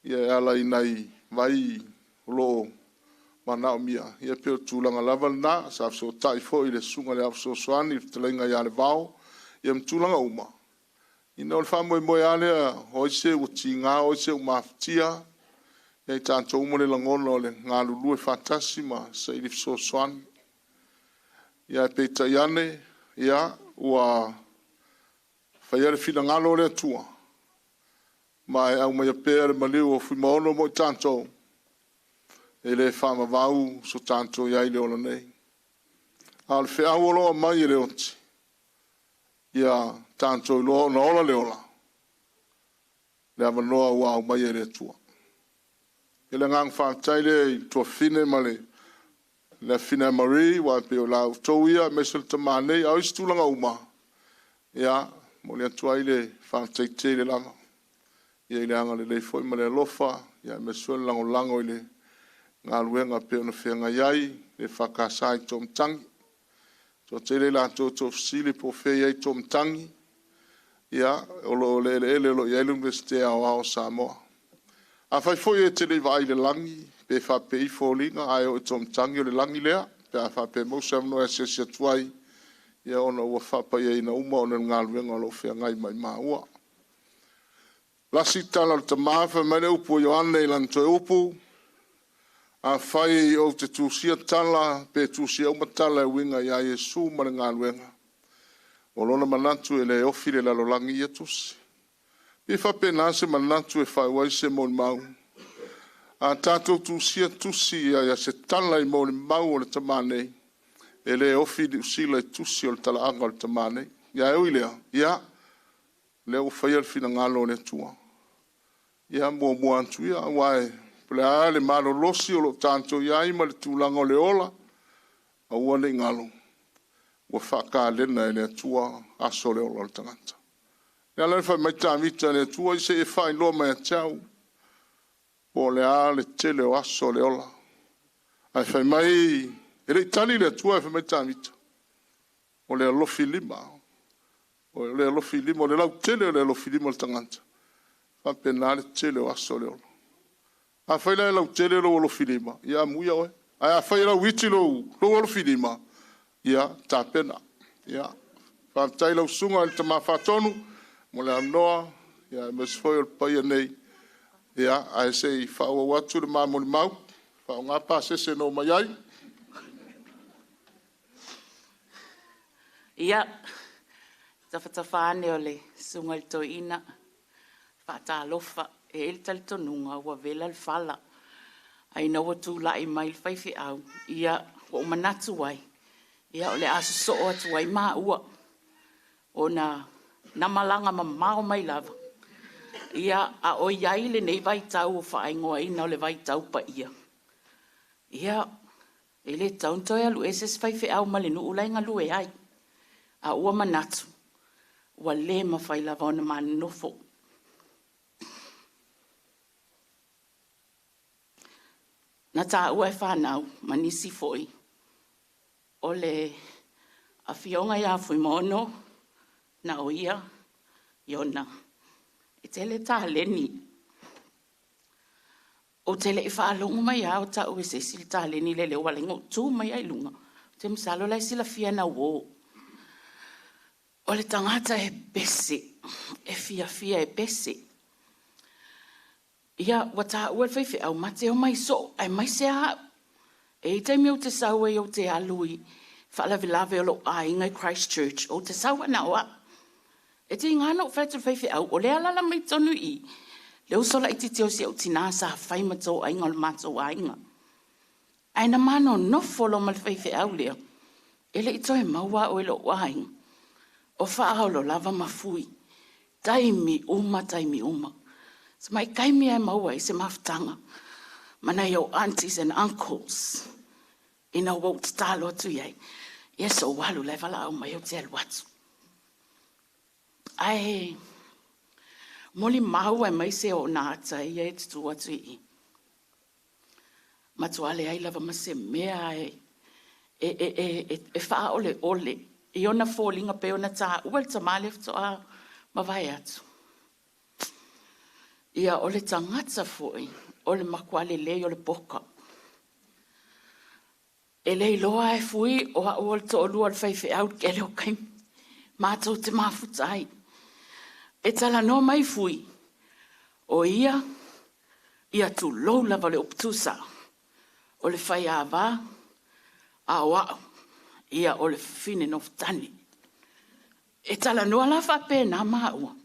ia e ala i nai vai o lo o manaomia, ia pei o le tulaga lava lena. Sa fesootai foi i le Susuga i le Ao Fesoasoani, le Fetalaiga ia Levao, ia ma tulaga uma, ina o le faamoemoe lava lea, o ai se ua tiga, o ai se ua mafatia, ia i tatou uma le lagona o le galulue faatasi ma saili fesoasoani. Ia ae peitai ane, ia, ua faia le finagalo o le Atua, ma e aumaia pea le maliu o Fuimaono mo i tatou, e le faavavau so tatou i ai i le ola nei. A o le feau o lo o aumai e le oti, ia tatou iloa ona ola le ola, le avanoa ua aumaia e le Atua. I le agaga faafetai lea i le tuafafine ma le afafine a Marie, aua e pei o la outou ia, aemaise le tama nei, a o isi tulaga uma, ia, momoli atu ai le faafetai tele lava, ia i le agalelei foi ma le alofa, ia aemaise foi le lagolago i le galuega e pei ona feagai ai le EFKS i Toomatagi. E toatele i latou o toafesili po o fea e i ai Toomatagi, ia, o lo o le eleele o lo o i ai le Iunivesite Aoao o Samoa. Afai foi e te le i vaai i le lagi, pe faapei foliga, ae oo i Toomatagi o le lagi lea, pe a faapea e maua se avanoa e asiasi atu ai, ia ona ua faapaiaina uma ona o le galuega o lo o feagai ma i maua. Lasi tala a le tama, fai mai le upu a Ioane i lana toe upu, afai ou te tusia tala, pe tusia uma tala e uiga ia Iesu ma le galuega, o lona manatu e le ofi le lalolagi i ia tusi. E faapena se manatu e faaiu ai se molimau. A tatou tusia tusi ia se tala i molimau o le tama nei, e le ofi Niu Sila i tusi o le talaaga o le tama nei. Ia e ui lea, ia, lea ua faia le finagalo o le Atua. Ia muamua atu ia, aua e po o le a le malolosi o lo o tatou i ai ma le tulaga o le ola, aua ne i galo, ua faakalena e le Atua aso o le ola o le tagata. Le ala le fai mai Tavita le Atua, i se i e faailoa mai ia te au, po o le a le tele o aso o le ola. Ae fai mai, e le i tali le Atua, ae fai mai Tavita, o le alofi lima, o le alofi lima, o le lautele o le alofi lima o le tagata, faapena le tele o aso o le ola. Afai la e lautele lou alofi lima, ia amuia oe. Ae afai e lauiti lou alofi lima, ia tapena. Ia, faafetai lau susuga i le tama faatonu mo le avanoa, ia aemaise foi o le paia nei, ia, ae se i faaauau atu le ma molimau, faaaoga pasese na omai ai.
Ia, tafatafa ane o le susuga i le toeaina, faatalofa, e i ai le talitonuga ua vela le fala, ae ina ua tulai mai le faifeau, ia, ua ou manatu ai, ia, o le a sosoo atu ai maua, ona na malaga mamao mai lava, ia, a o i ai lenei vaitau o faaigoaina o le vaitau paia, ia, e le tatau ona toe alu ese se faifeau ma le nuu la e galue ai. A ua manatu, ua le mafai lava ona ma nonofo. Na taua e fanau ma nisi foi o le afioga ia Fuimaono na o ia Iona e tele taleni. Ou te le i faalogo mai lava o tau e se isi le taleni lea ua ala ai ona ou tu mai ai i luga. Ou te masalo la e silafia na uō. O le tagata e pese, e fiafia e pese. Ia, ua taua e le faifeau, ma te omai soo, aemaise lava au. E i ai taimi ou te sau ai ou te alu i faalavelave o lou aiga i Christchurch, ou te sau na o au. E tiga ona ou fai atu i le faifeau, o lea e alaala mai totonu i i, le uso laitiiti o si ou tina sa fai ma toaiga o le matou aiga. Ae na ma nonofo loa ma le faifeau lea, e le i toe maua au e lou aiga. O faaolo lava ma fui, taimi uma, taimi uma. Tamai taimi lava e maua ai se mafutaga ma nai ou aunties and uncles.
Ina ua ou tatalo atu i ai, ia se ou alu la e valaau mai ou te alu atu. Ae molimau aemaise o ona ata ia e tutu atu i i. Matua leai lava ma se mea e faaoleole i ona foliga pei ona taua e le tama lea faatoa mavae atu. Ia, o le tagata foi o le matua lelei o le poka. E le iloa lava e Fui o au o le toalua o le faifeau i le tele o taimi. Matou te mafuta ai. E talanoa mai Fui, o ia, ia tulou lava le upu tusa, o le faiava, a o au, ia o le fafine nofotane. E talanoa la faapena maua.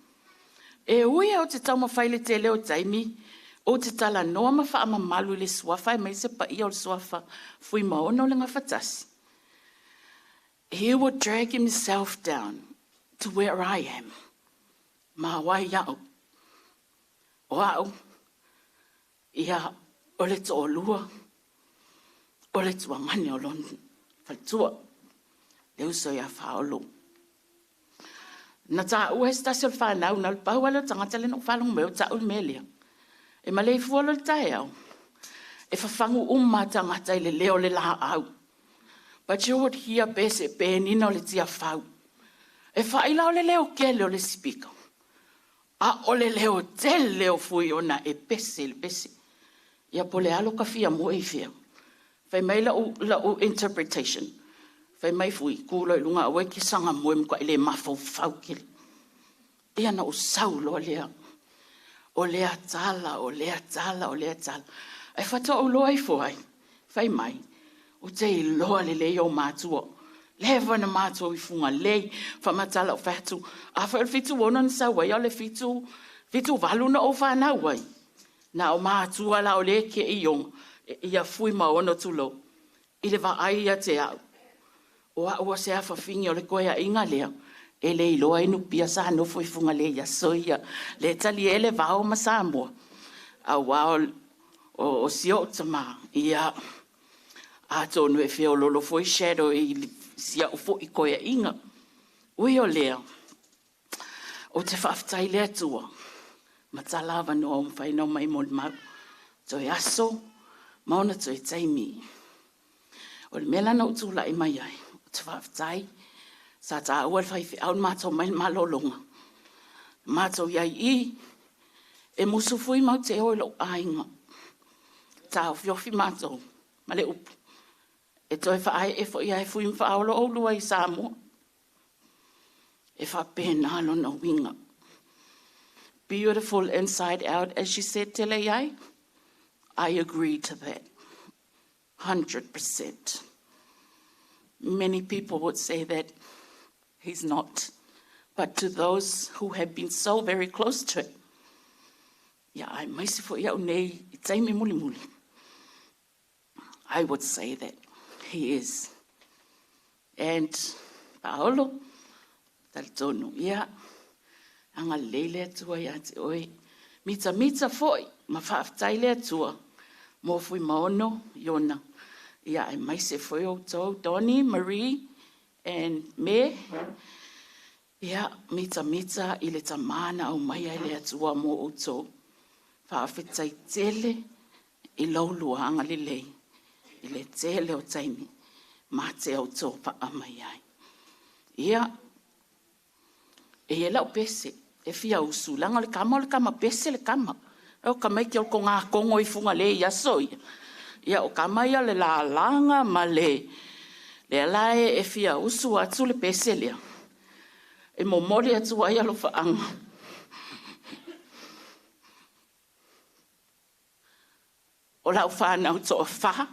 E ui lava ou te taumafai i le tele o taimi ou te talanoa ma faamamalu i le suafa aemaise paia o le suafa Fuimaono o le Gafatasi, he would drag himself down to where I am. Ma o ai au? O au, ia, o le toalua, o le tuagane o lona faletua, le uso ia Faaolo. Na taua e se tasi o le fanau, na o le pau lava lea o le tagata lea na ou faalogo mai ai o tau le mea lea. E maleifua loa i le taeao, e fafagu uma lava tagata i le leo o le laau. But you would hear pe se penina o le tiafau. E fai la o le leo tele o le sipika, a o le leo tele o Fuiona e pese i le pese. Ia po o le a lo ta fia moe i fea. Fai mai la'u interpretation. Fai mai Fui, tu loa i luga aua e te saga moe matuai le mafaufau tele. Ia na ou sau loa lea. O lea tala, o lea tala, o lea tala. Ae faatoa ou iloa ifo ai, fai mai, ou te iloa lelei ou matua. Leva na matou i Fugalei, faamatala ou fai atu, afai o le 76 na sau ai, a o le 78 na ou fanau ai. Na o matua la o lea e kei i ona, ia Fuimaono tulou, i le vaai ia te au. O au o se afafine o le koeaiga lea, e le iloa ai Nupia sa nofo i Fugalei i aso ia, lea e talie le vao ma Samoa, aua o si ou tama, ia, atonu e feololo foi shadow i si au foi koeaiga. Ui o lea, ou te faafetai i le Atua, ma tala avanoa ua mafai ona omai molimau, toe aso ma ona toe taimi. O le mea la na ou tulai mai ai, ou te faafetai, sa taua e le faifeau le matou omai i le malologa, matou i ai i i, e musu foi matou te o i lou aiga, taofiofi matou ma le upu, e toe faaee foi lava e Fui ma Faaolo oulua i Samoa. E faapena lona uiga. Beautiful inside out, as she said te ai, I agree to that. 100%. Many people would say that he's not. But to those who have been so very close to him, ia, aemaise foi au nei i taimi mulimuli, I would say that he is. And Paolo, talitonu, ia, agalelei le Atua ia te oe. Mitamita foi ma faafetai le Atua mo Fuimaono, Iona. Ia, aemaise foi outou, Donnie, Marie, and me. Ia, mitamita i le tama na aumaia e le Atua mo outou. Faafetai tele i lou lua agalelei i le tele o taimi ma te outou paa mai ai. Ia, e i ai lau pese, e fia usu, leaga o le tama o le tama pese le tama. O tamaiti o le togatogo i Fugalei i aso ia. Ia, o tama ia o le lalaga ma le... Lea la e fia usu atu le pese lea, e momoli atu ai alofaaga. O lau fanau toafa,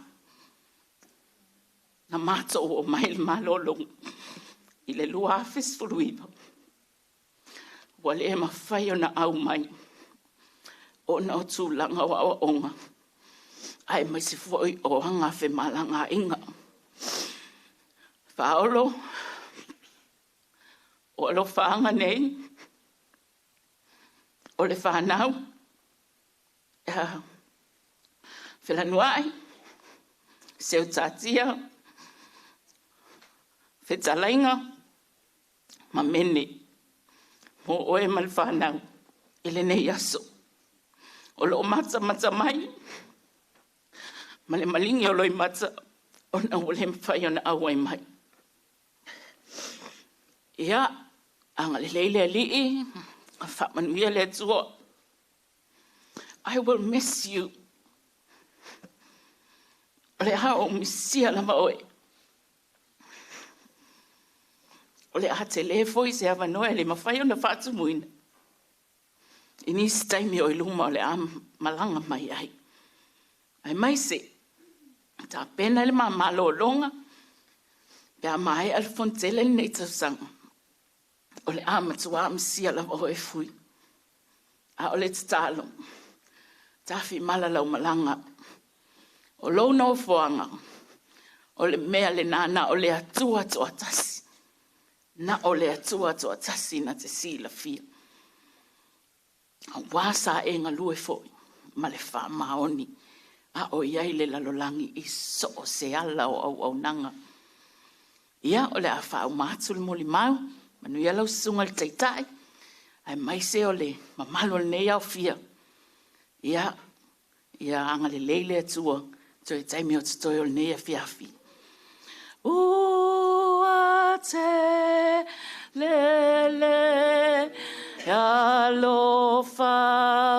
na matou oo mai i le malologa i le 2019, ua le mafai ona au mai ona o tulaga o aoaoga, aemaise foi o aga femalagaaiga. Faaolo, o alofaaga nei, o le fanau, Felanuai, Seutatia, Fetalaiga ma Mene, mo oe ma le fanau i lenei aso. O loo matamata mai ma le maligi o loimata ona ua le mafai ona auai mai. Ia, agalelei le Alii, faamanuia le Atua. I will miss you. O le a ou misia lava oe. O le a tele foi se avanoa e le mafai ona faatumuina i nisi taimi o i luma o le a malaga mai ai. Aemaise, tapena le ma malologa pe a maea le fonotele lenei tausaga. O le a matua misia lava oe Fui. A o le tatalo, tafimala lau malaga. O lou nofoaga, o le mea lena na o le Atua toatasi. Na o le Atua toatasi na te silafia. Aua sa e galue foi ma le faamaoni a o i ai le lalolagi i so o se ala o auaunaga. Ia, o le a faauma atu le molimau, manuia lau susuga i le Taitai, aemaise o le mamalu o lenei aofia. Ia, ia agalelei le Atua toe taimi o totoe o lenei afiafi. Ua tele le alofa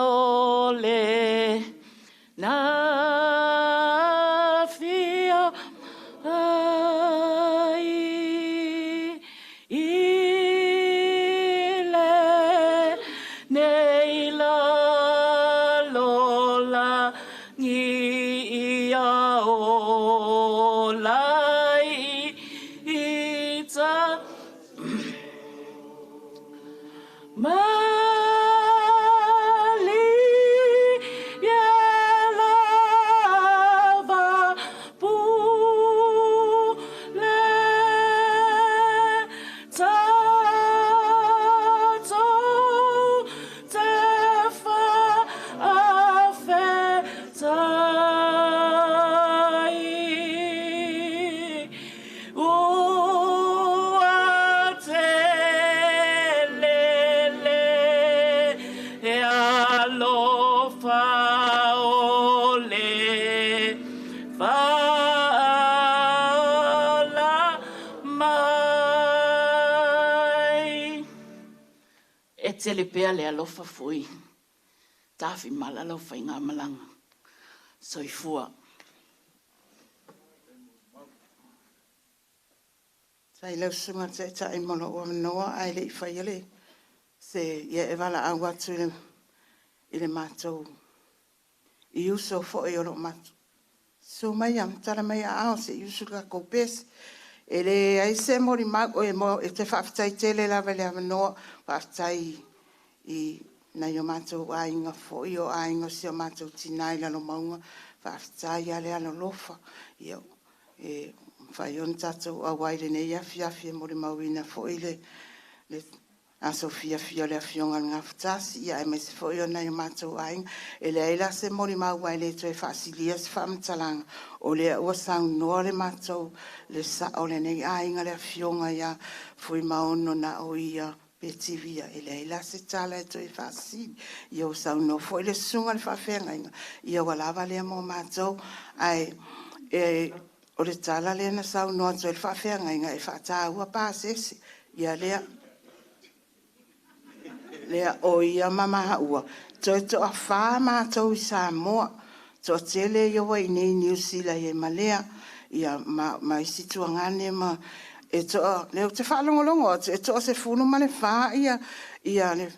o le afio mai i lenei lalolagi ia ola i ta Malie lava pule tatou te faafetai. Ua tele le alofa o le faaola mai. E tele pea le alofa Fui. Tafimala lau faigamalaga. Soifua.
Faafetai i lau Susuga i le Taitai mo lou avanoa, ae le i faia le se ia e valaau atu i le matou i uso foi o lo o matou. Susu maia ma tala mai aao se i usu le tatou pese. E leai se molimau, e te faafetai tele lava i le avanoa. Faafetai i nai o matou aiga foi, o aiga o si o matou tina i Lalomauga. Faafetai lava le alolofa. Ia, e mafai ona tatou auai i lenei afiafi e molimauina foi le aso fiafia o le Afioga i le Gafatasi, aemaise foi o nai o matou aiga. E leai la se molimau, aua e le toe faasilia se faamatalaga, o lea ua saunoa le matou le sao o lenei aiga, le Afioga ia Fuimaono Naoia Petivia. E leai la se tala e toe faasili. Ia ua saunoa foi le susuga i le faafeagaiga, ia ua lava lea mo matou. Ae o le tala lea na saunoa atu ai le faafeagaiga e faataua pasese. Ia lea o ia ma maua, toe toafa matou i Samoa, toatele ia ua i inei i Niu Sila i ai ma Lea, ia ma isi tuagane ma e toa, lea ou te faalogologo atu e toa 14 ia le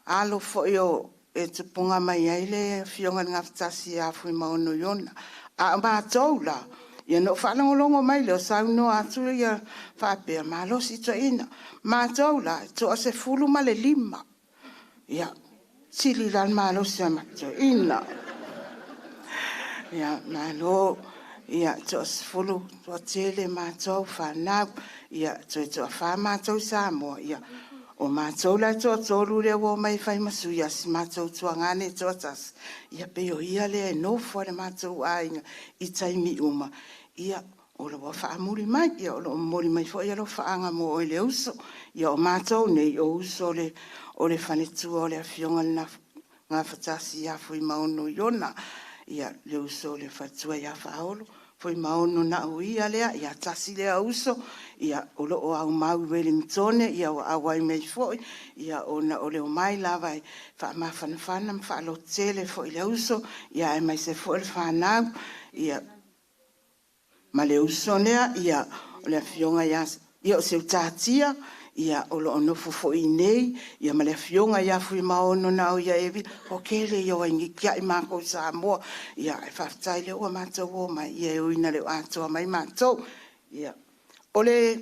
alo foi o e tupuga mai ai le Afioga i le Gafatasi ia Fuimaono Iona. A o matou la, ia na ou faalogologo mai lea o saunoa atu ia faapea, malosi toeaina. Matou la, e toa 15. Ia, sili la le malosi o toeaina. Ia, malo. Ia, toa 10, toatele matou fanau. Ia, toe toafa matou i Samoa. Ia, O matou la e toatolu lea ua omai e fai ma sui a si matou tuagane e toatasi, ia pei o ia lea e nofo ai le matou aiga i taimi uma. Ia, o lo o faamuli mai, ia o lo o momoli mai foi alofaaga mo oe le uso. Ia o matou nei, o uso o le faletua o le afioga i le Gafatasi ia Fuimaono Iona, ia le uso o le faletua ia Faaolo, Fuimaono na o ia lea, ia tasi lea uso, ia o lo o aumau i Ueligitone, ia ua auai mai foi, ia ona o le omai lava e faamafanafana ma faalototele foi i le uso, ia aemaise foi le fanau, ia ma le uso lea, ia o le afioga ia, ia o Seutatia, ia o lo o nofo foi i inei, ia ma le afioga ia Fuimaono na o ia Evila, o kele ia o ai mākou i Samoa, ia e faafetai lea ua matou o mai, ia e ui ina le o atoa mai matou. Ia, o le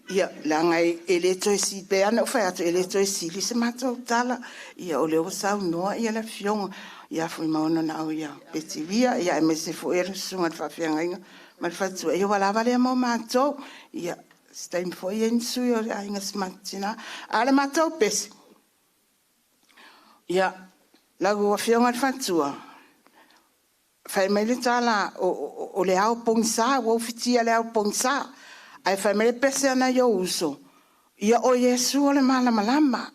ia, leaga e le toe sili, pe ana ou fai atu, e le toe sili se matou tala. Ia, o lea ua saunoa ia le afioga ia Fuimaono na o ia Petivia, ia aemaise foi le susuga i le faafeagaiga ma le faletua. Ia, ua lava lea mo matou. Ia, se taimi foi i ai ni sui o le aiga si matou tina. A o le matou pese, ia, lau afioga i le faletua, fai mai le tala o le ao pogisa, ua ufitia le ao pogisa. Ae fai mai le pese a nai ou uso, ia o Iesu o le malamalama.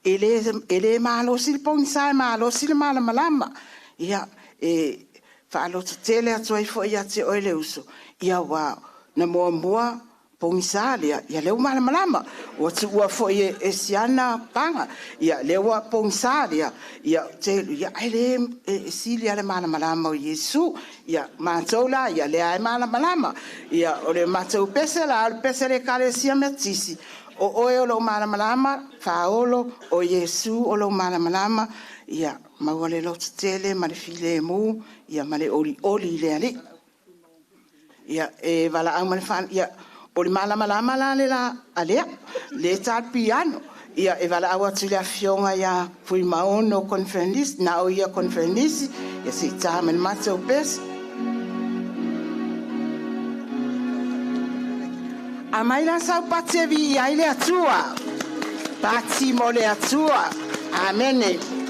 E le malosi le pogisa, e malosi le malamalama. Ia, e faalototele atu ai foi ia te oe le uso, ia ua na muamua pogisa lea, ia lea ua malamalama. Ua tuua foi e siana paga, ia lea ua pogisa lea, ia te, ia ai le e sili ale malamalama o Iesu. Ia matou la, ia lea ai malamalama. Ia o le matou pese la, o le pese le ekalesia Metisi, o oe o lo malamalama, Faaolo, o Iesu o lo malamalama, ia maua le lototele ma le filemu, ia ma le olioli i le Alii. Ia e valaau ma le ia o le malamalama la le la alea, le tā le piano. Ia e valaau atu i le afioga ia Fuimaono Conference, na o ia Conference, ia se i tā ma le matou pese. A mai la sau pati e vi ai le Atua. Pati mo le Atua. Amene.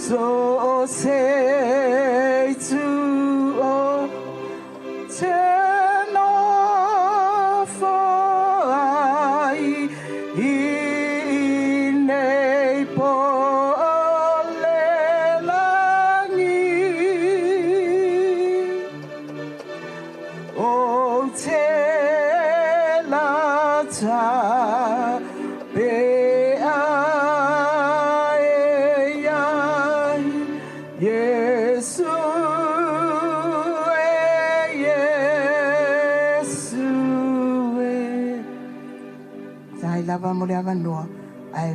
So se
mo le avanoa, ae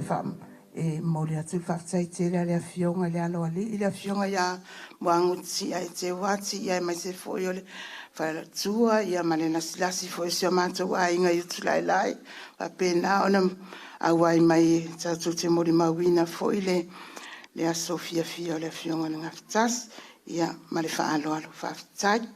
e momoli atu le faafetai tele a le Afioga i le Aloalii, le Afioga ia Muagututia Eteuati, aemaise foi o le faletua ma le lasilasi foi o si o matou aiga i Utulaelae, faapena ona auai mai tatou te molimauina foi le aso fiafia o le Afioga i le Gafatasi. Ia, ma le faaaloalo, faafetai.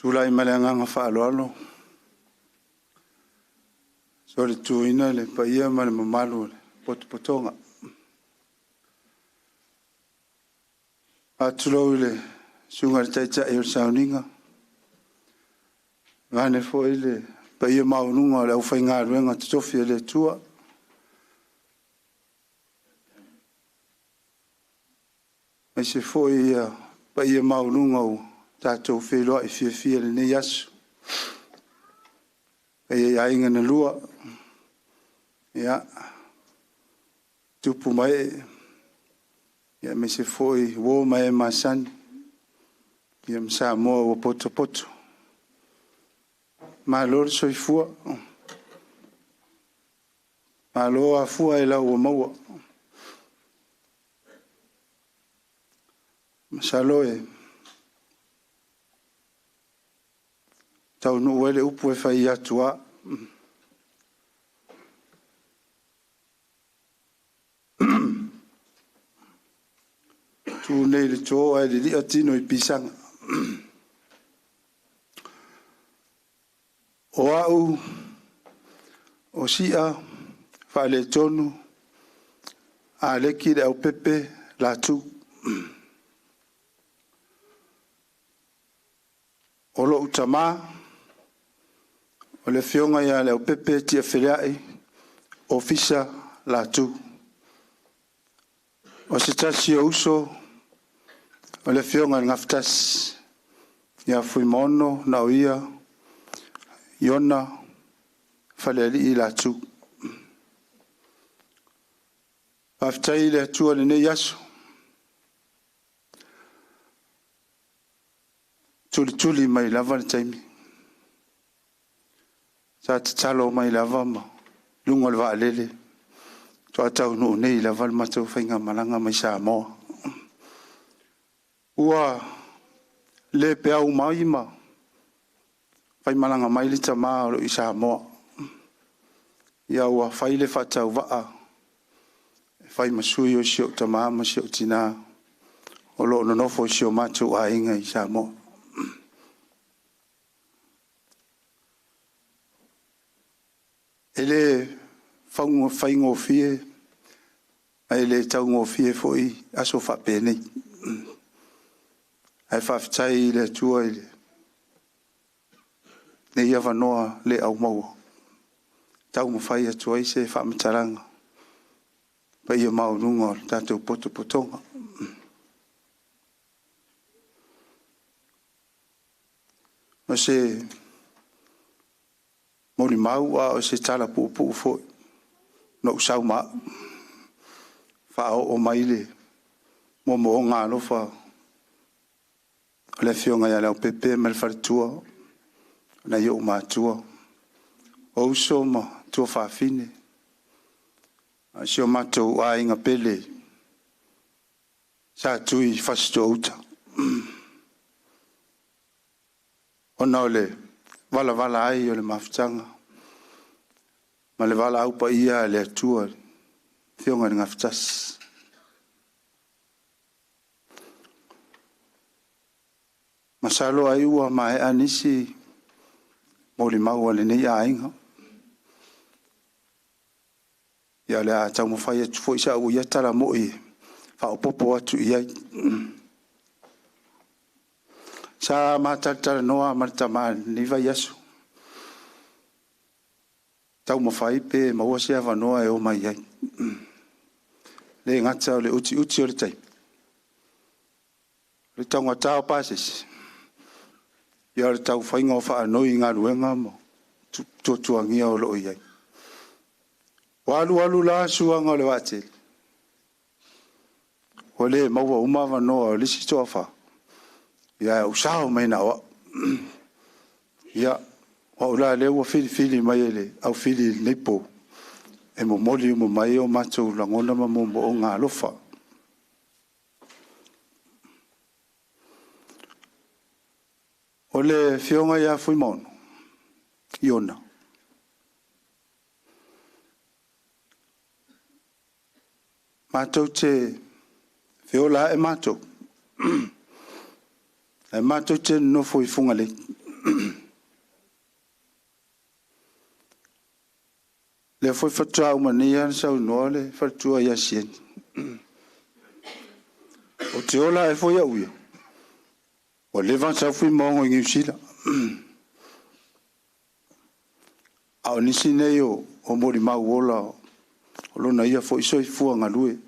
Tulai ma le agaga faaaloalo, solituina le paia ma le mamalu o le potopotoga. Faatulou i le susuga i le Taitai o le Sauniga, vaeane foi le paia maualuga o le aufaigaluega totofi a le Atua. Aemaise foi le paia maualuga ua tatou feiloai fiafia i lenei aso. Le paia i aiga na lua, ia, tupu ma ee, aemaise foi uo ma e masani, ia ma Samoa ua potopoto. Malo le soifua, malo afua ailao ua maua. Masalo e taunuu ai le upu e fai i atua. Tu nei i le to ae lilia tino i pisaga. O au o Si'a Faaletonu Aleki Leaupepe Latu. O lo'u tama, o le Afioga ia Leaupepe Tiafeleai Ofisa Latu. O se tasi o uso o le Afioga i le Gafatasi ia Fuimaono Naoia Iona Falealii Latu. Faafetai i le Atua i lenei aso, tulituli mai lava le taimi. Sa tatalo mai lava ma luga o le vaalele, faatoa taunuu nei lava le matou faigamalaga mai Samoa. Ua le peau mai ma faimalaga mai le tama o lo o i Samoa. Ia ua fai le faatauvaa e fai ma sui o si ou tama ma si ou tina o lo o nonofo i si o matou aiga i Samoa. E le faigofie, e le taugofie foi aso faapenei. Ae faafetai i le Atua i lenei avanoa le aumaua, e taumafai atu ai se faamatalaga paia maualuga o le tatou potopotoga. O se molimau a o se tala puupuu foi na ou sau ma au, faaoo mai le moomooga alofa o le Afioga ia Leaupepe ma le faletua, nai ou matua, o uso ma tuafafine, a o si o matou aiga pele sa tu i Fasitoouta, ona o le valavala ai o le mafutaga ma le valaau paia a le Atua i le Afioga i le Gafatasi. Masalo ai ua maea nisi molimau a lenei aiga. Ia o le a taumafai atu foi sau ia tala moi e faaopoopo atu i ai. Sa ma talatalanoa lava ma le tama i lenei vaiaso, taumafai pe maua se avanoa e o mai ai. Le gata o le utiuti o le taimi. O le taugata o pasese, ia o le taufaiga o faanoi i galuega ma tuatuagia o lo o i ai. Ua alualu la suaga o le vaatele, ua le maua uma avanoa o le isi toafa, ia ae ou sao mai na o au. Ia, o au la lea ua filifili mai e le aufili i lenei po, e momoli uma mai o matou lagona ma moomooga alofa. O le afioga ia Fuimaono, Iona, matou te feola ae matou, ae matou te nonofo i Fugalei. Lea foi faatoa uma nei lava ona saunoa le faletua ia Sieni. Ou te ola ae foi au ia, ua leva ona sau Fuimaono i Niu Sila. A o nisi nei o molimau ola o lona ia foi soifua galue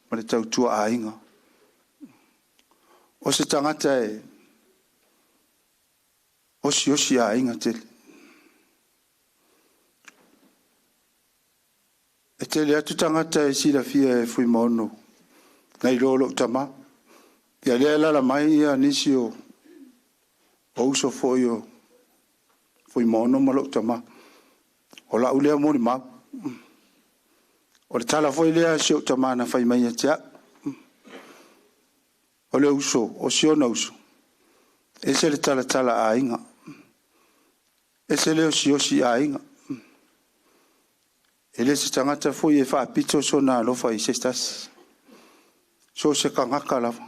ma le tautua aiga. O se tagata e osiosi aiga tele. E tele atu tagata e silafia e Fuimaono nai lo lou tama. Ia lea e alaala mai ia nisi o uso foi o Fuimaono ma lou tama. O lau lea molimau. O le tala foi lea a si ou tama na fai mai ia te au. O le uso, o si ona uso, ese le talatala aiga, ese le osiosi aiga. E le se tagata foi e faapito sona alofa i se tasi. So o se kagaka lava.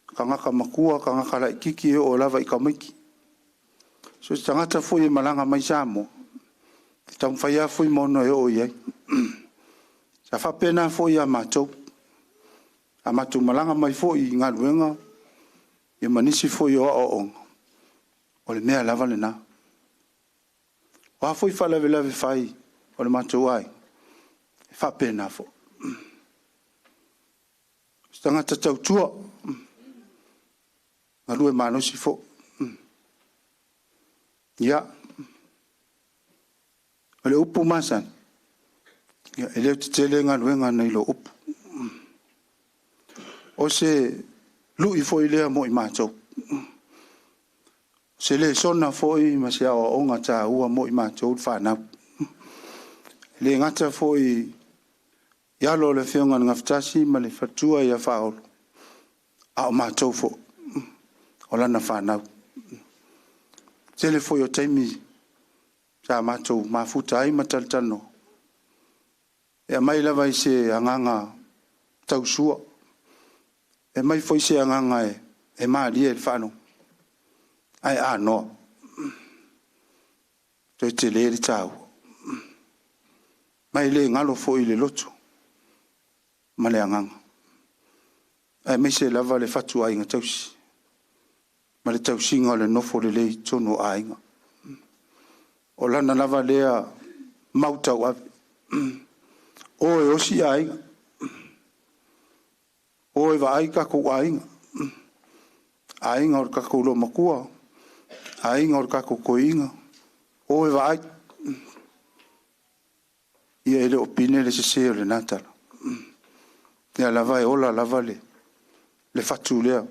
Kagaka makua, kagaka laititi e oo lava i tamaiti. So o se tagata foi e malaga mai Samoa, e taumafai lava Fuimaono e oo i ai. Sa faapena foi ia matou. A matou malaga mai foi i galuega, ia ma nisi foi o aoaoga, o le mea lava lena. O a foi faalavelave fai o le matou aiga, e faapena foi. O se tagata tautua, galue malosi foi. Ia, o le upu masani, ia, e le o tetele galuega nai lo upu. O se lui foi lea mo i matou. O se lesona foi ma se aoaoga taua mo i matou le fanau. E le gata foi i alo o le afioga i le Gafatasi ma le faletua ia Faaolo, a o matou foi, o lana fanau. Tele foi o taimi sa matou mafuta ai ma talatalanoa, e aumai lava i se agaga tausua, e aumai foi se agaga e malie i le faalogo, ae anoa. Toe tele le taua. Ma e le galo foi i le loto ma le agaga, aemaise lava le fatuaiga tausi ma le tausiga o le nofo lelei i totonu o aiga. O lana lava lea mau tauave. O e osi aiga, o e vaai tatou aiga, aiga o le tatou loomatua, aiga o le tatou toeaina, o e vaai. Ia e le o pine le sese o lena tala. Ia lava e ola lava le fatu lea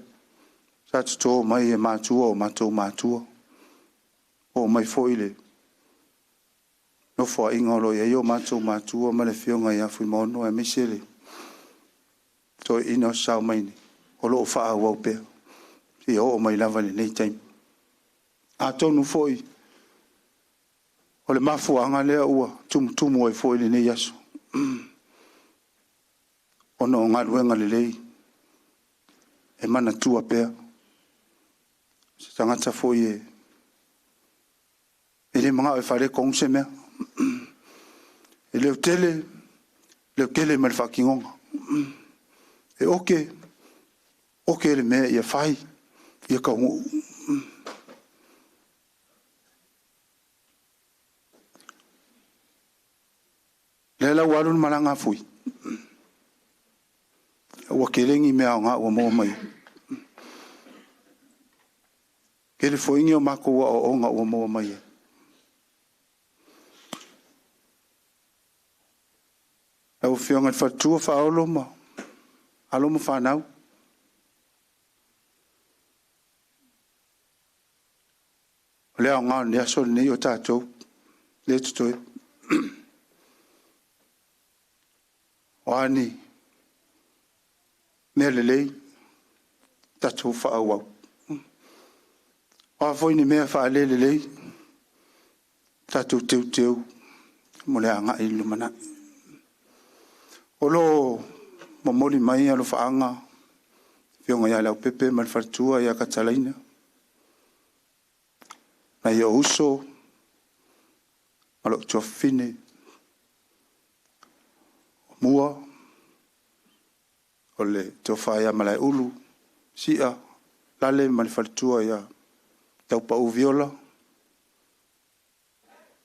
sa toto mai e matua o matou matua. Oo mai foi le nofoaiga o lo o i ai o matou matua ma le afioga ia Fuimaono, aemaise le toeaina o sao mai nei, o lo o faaauau pea seia oo mai lava i lenei taimi. Atonu foi o le mafuaaga lea ua tumutumu ai foi lenei aso, ona o galuega lelei e manatua pea. Se tagata foi e le manao e faaletonu se mea. E leotele, leotele ma le faatinoga. E oke, oke le mea ia fai, ia taunuu. Lea la ua alu le malaga a Fui. Ua tele ni mea aoga ua maua mai ai. Tele foi ni o matou aoaoga ua maua mai ai. Lau Afioga i le Faletua Faaolo ma alo ma fanau, o le aoga o lenei aso lenei o tatou lea e totoe. O a ni mea lelei, tatou faaauau. O a foi ni mea faalelelei, tatou teuteu mo le agai i le lumanai. O lo o momoli mai alofaaga Afioga ia Leaupepe ma le faletua ia Katalaina, nai ou uso ma lou tuafafine, o Mua, o le tofa ia Malaeulu, Sia, Lale ma le faletua ia Taupau Viola,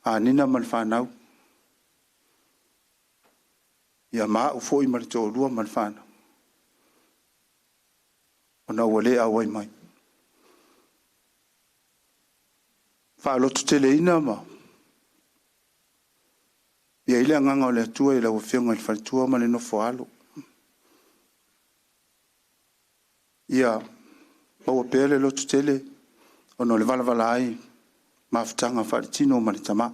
Anina ma le fanau, ia ma au foi ma le toalua ma le fanau, ona ua le auai mai. Faalototeleina ma i ai le agaga o le Atua i lau Afioga i le faletua ma le nofo a alo. Ia maua pea le lototele ona o le valavala ai i mafutaga faaletino ma le tama.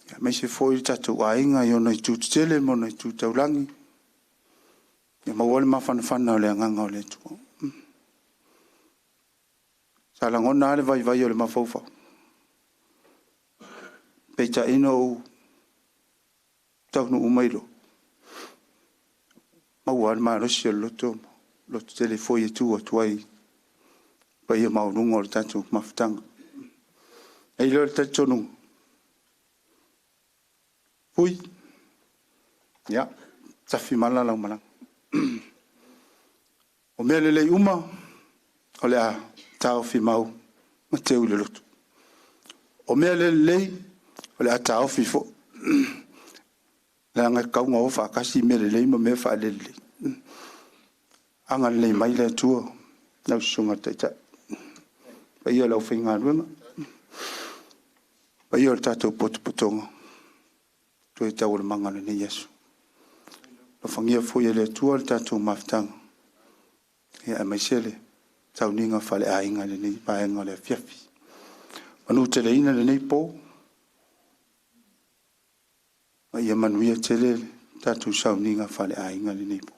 Aemaise foi le tatou aiga i ona itu tetele ma ona itu taulagi, ia maua le mafanafana o le agaga o le Atua. Sa lagona lava le vaivai o le mafaufau, peitai na ou taunuu mai loa, maua lava le malosi o le loto ma lototele foi e tu atu ai i le paia maualuga o le tatou mafutaga. E i ai lea o le talitonuga, Vui, ia, tafi mala lau malaga. O mea lelei uma, o le a taofi mau ma teu i le loto. O mea le lelei, o le a taofi foi. Leaga e tatau ona o faatasi mea lelei ma mea faalelelei. Agalelei mai le Atua i lau Susuga i le Taitai, paia o le aufaigaluega, paia o le tatou potopotoga, toe taualumaga o lenei aso. Alofagia foi e le Atua le tatou mafutaga, aemaise le sauniga faaleaiga i lenei vaega o le afiafi. Manuteleina lenei po, ma ia manuia tele le tatou sauniga faaleaiga i lenei po.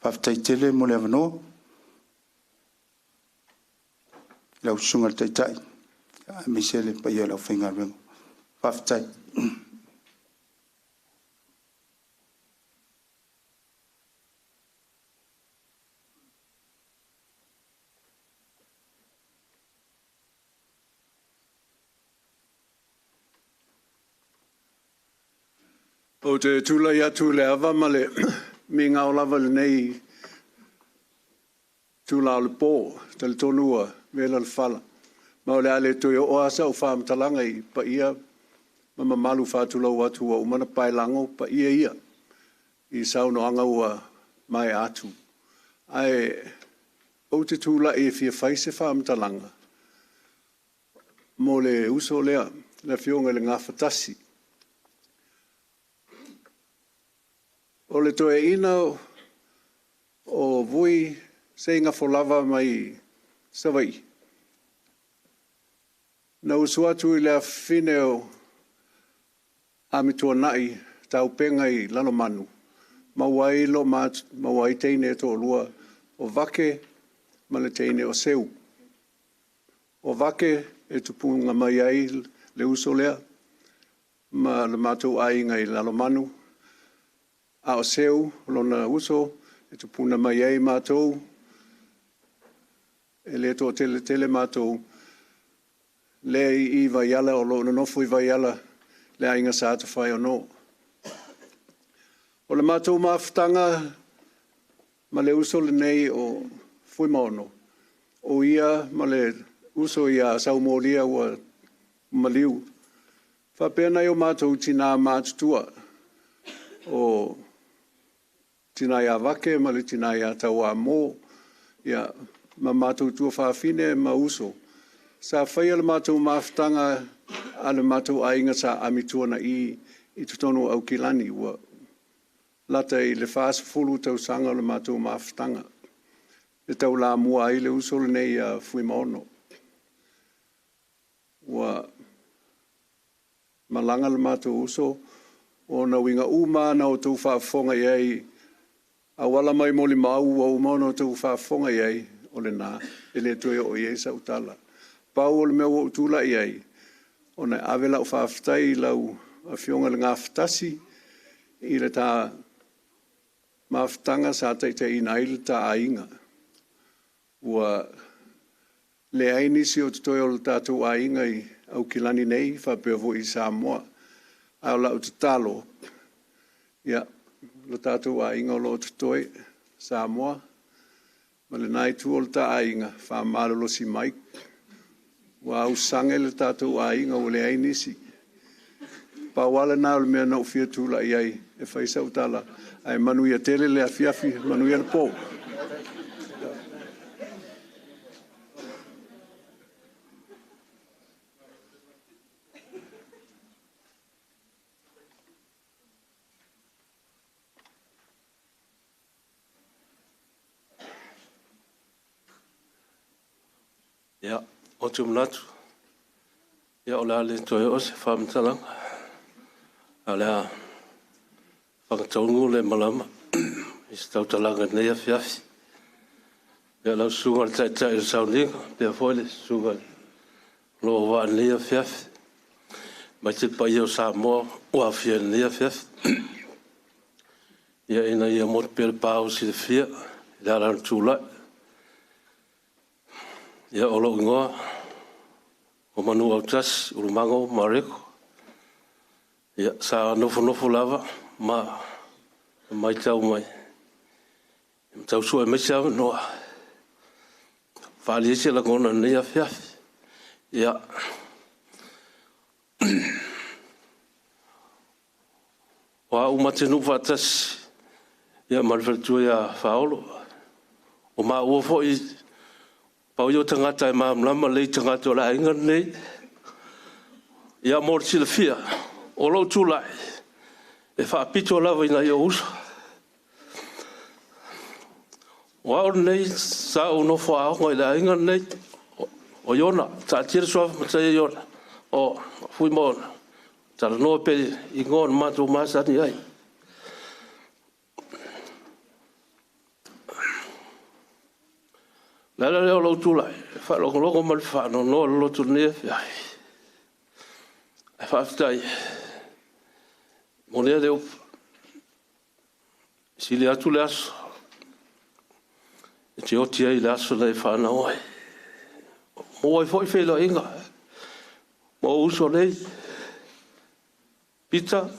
Faafetai tele mo le avanoa i lau Susuga i le Taitai aemaise le paia o le aufaigaluega. Faafetai.
Ou te tulai atu i le ava ma le migao lava i lenei itula o le po. E talitonu ua vela le fala, ma o le a le toe oo lava sau faamatalaga i paia ma mamalu faatulou atu ua uma ona paelago paia ia i saunoaga ua maea atu. Ae ou te tulai e fia fai se faamatalaga mo le uso lea, le Afioga i le Gafatasi. O le toeaina o Vui Seigafolava mai Savaii, na usu atu i le afafine o Amituanai Taupega i Lalomanu, maua ai, lo maua ai teine e toalua o Vake ma le teine o Seu. O Vake e tupuga mai ai le uso lea ma le matou aiga i Lalomanu, a o Seu, lona uso, e tupuna mai ai matou, e le toatele tele matou, lea i Vaiala, o lo o nonofo i Vaiala, le aiga Sa Tofaeono. O le matou mafutaga ma le uso lenei o Fuimaono, o ia ma le uso ia Saumolia ua maliu. Faapea nai o matou tina matutua o tina ia Vake ma le tina ia Tauamo, ia, ma matou tuafafine ma uso. Sa faia le matou mafutaga a le matou aiga Sa Amituana'i i totonu o Aukilani, ua lata i le 40 tausaga o le matou mafutaga e taulamua ai le uso lenei ia Fuimaono. Ua malaga le matou uso ona uiga uma na outou faafofoga i ai, auala mai molimau ua uma ona outou faafofoga i ai, o lena e le toe oo i ai sau tala. Pau o le mea ua ou tulai ai, ona e ave lau faafetai i lau Afioga i le Gafatasi i le ta mafutaga sa taitaiina ai le ta aiga. Ua leai nisi o totoe o le tatou aiga i Aukilani nei faapea foi i Samoa. A o lau tatalo, ia, lo tatou aiga o lo o totoe Samoa, ma lena itu o le ta aiga, faamalolosi mai. Ua ausage le tatou aiga ua leai nisi. Pau lava lena o le mea na ou fia tulai ai e fai sau tala, ae manuia tele le afiafi, manuia le po.
Ia, ou te manatu, ia o le a le toe oo se faamatalaga, ae o le a fagatonu le malama i se tautalaga i lenei afiafi. Ia, lau susuga i le Taitai o le sauniga, faapea foi le susuga i le Oloa i lenei afiafi, aemaise le paia o Samoa ua aofia i lenei afiafi. Ia, ina ia motu pea le pa ua silafia i le ala o le tulai. Ia, o lou igoa, o Manuautasi Ulumago Mareko. Ia, sa nofonofo lava ma matau mai, ma tau sue mai se avanoa e faaali ai se lagona i lenei afiafi. Ia, o au ma te nuu faatasi ia ma le faletua ia Faaolo. O maua foi, pau ia o tagata e malamalama lelei i tagata o le aiga lenei. Ia mo le silafia, o lou tulai, e faapito lava i nai ou uso. O au lenei sa ou nofo aoga i le aiga lenei, o Iona, taatia le suafa matai o Iona, o Fuimaono, talanoa pea i igoa na matou masani ai. O le ala lea o lou tulai, e faalogologo ma le faanoanoa loloto i lenei afiafi. Ae faafetai, momoli le upu, e sili atu le aso e te oti ai i le aso na e fanau ai. Maua ai foi feiloaiga ma ou uso nei, Pita,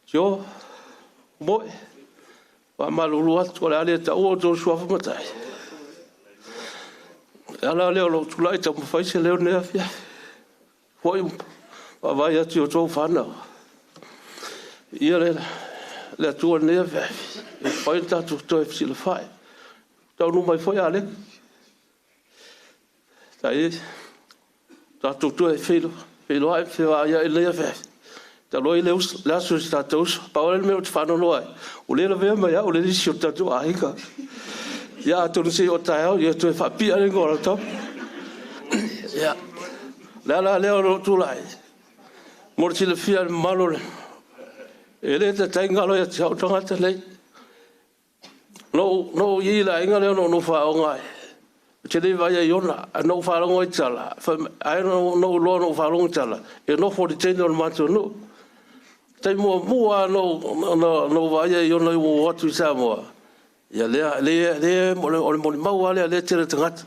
Joe, Moe, faamalulu atu, o le a le taua outou suafa matai. O le ala lea o lou tulai taumafai se leo i lenei afiafi. Foi vaavaai atu i outou fanau. Ia le Atua i lenei afiafi, e mafai ona tatou toe fesilafai. Taunuu mai foi Aleki. Tatou toe feiloai ma fevaaiai i lenei afiafi. Talu ai le aso i si tatou uso. Pau lava le mea ou te faanoanoa ai, ua le lavea ma ia au le lisi o le tatou aiga. Ia atonu se i oo taeao ia toe faapipii ane le igoa o lau tama. Ia, o le ala lea o lou tulai, mo le silafia e le mamalu o le... E le taitai galo ia te au le tagata lenei. Na ou i i le aiga lea na ou nofo aoga ai, ou te le i vaaia Iona, ae na ou faalogo i tala, ai na ou iloa na ou faalogo i tala, e nofo i le teine o le matou nuu. O le taimi muamua lava na ou vaaia Iona ina ua ou oo atu i Samoa, ia lea, lea, o le molimau lava lea a lea tele tagata.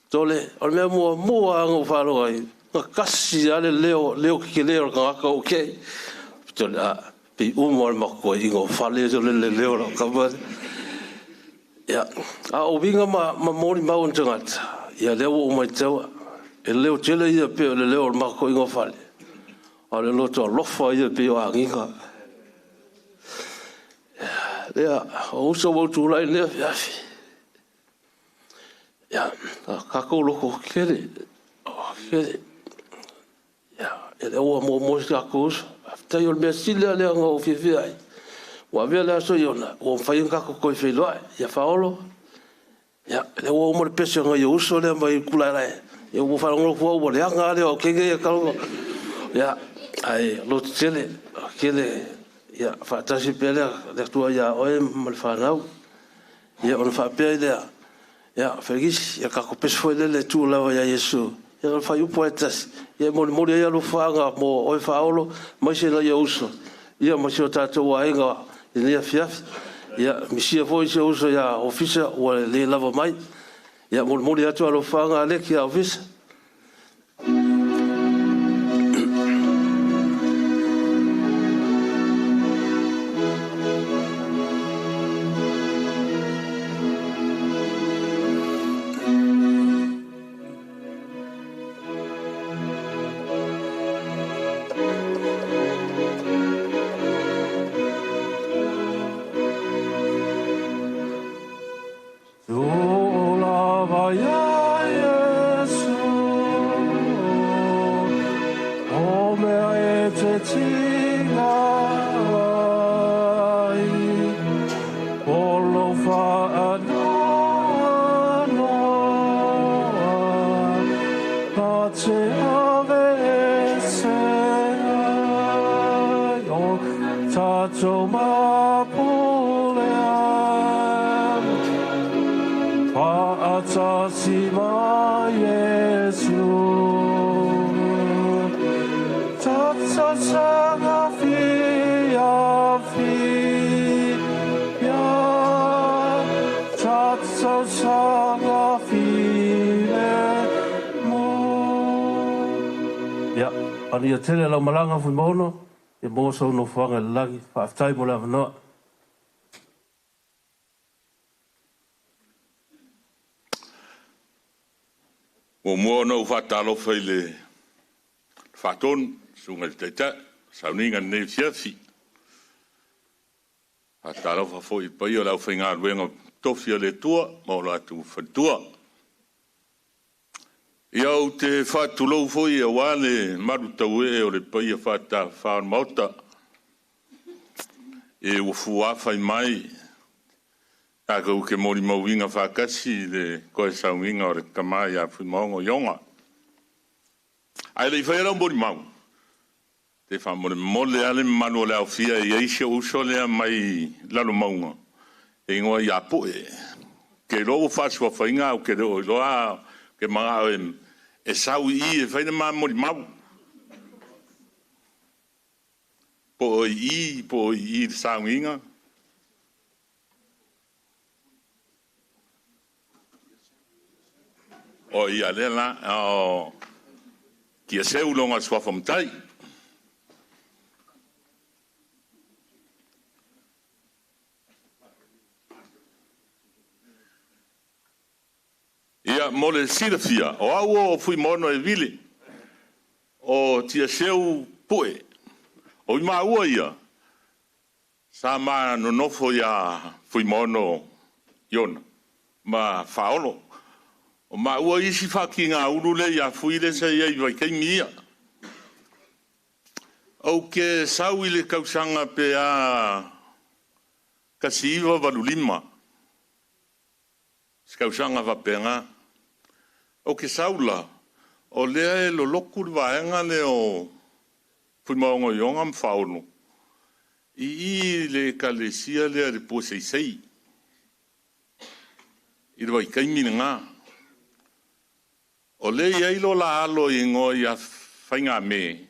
Tole, o le mea muamua lava na ou faalogo ai, na tasi lava le leo tetele o le tagata ou te ai. Tole, a, pei uma o le matou o fale le leo o lau tama. Ia, a o uiga ma molimau a ni tagata, ia lea ua ou maitaua, e leo tele ia pei o le leo o le matou fale, a o le loto alofa ia pei o agiga. Lea, o uso ua ou tulai i lenei afiafi. Ia, tatou loko kele, kele. Ia, e le ua muamua si tatou uso. Faafetai o le mea sili lava lea na ou fiafia ai. Ua avea le aso Iona, ua mafai ona tatou toe feiloai. Ia Faaolo, ia, lea ua uma le pese a nai ou uso lea mai Utulaelae. Ia ua faalogologo atu ua leaga lava le okege ia talu. Ia, ae lototetele, tele, ia faatasi pea le Atua ia oe ma le fanau. Ia ona faapea ai lea, ia Felice, ia tatou pese foi lele e tuu lava ia Iesu. Ia o le fuaiupu lava e tasi, ia e molimoli ai alofaaga mo oe Faaolo, aemaise nai ou uso, ia ma si o tatou aiga i lenei afiafi. Ia misia foi si ou uso ia Ofisa ua le lava mai. Ia molimoli atu alofaaga Aleki ia Ofisa. Tuu lava ia Iesu o mea e te tiga ai, o lou faanoanoa na te aveese ai o tatou mapulea. Fa'atasi ma Iesu. Tatasaga fiafia, tatasaga filemu. Ia, manuia tele lau malaga Fuimaono, ia maua sou nofoaga i le lagi. Faafetai mo le avanoa.
Muamua ona ou faatalofa i le Faatonu, Susuga i le Taitai, sauniga i lenei afiafi. Faatalofa foi i le paia o le aufaigaluega totofi a le Atua ma o latou faletua. Ia, ou te faatulou foi aua le malutauee o le paia faatafafa o le Maota, e ua fuafai mai tatou te molimauina faatasi le toe sauniga o le tama ia Fuimaono Iona. Ae le i faia lau molimau, te faamolemole lava le mamalu o le aofia e i ai si ou uso lea mai Lalomauga, e igoa ia Pue. Ou te iloa ua faasuafaina ae ou te le o iloa, ou te manao e sau i i e fai le ma molimau. Po o i i, po o i i i le sauniga. O ia lea la, o Tiaseu lona suafa matai. Ia, mo le silafia, o au o Fuimaono e Vili, o Tiaseu Pue. O i maua ia, sa ma nonofo iā Fuimaono Iona ma Faaolo. O maua isi faatigaulu lea iā Fui lea sa i ai i vaitaimi ia. Ou te sau i le tausaga pe a 1985, se tausaga faapena. Ou te sau la, o lea e lolotu le vaega lea o Fuimaono Iona ma Faaolo i i le ekalesia lea i le Puaseisei i le vaitaimi lena. O lea e i ai lo la alo e igoa ia Faigame,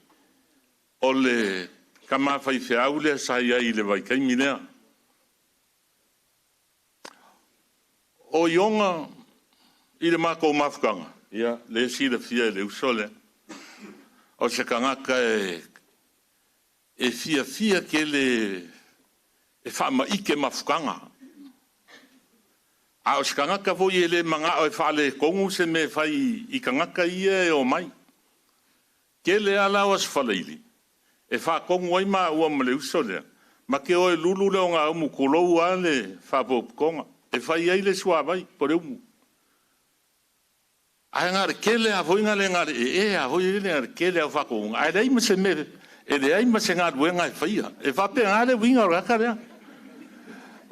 o le tama faifeau lea sa i ai i le vaitaimi lea. O Iona i le matou mafutaga, ia, lea e silafia e le uso lea, o se tagata e fiafia tele e faamaite mafutaga. A o se tagata foi e le manao e faaletonu se mea e fai i tagata ia e omai. Tele lava la o Aso Faraile e faatonu ai maua ma le uso lea. Ma ke o e lulu le o ngā umu kulou a le whaapopokonga. E whai ai le suavai po le umu. Ae ngā re kele a foi ngā le ngā re e e a foi le ngā re kele a whakounga. Ae lei ma se me, e le ai ma se ngā ruenga e whaia. E whape ngā le winga o raka rea.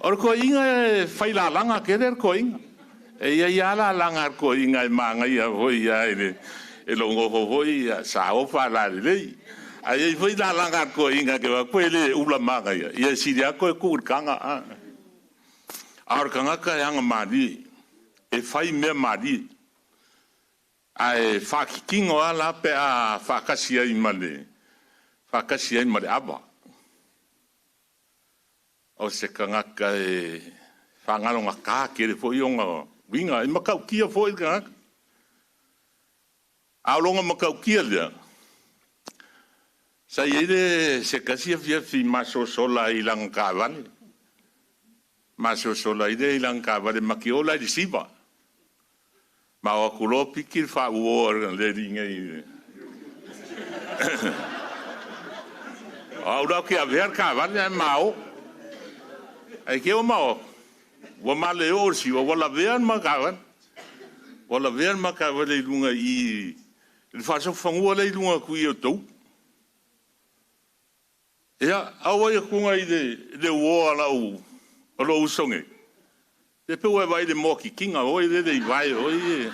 O le koe inga e whai la langa kere le koe inga. E ia ia la langa le koe inga e maangai a foi ia e le e lo ngofo foi ia sa ofa la le lei. Ai ei foi la langa le koe inga ke wa koe le ula maangai ia. Ia siri a koe ku kanga a. A o le kangaka e anga malie. E whai mea malie. Ae whakikingo a la pe a whakasi ai ma le whakasi ai ma le ava. O se kangaka e whangaronga kā kere fo i onga winga. E makau kia fo i kangaka. A olonga makau kia lea. Sa i le se kasia fia fi maso sola i langa kāvale. Maso sola i le i langa kāvale maki ola i le siva. Ma o akulo piki le wha uo le ringa i. Au rau ki a vea kāvale ai mao. Ai ke o mao. Ua male o siva, ua la vea ma kāvale. Ua la vea ma kāvale i lunga i... Le whaasa whangua le i lunga kui o tau. Ia, au ai kunga i le uoa lau o lo usonge. Te pe ua vai le moa kikinga oi le le i vai oi e.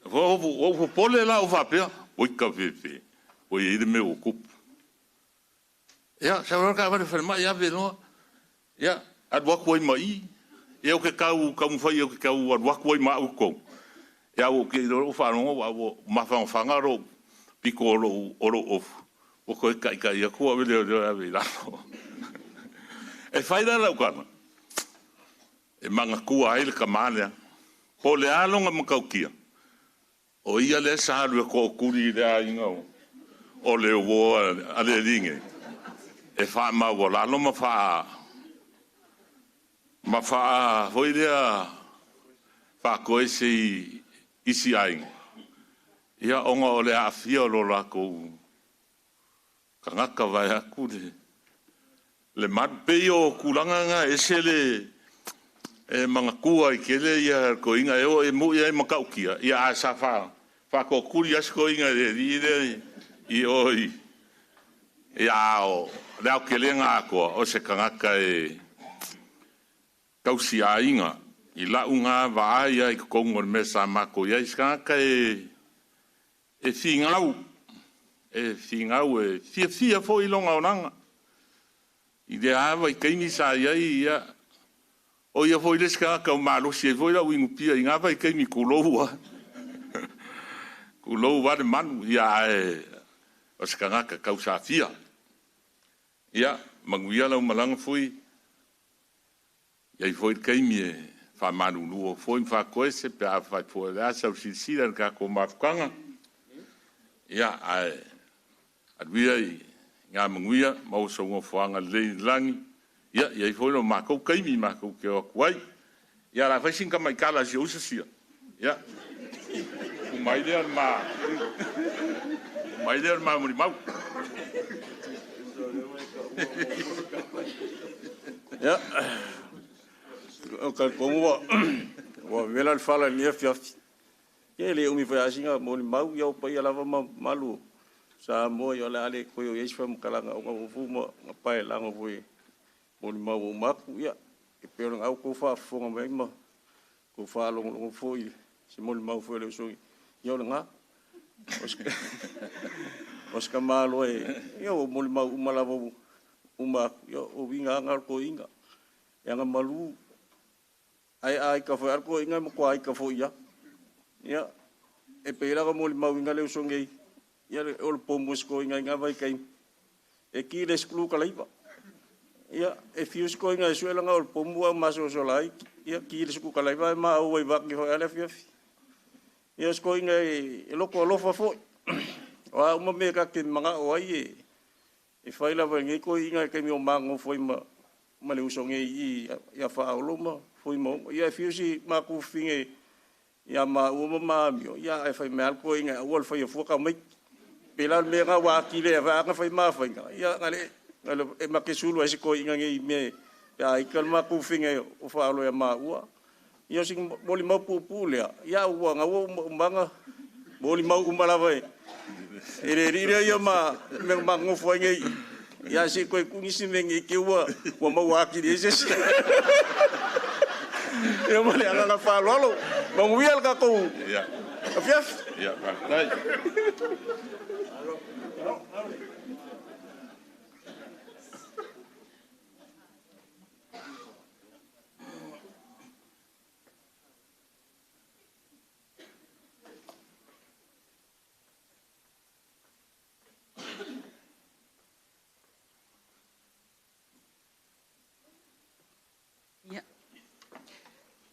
O pole la o whapea. Oi ka fefe. Oi e le mea o kupu. Ia, sa wara ka ware whare mai ave noa. Ia, aru aku ai mai. Ia o ke kau, kau mwhai o ke kau aru aku ai ma au kou. Ia o ke ro whanongo wa o mawhangawhanga ro piko o ro ofu. O koe kai kai aku ave leo leo ave i lalo. E whai la lau kana. E manga kua ai le kamalea. Po le alonga makaukia. O ia le sahalu e ko kuri i le ainga o le uo a le ringe. E wha maua lalo ma wha ma wha hoi lea wha koe se i isi ainga. Ia onga o le aafia o lo lākou kangaka vai aku le maru pei o kulanga ngā ese le e mangakua i kele ia ko inga e o e mui ai makaukia. Ia a sa wha ko kuri as ko inga le ri le i oi. Ia o le au kele ngā akoa o se kangaka e kausi a inga. I lau ngā vaai ai ko kongo me sa mako ia i se kangaka e whingau. E whingau e fia fia fo i longa onanga. I le awa i kaini sa ia ia o ia foi le ska ka malosi e foi la wingu pia i ngā vai kaini kuloua. Kuloua le manu ia e o se kangaka kausa fia. Ia manguia lau malanga foi ia i foi le kaimi e whamanulua foi mwhakoese pe a whai foi le asa o silsila le kako mafukanga. Ia ae aluia i ngā manguia mau songo fuanga le langi. Ia, ia i foi no mākou kaimi mākou ke o kuai. Ia la whai sinka mai kala si usa sia. Ia. Kumai lea ma. Kumai lea ma muri mau.
Ia. O ka kongu wa wa vela le fala ni fiafi. Ke le umi foi asinga mo ni mau ia o pai lava ma malu. Sa mo ia le ale ko yo yesu mo kalanga o nga fu ma nga pai langa foi. Mo ni mau o maku ia. E pe o au ko fa fonga mai ma ko fa longo longo foi se mo ni mau foi le so ia o nga. Oscar malo e ia o mo ni mau uma lava uma ia o winga nga ko inga. Ia nga malu ai ai ka foi ko inga mo ko ai ka foi ia. Ia e pe la mo ni mau inga le so ngei. Ia o le pomo sko inga inga vai kai. E ki le sklu ka leiva. Ia e fiu sko inga e suela nga o le pomo au maso so lai. Ia ki le sklu ka leiva ma au ai vaki foi ale fiu. Ia sko inga e loko alofa foi. O a uma me ka ke manga o ai e e whai lava ngai ko inga ke mi o mango foi ma ma le uso ngai i ia wha olo ma foi ma ia e fiu si ma ku finge ia ma uma ma mio ia e whai me al ko inga au al whai fua ka mai. Pe la me nga wa ki le wa nga whai ma whai nga ia nga le E ma ke sulu ai se toeaiina nei i mea pe a ita le matou fine o faaaloa ia maua. Ia o si molimau puupuu lea, ia ua na ua uma na molimau uma lava e le alii lea ia ma mea na matou nonofo ai nei i i, ia ae se i toe tuu nisi mea ne i te i ua maua atili ai se isi. Ia ma le agaga faaaloalo. Manuia le tatou afiafi.
Ia, faafetai.
Ia,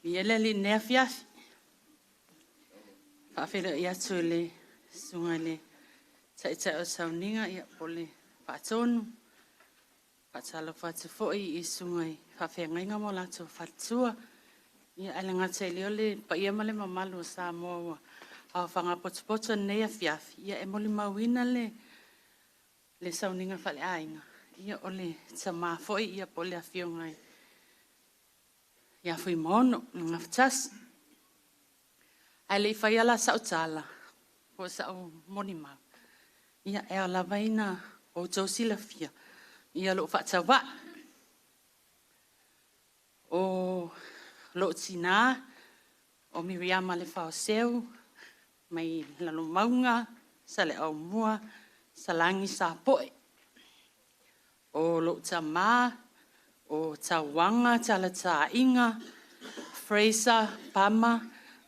viia le Alii i lenei afiafi. E faafeiloai atu i le Susuga i le Taitai o le Sauniga po o le Faatonu. E faatalofa atu foi i susuga i faafeagaiga ma o latou faletua. Ae le gata i lea o le paia ma le mamalu o Samoa ua aofaga potopoto i lenei afiafi, e molimauina le sauniga faaleaiga, o le tama foi po o le afioga ia Fuimaono Gafatasi. Ae le i faia la sau tala po o sau molimau, ia e ao lava ina outou silafia lou faatauvaa. O lou tina o Miriama Lefaoseu mai Lalomauga, Saleaaumua, Salani Sapoe. O lou tama o Tauaga Talataina Fraser Pama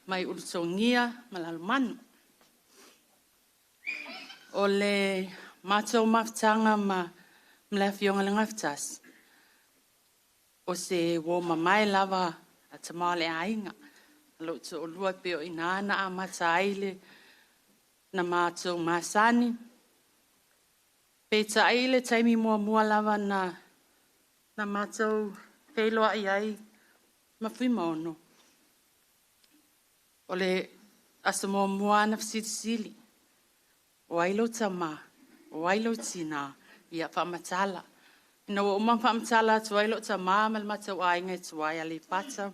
mai Ulutogia ma Lalomanu. O le matou mafutaga ma le Afioga i le Gafatasi, o se uo mamae lava a tama o le aiga. O lou toalua pei o i ina na amata ai na matou masani. Peitai i le taimi muamua lava na matou feiloai ai ma Fuimaono, o le aso muamua lava na fesilisili, o ai lou tama, o ai lou tina, ia faamatala. Ina ua uma ona faamatala atu ai lou tama ma le matou aiga e tuai Aleipata.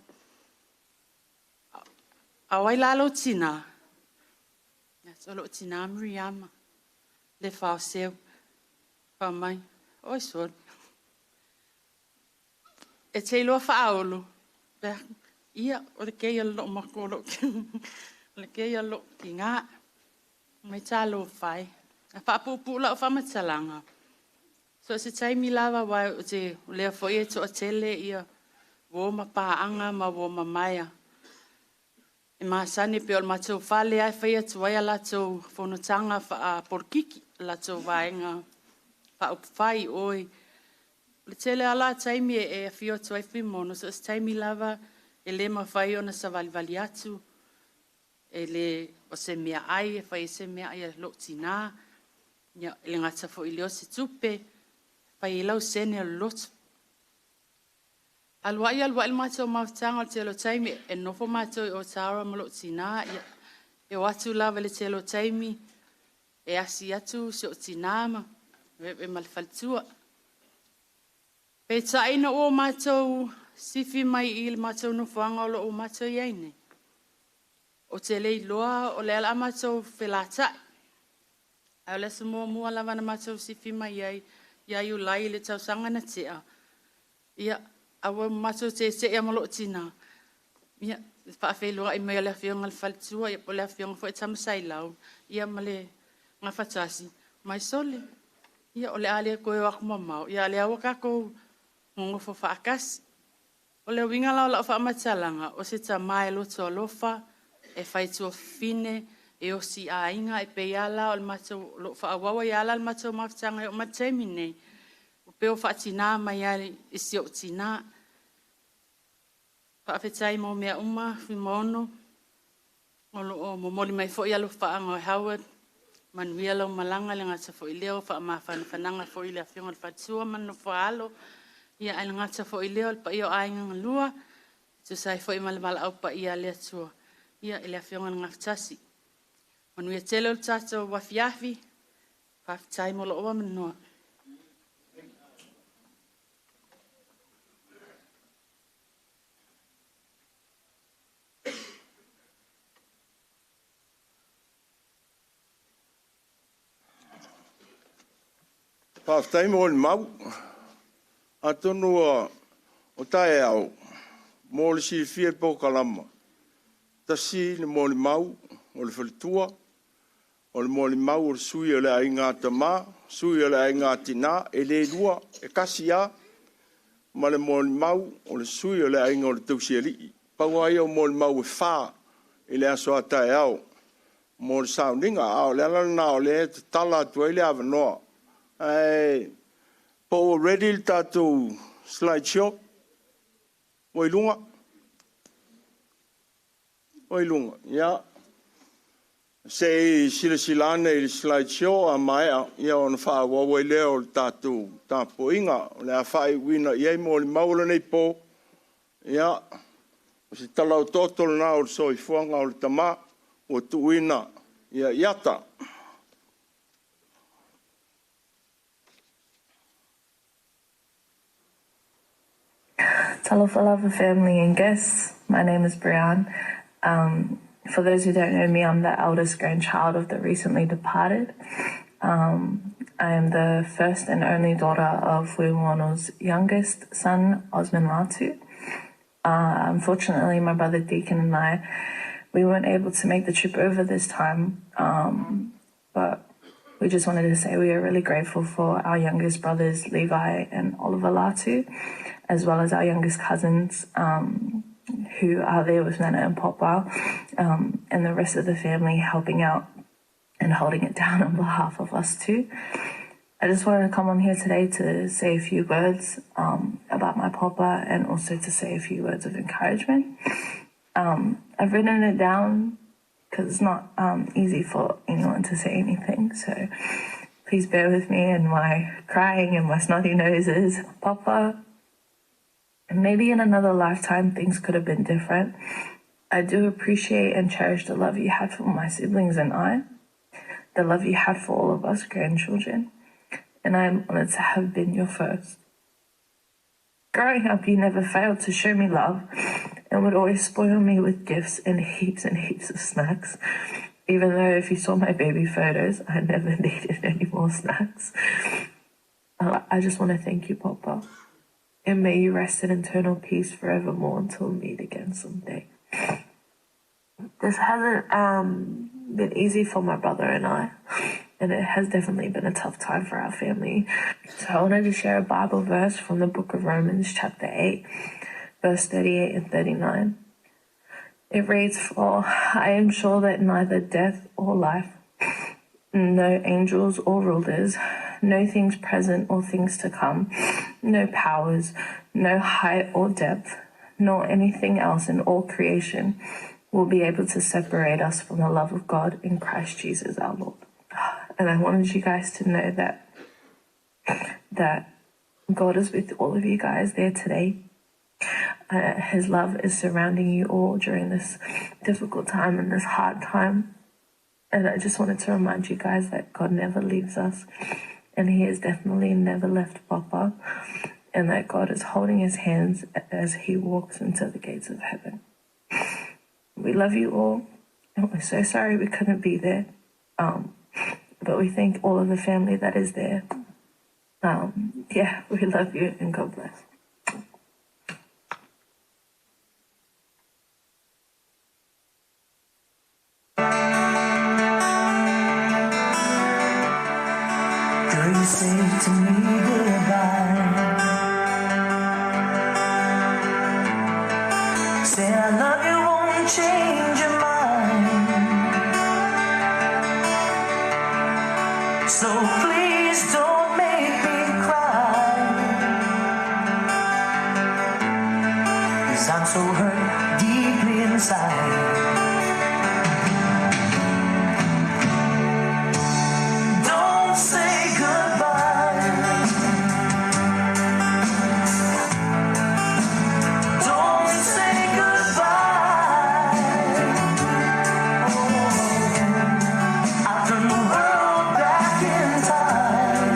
A o ai la lou tina? O lou tina Miriama Lefaoseu. Fai mai, oi sole, e te iloa faaolo? Ia, o le keia loo matua o le keia loo tina. Mai talofa e. A faapuupuu lau faamatalaga, so o se taimi lava aua o lea foi e toatele uo ma paaga ma uo mamae e masani pei o le matou fale lava e fai atu ai a latou fonotaga faapolokiki, a latou vaega faaupufai o le tele lava la taimi e afio atu ai Fuimaono, so o se taimi lava e le mafai ona savalivali atu, e le o se meaai e fai ai se meaai a lou tina, ia, e le gata foi i lea o se tupe, e fai ai lau sene o le lotu. Alu ai alu ai le matou mafutaga o le tele o taimi e nofo matou i Otaara ma lou tina, ia, e o atu lava i le tele o taimi e asi atu si ou tina ma ma le faletua. Peitai ina ua matou sifi mai i le matou nofoaga o lo o matou i ai nei, ou te le iloa o lea o le a matou felatai. Ae o le aso muamua lava na matou sifi mai ai ia Iulai i le tausaga na tea, ia, a ua matou tete'a ma lou tina, ia, le faafeiloai mai o le afioga i le faletua, ia po o le afioga foi ia Tamasailau, ia ma le Gafatasi, mai sole, ia o le a le toe o atu mamao, ia a o lea ua tatou nonofo faatasi. O le uiga la o lau faamatalaga, o se tama e loto alofa, e faituafafine, e osi aiga, e pei lava la o le matou, o lo o faaauau ai lava la le matou mafutaga e oo mai i le taimi lenei, ua pei ua faatina mai lava i si ou tina. Faafetai mo mea uma Fuimaono, o lo o momoli mai foi alofaaga o Howard, manuia lau malaga, e le gata foi i lea o faamafanafanaga foi i le afioga i le faletua ma le nofo a alo, ia ae le gata foi i lea o le paia o aiga na lua, e tusa ai foi ma le valaau paia a le Atua i le afioga i le Gafatasi. Manuia tele lo tatou afiafi, faafetai mo lou avanoa.
Faafetai mo le mau. Atonu ua o taeao mo le silafia i polokalama, tasi le molimau o le faletua, o le molimau o le sui o le aiga tama, sui o le aiga tina, e le lua, e kasi lava, ma le molimau o le sui o le aiga o le tausialii. Pau lava ia o molimau e fa i le aso a taeao mo le sauniga, a o le ala lena o lea e tatala atu ai le avanoa. Ae po ua ready le tatou slide show? Ua i luga? Ua i luga, ia. Se i silasila ane i le slide show a maea, ia ona faaauau ai lea o le tatou tapuaiga. O le a faaiuina i ai molimau o lenei po, ia, o se tala otooto lena o le soifuaga o le tama ua tuuina ia Iata.
Talofa lava family and guests. My name is Brianne. For those who don't know me, I'm the eldest grandchild of the recently departed. I am the first and only daughter of Fuimaono's youngest son, Osman Latu. Unfortunately, my brother Deacon and I, we weren't able to make the trip over this time, but we just wanted to say we are really grateful for our youngest brothers, Levi and Oliver Latu, as well as our youngest cousins, who are there with Nana and Papa, and the rest of the family helping out and holding it down on behalf of us too. I just wanted to come on here today to say a few words about my Papa and also to say a few words of encouragement. I've written it down because it's not easy for anyone to say anything, so please bear with me and my crying and my snotty noses. Papa, maybe in another lifetime things could have been different. I do appreciate and cherish the love you had for my siblings and I, the love you had for all of us grandchildren, and I am honoured to have been your first. Growing up, you never failed to show me love and would always spoil me with gifts and heaps of snacks. Even though if you saw my baby photos, I never needed any more snacks. I just want to thank you, Papa. And may you rest in eternal peace forevermore until we meet again someday. This hasn't been easy for my brother and I, and it has definitely been a tough time for our family. So I wanted to share a Bible verse from the book of Romans, chapter 8, verse 38 and 39. It reads, For I am sure that neither death or life, no angels or rulers, no things present or things to come, no powers, no height or depth, nor anything else in all creation will be able to separate us from the love of God in Christ Jesus our Lord. And I wanted you guys to know that God is with all of you guys there today. His love is surrounding you all during this difficult time and this hard time. And I just wanted to remind you guys that God never leaves us, and he has definitely never left Papa, and that God is holding his hands as he walks into the gates of heaven. We love you all, and we're so sorry we couldn't be there, but we thank all of the family that is there. We love you, and God bless.
Girl, you say to me goodbye. Say I love you, won't change your mind. So please don't make me cry, because I'm so hurt deeply inside. Don't say goodbye. Don't say goodbye. Oh, I'll turn the world back in time.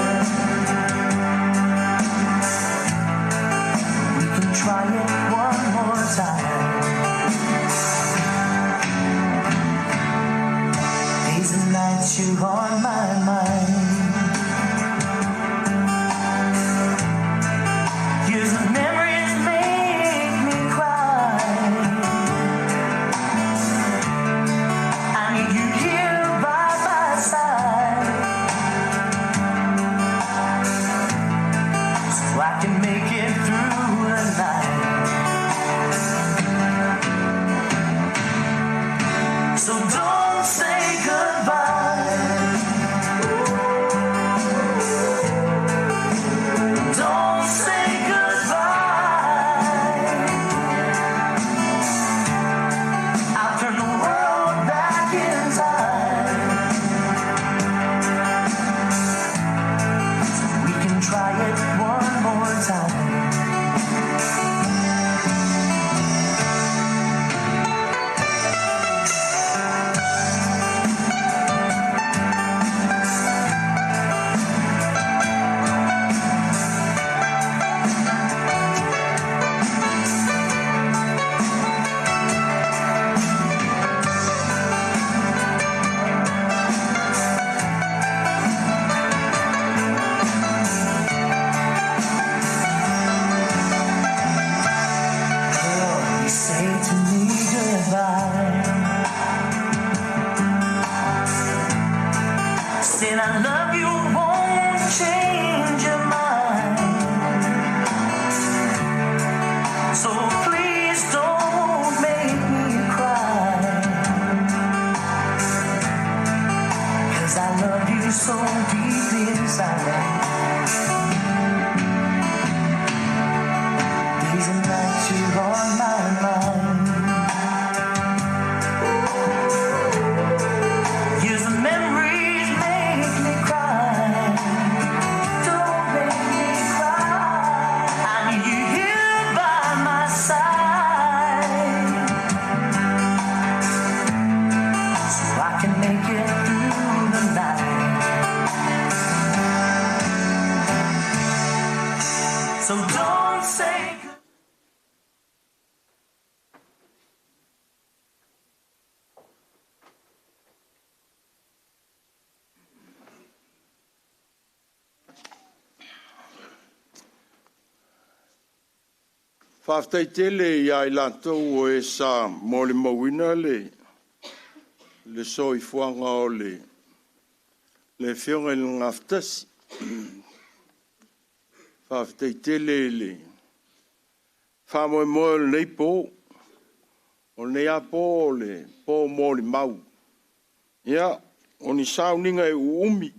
We can try it one more time. make it through the night. So don't say goodbye. Don't say goodbye. I'll turn the world back in time. So we can try it one more time. Girl, you say to me goodbye. Said I love you, won't change your mind. So please don't make me cry. 'Cause I love you so deep inside. Days and nights you're on my mind. Years of memories make me cry. Don't make me cry. I need you here by my side, so I can make it through the night. So don't say
Faafetai tele iā i latou o e sa molimauina le le soifuaga o le le Afioga i le Gafatasi. Faafetai tele i le faamoemoe o lenei po. O lenei lava po o le po molimau. Ia, o ni sauniga e uumi,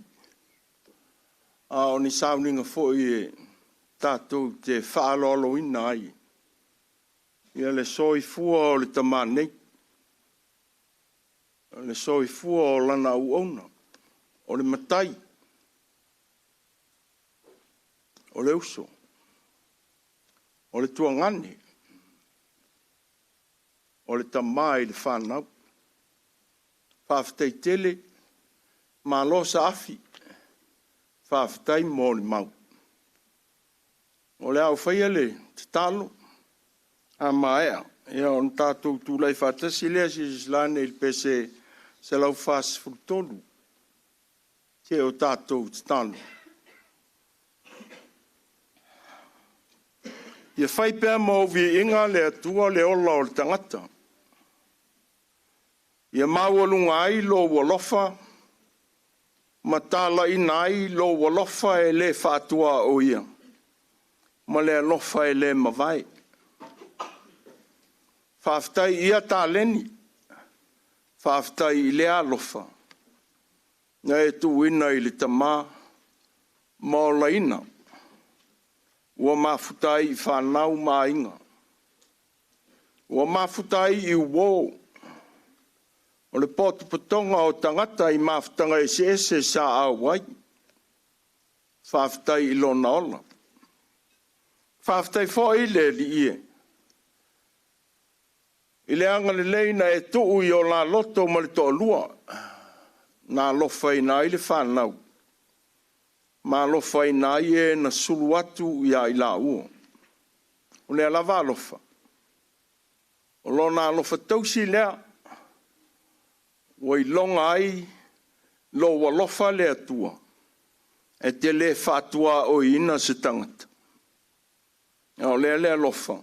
a o ni sauniga foi e tatou te faaaloaloina ai ia le soifua o le tama nei, le soifua o lana auauna, o le matai, o le uso, o le tuagane, o le tama i le fanau. Faafetai tele, malo saafi, faafetai molimau. O le a ou faia le tatalo a maea, ia ona tatou tulai faatasi lea silasila ane i le pese 143. Se o tatou tatalo. Ia fai pea ma ou viiga le Atua le ola o le tagata. Ia maualuga ai lou alofa ma talaina ai lou alofa e le faatuaoia ma le alofa e le mavae. Faafetai ia taleni, faafetai i lea alofa na e tuuina i le tama ma olaina ua mafuta ai i fanau ma aiga, ua mafuta ai i uo o le potopotoga o tagata i mafutaga eseese sa auai. Faafetai i lona ola. Faafetai foi le Alii e i le agalelei na e tuu i o la loto ma le toalua, na alofaina ai le fanau, ma alofaina ai e na sulu atu ia i laua. O lea lava alofa, o lona alofa tausi lea, ua iloga ai lou alofa le Atua, e te le faatuaoiina se tagata. A o lea le alofa,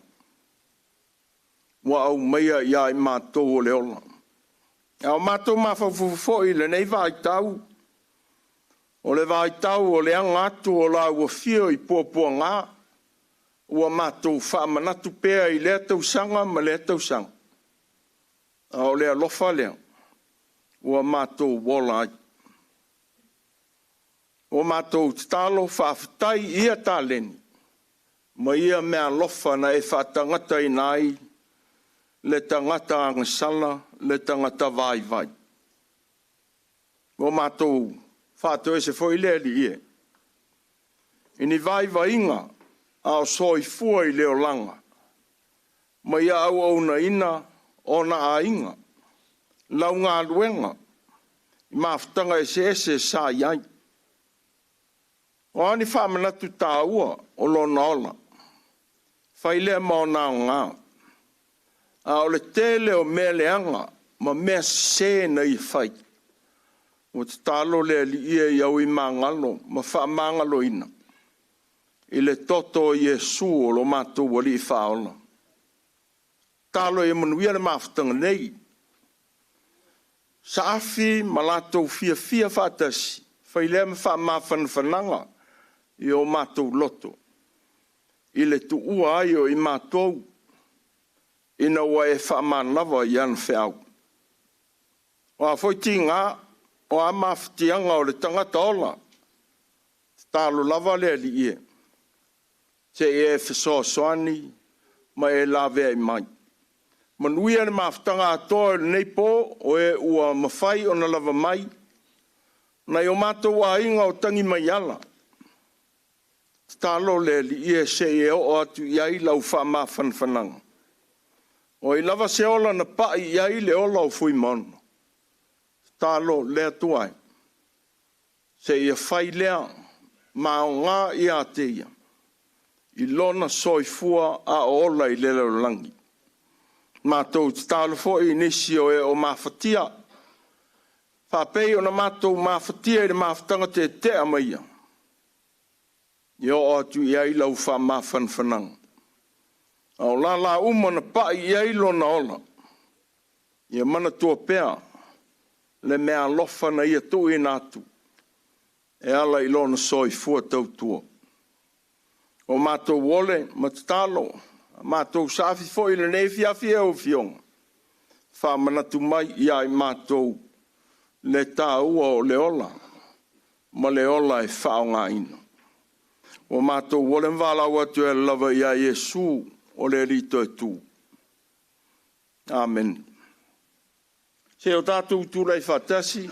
ua aumaia ia i matou o le ola. A o matou mafaufau foi i lenei vaitau, o le vaitau o le aga atu o la ua fio i puapuaga, ua matou faamanatu pea i lea tausaga ma lea tausaga. A o le alofa lea ua matou ola ai. Ua matou tatalo faafetai i ia taleni ma ia meaalofa na e faatagataina ai le tagata agasala, le tagata vaivai. Ua matou faatoese foi le Alii e, i ni vaivaiga a o soifua i le olaga, ma ia auaunaina ona aiga, lau galuega, i mafutaga eseese sa i ai. O a ni faamanatu taua o lona ola, fai lea ma ona aoga, a o le tele o mea leaga ma mea sese na ia fai, ua tatalo le Alii e ia uimagalo ma faamagaloina i le toto o Iesu o lo matou Alii Faaola. Tatalo ia manuia le mafutaga nei, saafi ma latou fiafia faatasi, fai lea ma faamafanafanaga i o matou loto, i le tuua ai o i matou, ina ua e faamanava i ana feau. O a foi tiga, o a mafatiaga o le tagata ola, tatalo lava le Alii e, se i e fesoasoani ma e laveai mai. Manuia le mafutaga atoa o lenei po, o e ua mafai ona lava mai, nai o matou aiga o tagi mai ala. Tatalo le Alii e se i e oo atu i ai lau faamafanafanaga. O ai lava se ola na pai i ai le ola o Fuimaono, tatalo le Atua e, se ia fai lea ma aoga ia te ia, i lona soifua a o ola i le lalolagi. Matou tatalo foi i nisi o e o mafatia, faapei ona matou mafatia i le mafutaga tetea mai ia, ia oo atu i ai lau faamafanafanaga. A o lala uma na pai i ai lona ola, ia manatua pea le mea alofa na ia tuuina atu e ala i lona soifua tautua. O matou ole ma tatalo, matou saafi foi i lenei afiafi e lau Afioga, faamanatu mai ia i matou le taua o le ola ma le ola e faaaogaina. Ua matou ole ma valaau atu e ala lava ia Iesu o le Alii toe tu. Amen. Se o tatou tulai faatasi,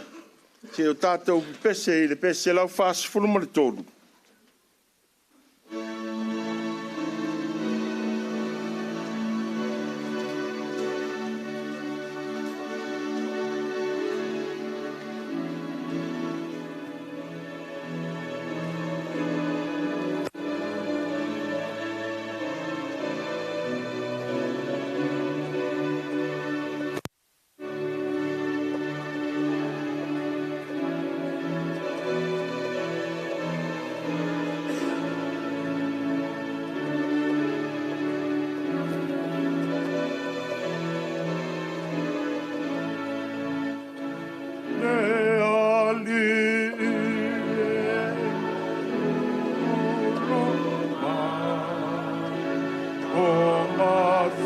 se o tatou pepese i le pese 143. Le Alii e o matou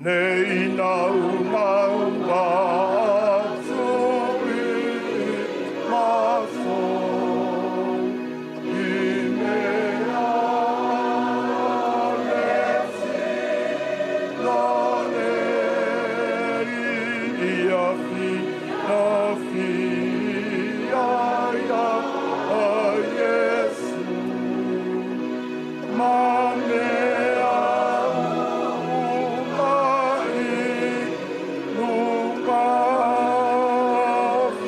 Nei nau nau atu i maso i mea le si la le i a fi na fi a ia a Iesu ma mea uma i luga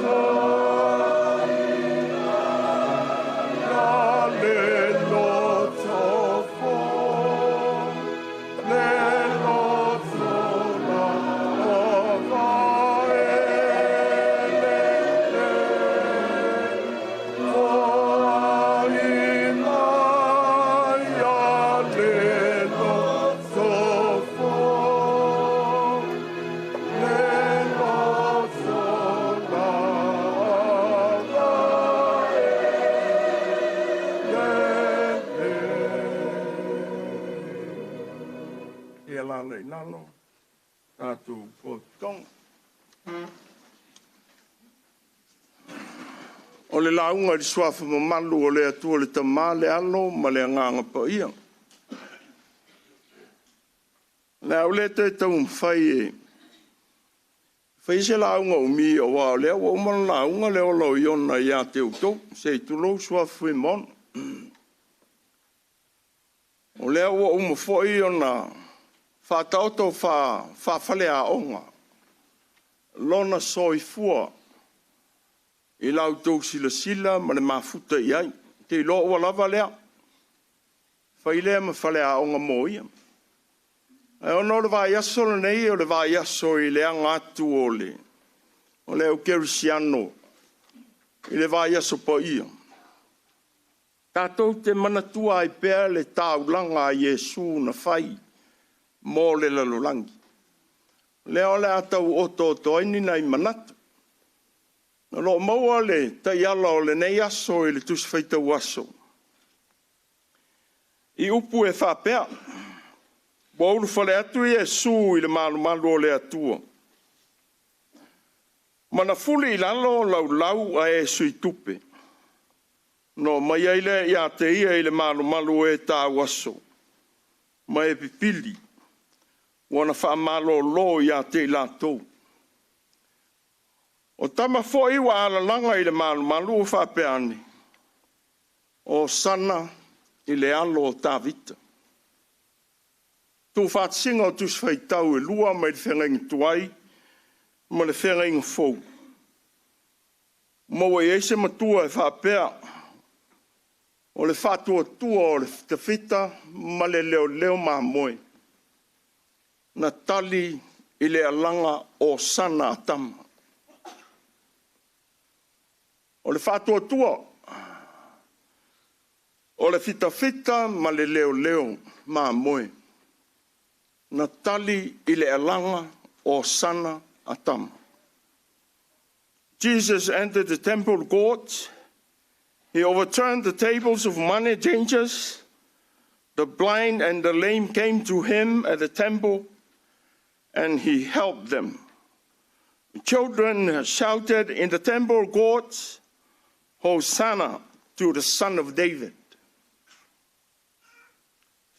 fai la le loto fo le loto la va e le le fo i mai a le loto fo le loto la va e le le. Ia la le lalo, tātou potoga. O le lauga i le suafa mamalu o le Atua le Tama, le Alo ma le Agaga Paia. Le au le toe taumafai e fai se lauga umi o wā o lea ua uma le lauga le ola o Iona ia te outou, se i tulou suafa Fuimaono. O lea ua uma foi ona whātaoto whawhale a onga, lona soifua i lau tau silasila ma le mafuta i ai. Te iloa ua lava lea. Fai lea ma fale a onga mo ia. Ai ona o le vai aso le nei, o le vai aso i le anga atu o le, o le Eukarisiano, i le vai aso pa ia. Tātou te manatua ai pea le taulanga a Iesu na fai mō le lalolagi. Lea o le a tau oto oto ai ni nai manatu. Na loo maua le taiala o lenei aso i le tusi faitau aso. I upu e faapea, ua ulufale atu Iesu i le malumalu o le Atua. Mana fuli i lalo laulau a e sui tupe. No mai ai le ia te ia i le malumalu e tāu aso. Ma e pipili, ua na whaamalolo ia te i lātou. O tama foi ua alalanga i le malumalu o whaapeane. O sana i le alo o Tāvita. Tū whātisinga o tusi whaitau e lua mai le whengainga tuai ma le whengainga fou. Maua i eise matua e whaapea o le whātua o le fitafita ma le leo leo mamoe. Na tali i le alanga o sana atama. O le whātua o le fitafita ma le leo leo mamoe. Na tali i le alanga o sana atama. Jesus entered the temple courts. He overturned the tables of money changers. The blind and the lame came to him at the temple, and he helped them. The children shouted in the temple courts, Hosanna to the Son of David.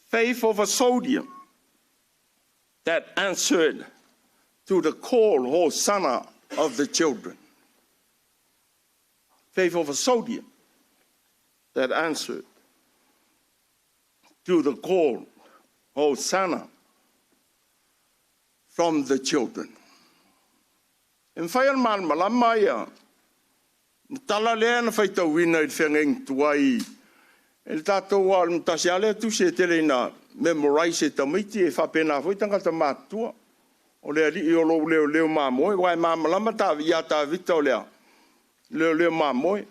Faith of a soldier that answered to the call, Hosanna, of the children. Faith of a soldier that answered to the call, Hosanna, from the children. E mwhai al mal malama ia, na tala lea na whaitauina i le whengainga tuai, e le tātou wa le matasi ale tu se tele ina memorize e tamaiti e whapena foi tangata mātua. O le ali i o lou leo leo mamoe, wai māmalama tā ia tā vita o lea, leo leo mamoe.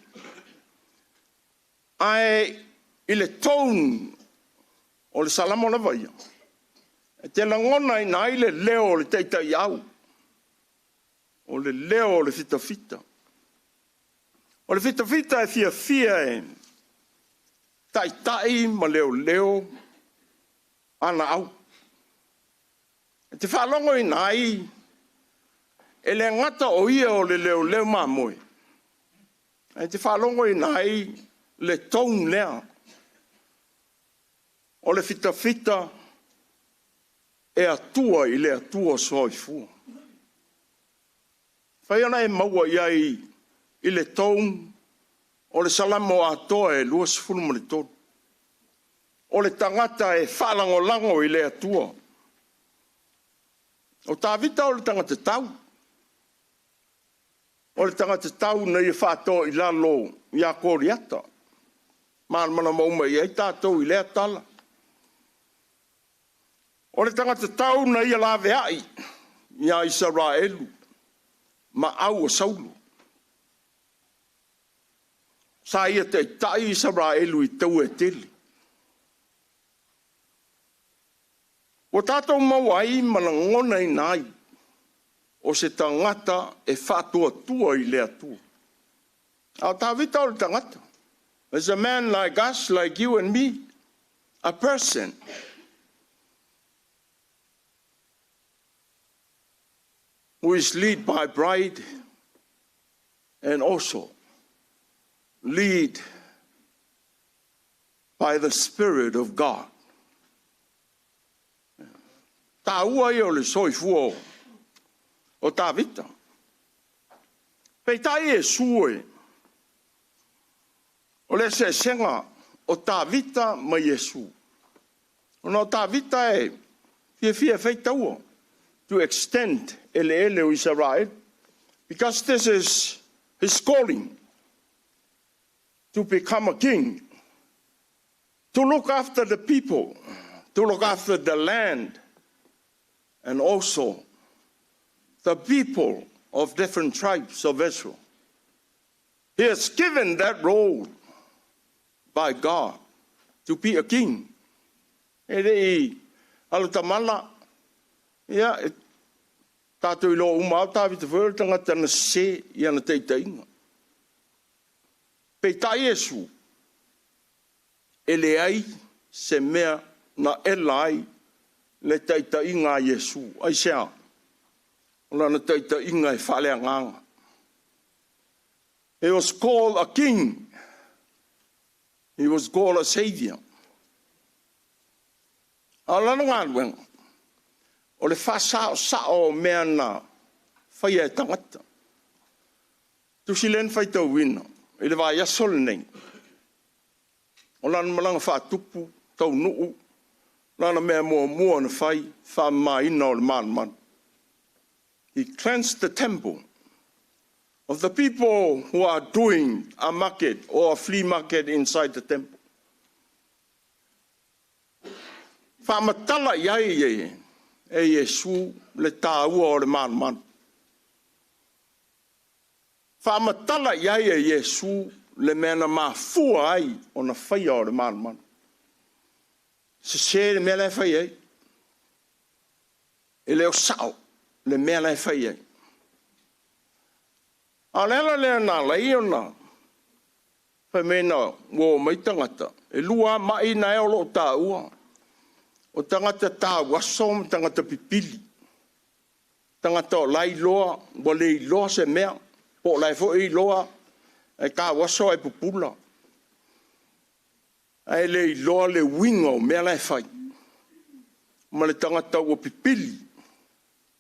Ae i le tone o le salamo lava ia, e te langona i nai le leo o le teitai au, o le leo o le fitafita. O le fitafita e fia fia e taitai ma leo leo ana au. E te faalogoina ai e le gata o ia o le leoleo mamoe, ae te faalogoina ai le tone lea o le fitafita e atua i le Atua soifua. Fai ona e maua i ai i le tone o le Salamo atoa e 23. O le tagata e faalagolago i le Atua. O Tavita o le tagata tau. O le tagata tau na ia faatoa i lalo ia Koliata. Malamalama uma i ai tātou i lea tala. O le tagata tau na ia laveai ia Isaraelu ma au o Saulo. Sa ia taitai Isaraelu i taua e tele. Ua tātou maua ai ma lagonaina ai o se tagata e faatuatua i le Atua. A o Tavita o le tagata. There's a man like us, like you and me, a person who is led by pride and also led by the Spirit of God. Tāua ia o le soifua o Tavita. Peitai Iesu e, o le eseesega o Tavita ma Iesu. Ona o Tavita e fiafia e fai taua, to extend eleele o Israel, because this is his calling, to become a king, to look after the people, to look after the land, and also the people of different tribes of Israel. He has given that role by God to be a king. E le i alutamala, ia, e tātou iloa uma au Tavita foi o le tagata na sese i ana taitaiga. Peitai Iesu, e leai se mea na ela ai le taitaiga a Iesu. Aisea? O lana taitaiga e faaleagaga. He was called a king. He was called a savior. A o lana galuega, o le faasaosao o mea na faia e tagata. Tusi lea na faitauina i le vaiaso lenei, o lana malaga faatupu, taunuu, lana mea muamua na fai, faamamaina o le malumalu. He cleansed the temple of the people who are doing a market or a flea market inside the temple. Faamatala i ai e Iesu le tāua o le malumalu. Faamatala i ai e Iesu le mea na mafua ai ona faia o le malumalu. Sese le mea la e fai ai. E le o sao le mea la e fai ai. A o le ala lea na ala ai ona fai mai na ua o mai tagata, e lua mai na e o loo tāua. O tagata tauaso ma tagata pipili. Tagata o lai loa, ua le iloa se mea, po o la e foi iloa, e tauaso e pupula. Ae le iloa le uiga o mea la e fai. Ma le tagata ua pipili.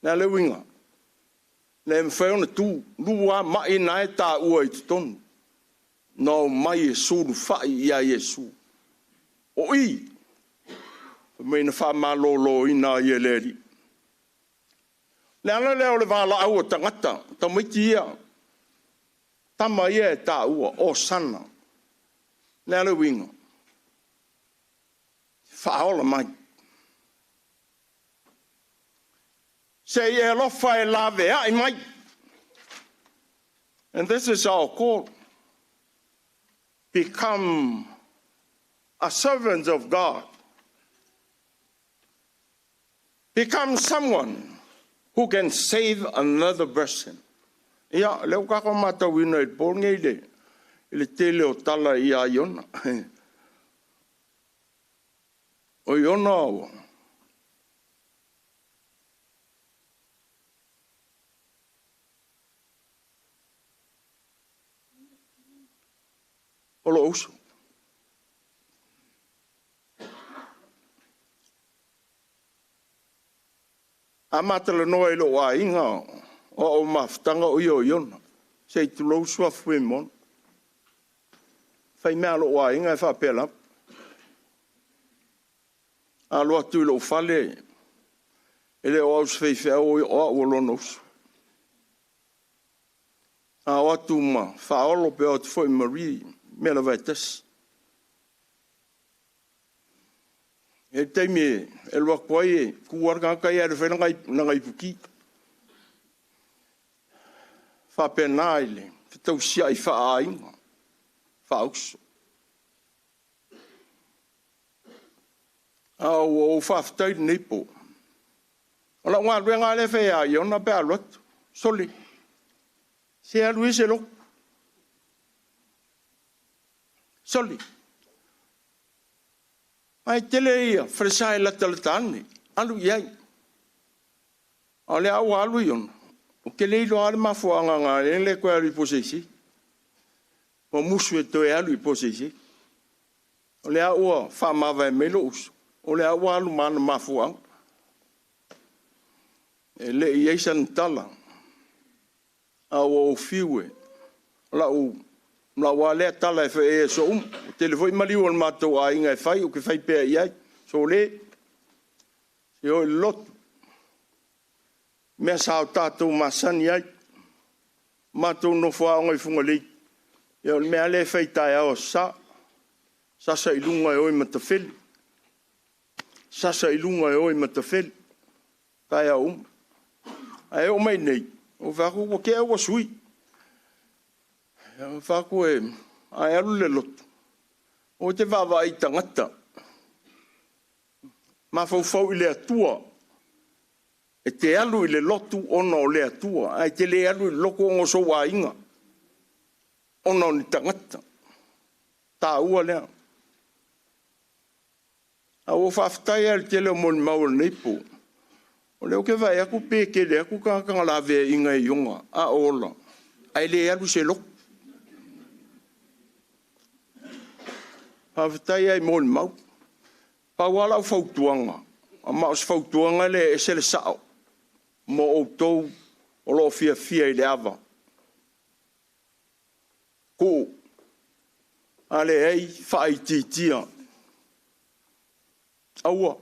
Le a le uiga. Le mafai ona tu, lua mai na e tāua i totonu. Na o mai e sulufai ia Iesu. O i, fai mai na faamaloloina ai e le Alii. Le ala lea o le valaau o tagata, tamaiti ia, tama ia e tāua, o sana. Le ala uiga, faaola mai. Se i e alofa e laveai mai. And this is our call. Become a servant of God. Become someone who can save another person. Ia, leo kako mātauina i le pō nei i le tele o tala i a Iona. O Iona, O lou uso. A matalanoa i lou aiga o au mafutaga o ia o Iona. Se i tulou Suafa Fuimaono. Fai mea a lou aiga e faapea lava. A alu atu i lou fale, e le o au o se faifeau o au o lona uso. A o atu ma Faaolo pe o atu foi ma Marie, mea lava e tasi. E i ai le taimi e alu atu ai e tu lava le tagata ia alu e fai lana iputi. E faapena i le fetausiai faa-aiga, faa-uso. A ua ou faafetai i lenei po. O lau galuega lava lea e fai ia Iona pe a alu atu, sole, se alu ia i se lotu. Sole, ae tele ia falesa e latalata ane, alu i ai. A o lea ua alu Iona, ou te le iloa lava le mafuaaga na ala ai ona le toe alu i Poseisei. Ua musu e toe alu i Poseisei. O lea ua faamavae mai lou uso, o lea ua alu ma ana mafuaaga. E le i i ai sana tala, a ua ou fiu e, o lau lava lea tala e fai i ai i aso uma. Ua tele foi maliu o le matou aiga e fai, ou te fai pea i ai. Sole, se o i le lotu. Mea sa o tatou masani ai. Matou nofo aoga i Fugalei, ia o le mea lava lea e fai i taeao o Aso Sa. Sasa i luga e o i Matafele. Sasa i luga e o i Matafele. Taeao uma. Ae oo mai nei, ua fai atu ua tea ua sui. Ua fai atu e, a e alu i le lotu, aua te vaavaai i tagata. Mafaufau i le Atua. E te alu i le lotu ona o le Atua, ae te le alu i le lotu ona o sou aiga, ona o ni tagata. Taua lea. A ua faafetai lava i le tele o molimau o lenei po. O lea ou te vaai atu pe tele atu tagata na laveaiina e Iona a o ola, ae le alu i se lotu. Faafetai lava i molimau. Pau lava lau fautuaga, ma o se fautuaga lea e ese le sao mo outou o lo o fiafia i le ava. Tuu, a leai, faaitiitia. Aua.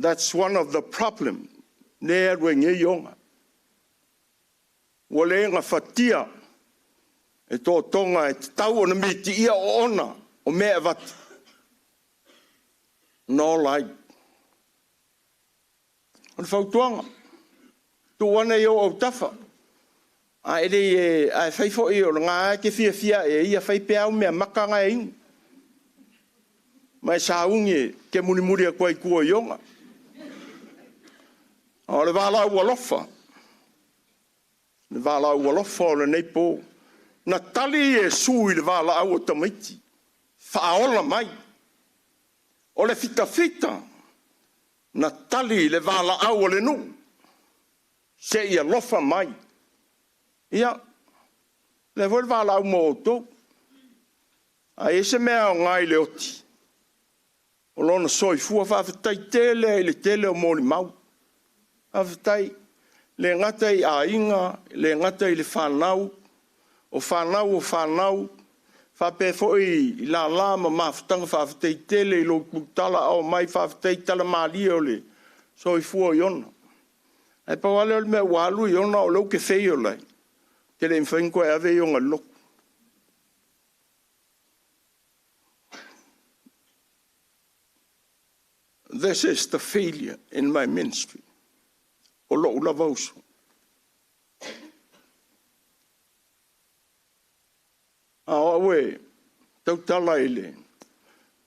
That's one of the problem lea e alu ai nei Iona. Ua le gafatia e totoga e tatau ona mitiia oona o mea e avatu na ola ai. O le fautuaga, tuu ane i ou autafa, a e le, ae fai foi o lena e te fiafia e ia fai pea au mea maka na e inu. Ma e sauni e te mulimuli atu ai i tua i ona. A o le valaau alofa, le valaau alofa o lenei po, na tali Iesu i le valaau o tamaiti, faaola mai. O le fitafita, na tali i le valaau o le nuu, se i alofa mai. Ia, lea foi le valaau mo outou. A i ai se mea aoga i le oti, o lona soifua faafetai tele i le tele o molimau. Faafetai, le gata i aiga, le gata i le fanau, o fanau o fanau, faapea foi i lala ma mafutaga faafetai tele i lou tutala ao mai faafetai tala malie o le soifua o Iona. Ae pau lava lea o le mea ua alu Iona o lea ou te feio lai, te le i mafai ona toe ave Iona i le lotu. This is the failure in my ministry. O lou lava uso. A o au e tautala i le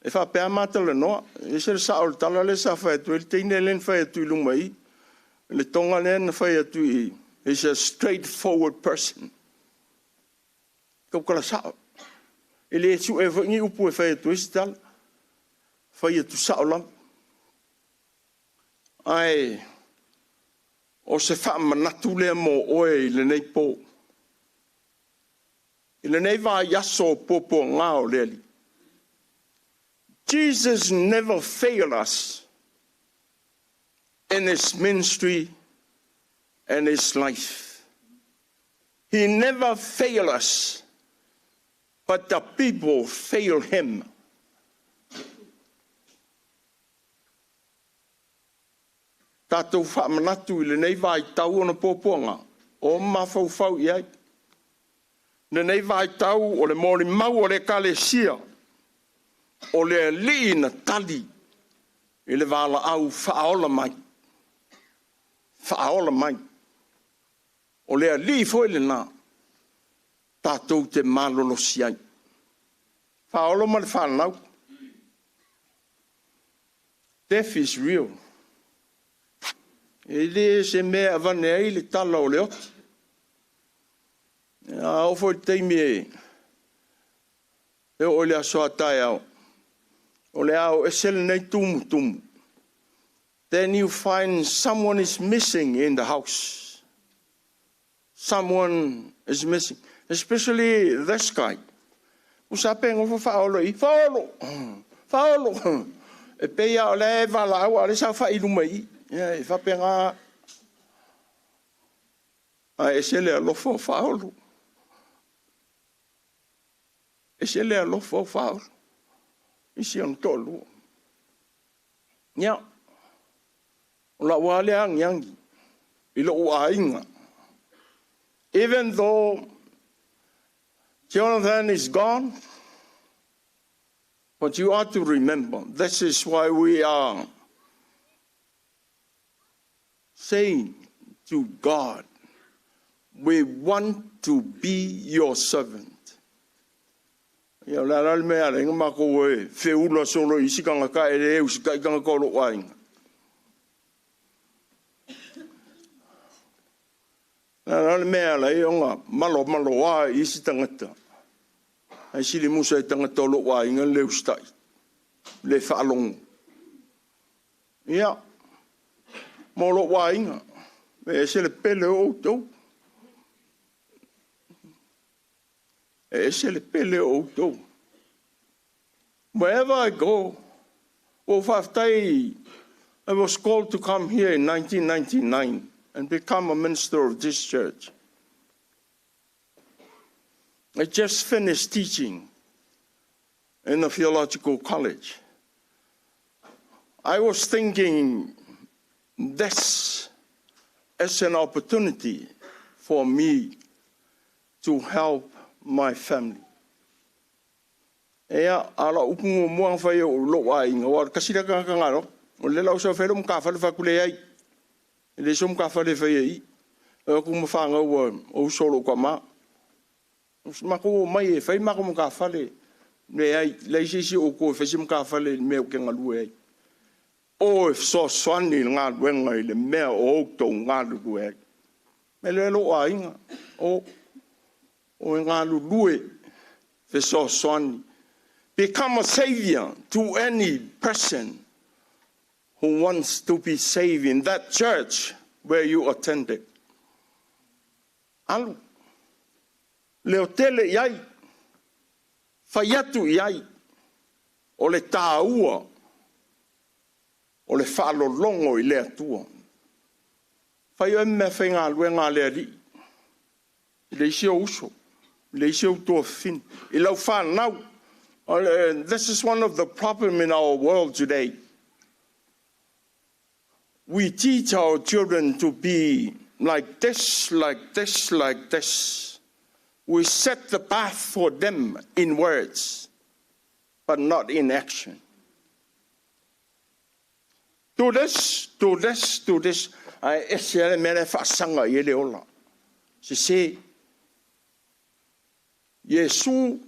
e faapea matalanoa. E ese le sao o le tala lea sa fai atu ai le teine lea na fai atu i luma i le toga lea na fai atu i is a straightforward person. Tautala sao. E le sue foi ni upu e fai atu ai se tala. Fai atu sao lava. Ae o se faamanatu lea mo oe i lenei po. I lenei vaiaso o puapuagā o le Alii. Jesus never failed us in his ministry and his life. He never failed us, but the people failed him. Tatou faamanatu i lenei vaitau ona puapuaga o mafaufau i ai. Lenei vaitau o le molimau o le Ekalesia, o le Alii na tali i le valaau faaola mai. Faaola mai. O le Alii foi lena, tatou te malolosi ai. Faaolo ma le fanau. Death is real. E le se mea avane ai le tala o le oti. A oo foi le taimi e oo i le aso a taeao, o le a o ese lenei tumutumu. Then you find someone is missing in the house. Someone is missing. Especially this guy. Usa pe ngofo faaolo i. Faaolo! Faaolo! E pei a o le valaau a le sa wha iluma i. Ia, e whapenga a e se le alofa o faaolo. E se le alofa o faaolo. Isi ona toalua. Ia, o lau lava lea agiagi i lou aiga. Even though Jonathan is gone, but you ought to remember, this is why we are saying to God, we want to be your servant. Ia, o le ala le mea ala inga makou e feula solo i isi tagata e le usitai tagata o lou aiga. O le ala le mea ala ai ona malomaloa i isi tagata. Ae sili musa i tagata o lou aiga le usitai, le faalogo. Ia, mo lou aiga, e ese le pele o outou. E ese le pele o outou. Wherever I go, ua faafetai, I was called to come here in 1999 and become a minister of this church. I just finished teaching in the theological college. I was thinking this as an opportunity for me to help my family. Ea, a lau upu muamua na fai o lou aiga, aua o le tasi lea tagata na alofa. O le lau sau fai lou matafale fai atu leai. E le sou matafale e faia i i. O atu ma fanau o uso o lou tama. Matou omai e fai matou matafale, leai, leai se isi o outou e fai se matafale i le mea ou te galue ai. O e fesoasoani i le galuega i le mea o outou galulue ai. Mea lea lou aiga, o e galulue fesoasoani. Become a savior to any person who wants to be saved in that church where you attended. Alu, leotele i ai, fai atu i ai, o le tāua, o le faalologo i le Atua. Fai oe mea faigaluega a le Alii, i le isi ou uso, i le isi ou tuafafine, i lau fanau. This is one of the problems in our world today. We teach our children to be like this, like this, like this. We set the path for them in words, but not in action. Do this, do this, do this. Ae ese lava le mea la e faasaga i ai le ola. Sese. Iesu,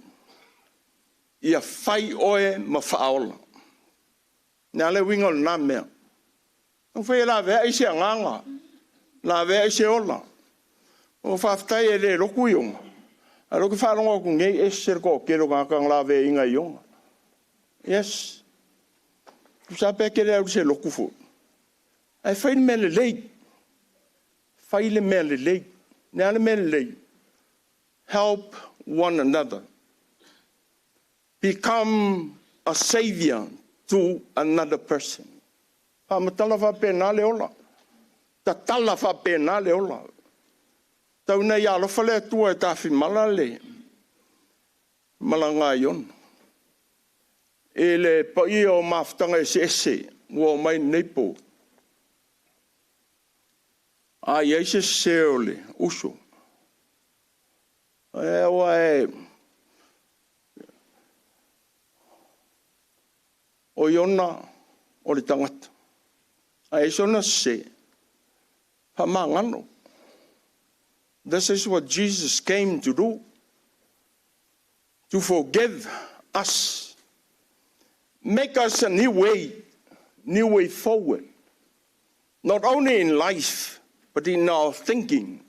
ia fai oe ma faaola. Le a le uiga o lena mea? Taumafai e laveai se agaga, laveai se ola. O faafetai e le lotu Ioga. Ae o lea ou te faalogo atu nei, ese le toatele o tagata na laveaiina i Ioga. Yes. Tusa pe e te le alu i se lotu foi. Ae fai le mea lelei. Fai le mea lelei. Le a le mea lelei? Help one another. Become a savior to another person. Faamatala faapena le ola. Tatala faapena le ola. Tau nei alofa le Atua e tafimala le malaga ai ona. E le paia o mafutaga eseese ua omai lenei po. A i ai se sese o le uso. E aua e o Iona o le tagata. A e sona sese, faamagalo. This is what Jesus came to do. To forgive us. Make us a new way, new way forward. Not only in life, but in our thinking.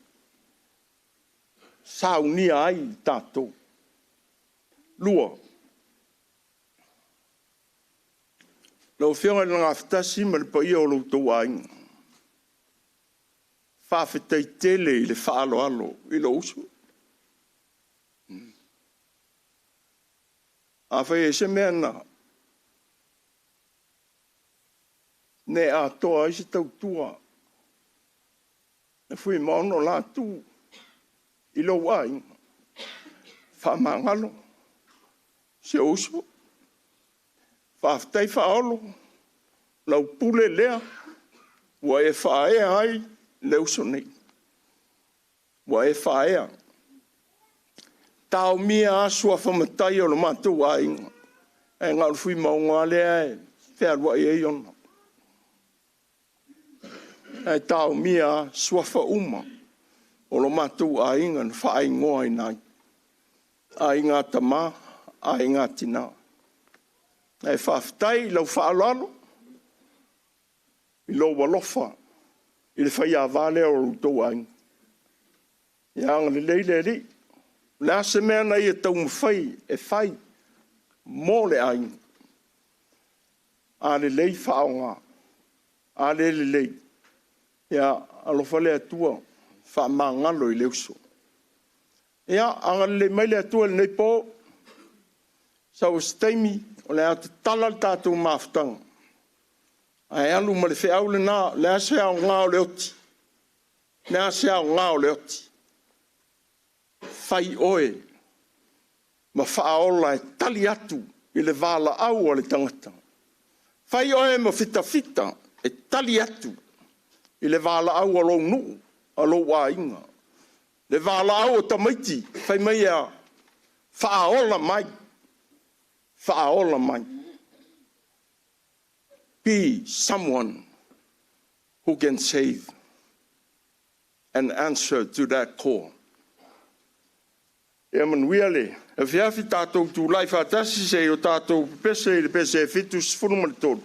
Saunia ai tatou. Lua. Lau Afioga i le Gafatasi ma le paia o lo outou aiga. Faafetai tele i le faaaloalo i lou uso. Afai e se mea na ne atoa ai se tautua na Fuimaono la tu i lou aiga. Faamagalo si ou uso. Faafetai faaolo, lau pule lea ua e faaea ai le uso nei. Ua e faaea. Taomia aso afamatai o le matou aiga. Ae na o le Fuimaono lava lea e fealuai ai ona. Ae taomia suafa uma o lo matou aiga na faaingoaina ai. Aiga tama, aiga tina. Ae faafetai i lau faaaloalo, i lou alofa, i le faiava lea o lo outou aiga. Ia agalelei le Alii. O le a se mea na ia taumafai e fai mo le aiga. A lelei faaaoga, a le lelei, ia alofa le Atua, faamagalo i le uso. Ia, agalelei mai le Atua i lenei po, sau se taimi, o le a tatala le tatou mafutaga. Ae alu ma le feau lena, o le a se aoga o le oti? O le a se aoga o le oti? Fai oe ma faaola e tali atu i le valaau a le tagata. Fai oe ma fitafita e tali atu i le valaau a lou nuu, a lou aiga. Le valaau o tamaiti, fai mai ia faaola mai, faaola mai. Be someone who can save and answer to that call. Ia manuia le afiafi tatou tulai faatasi se i o tatou pepese i le pese e 73.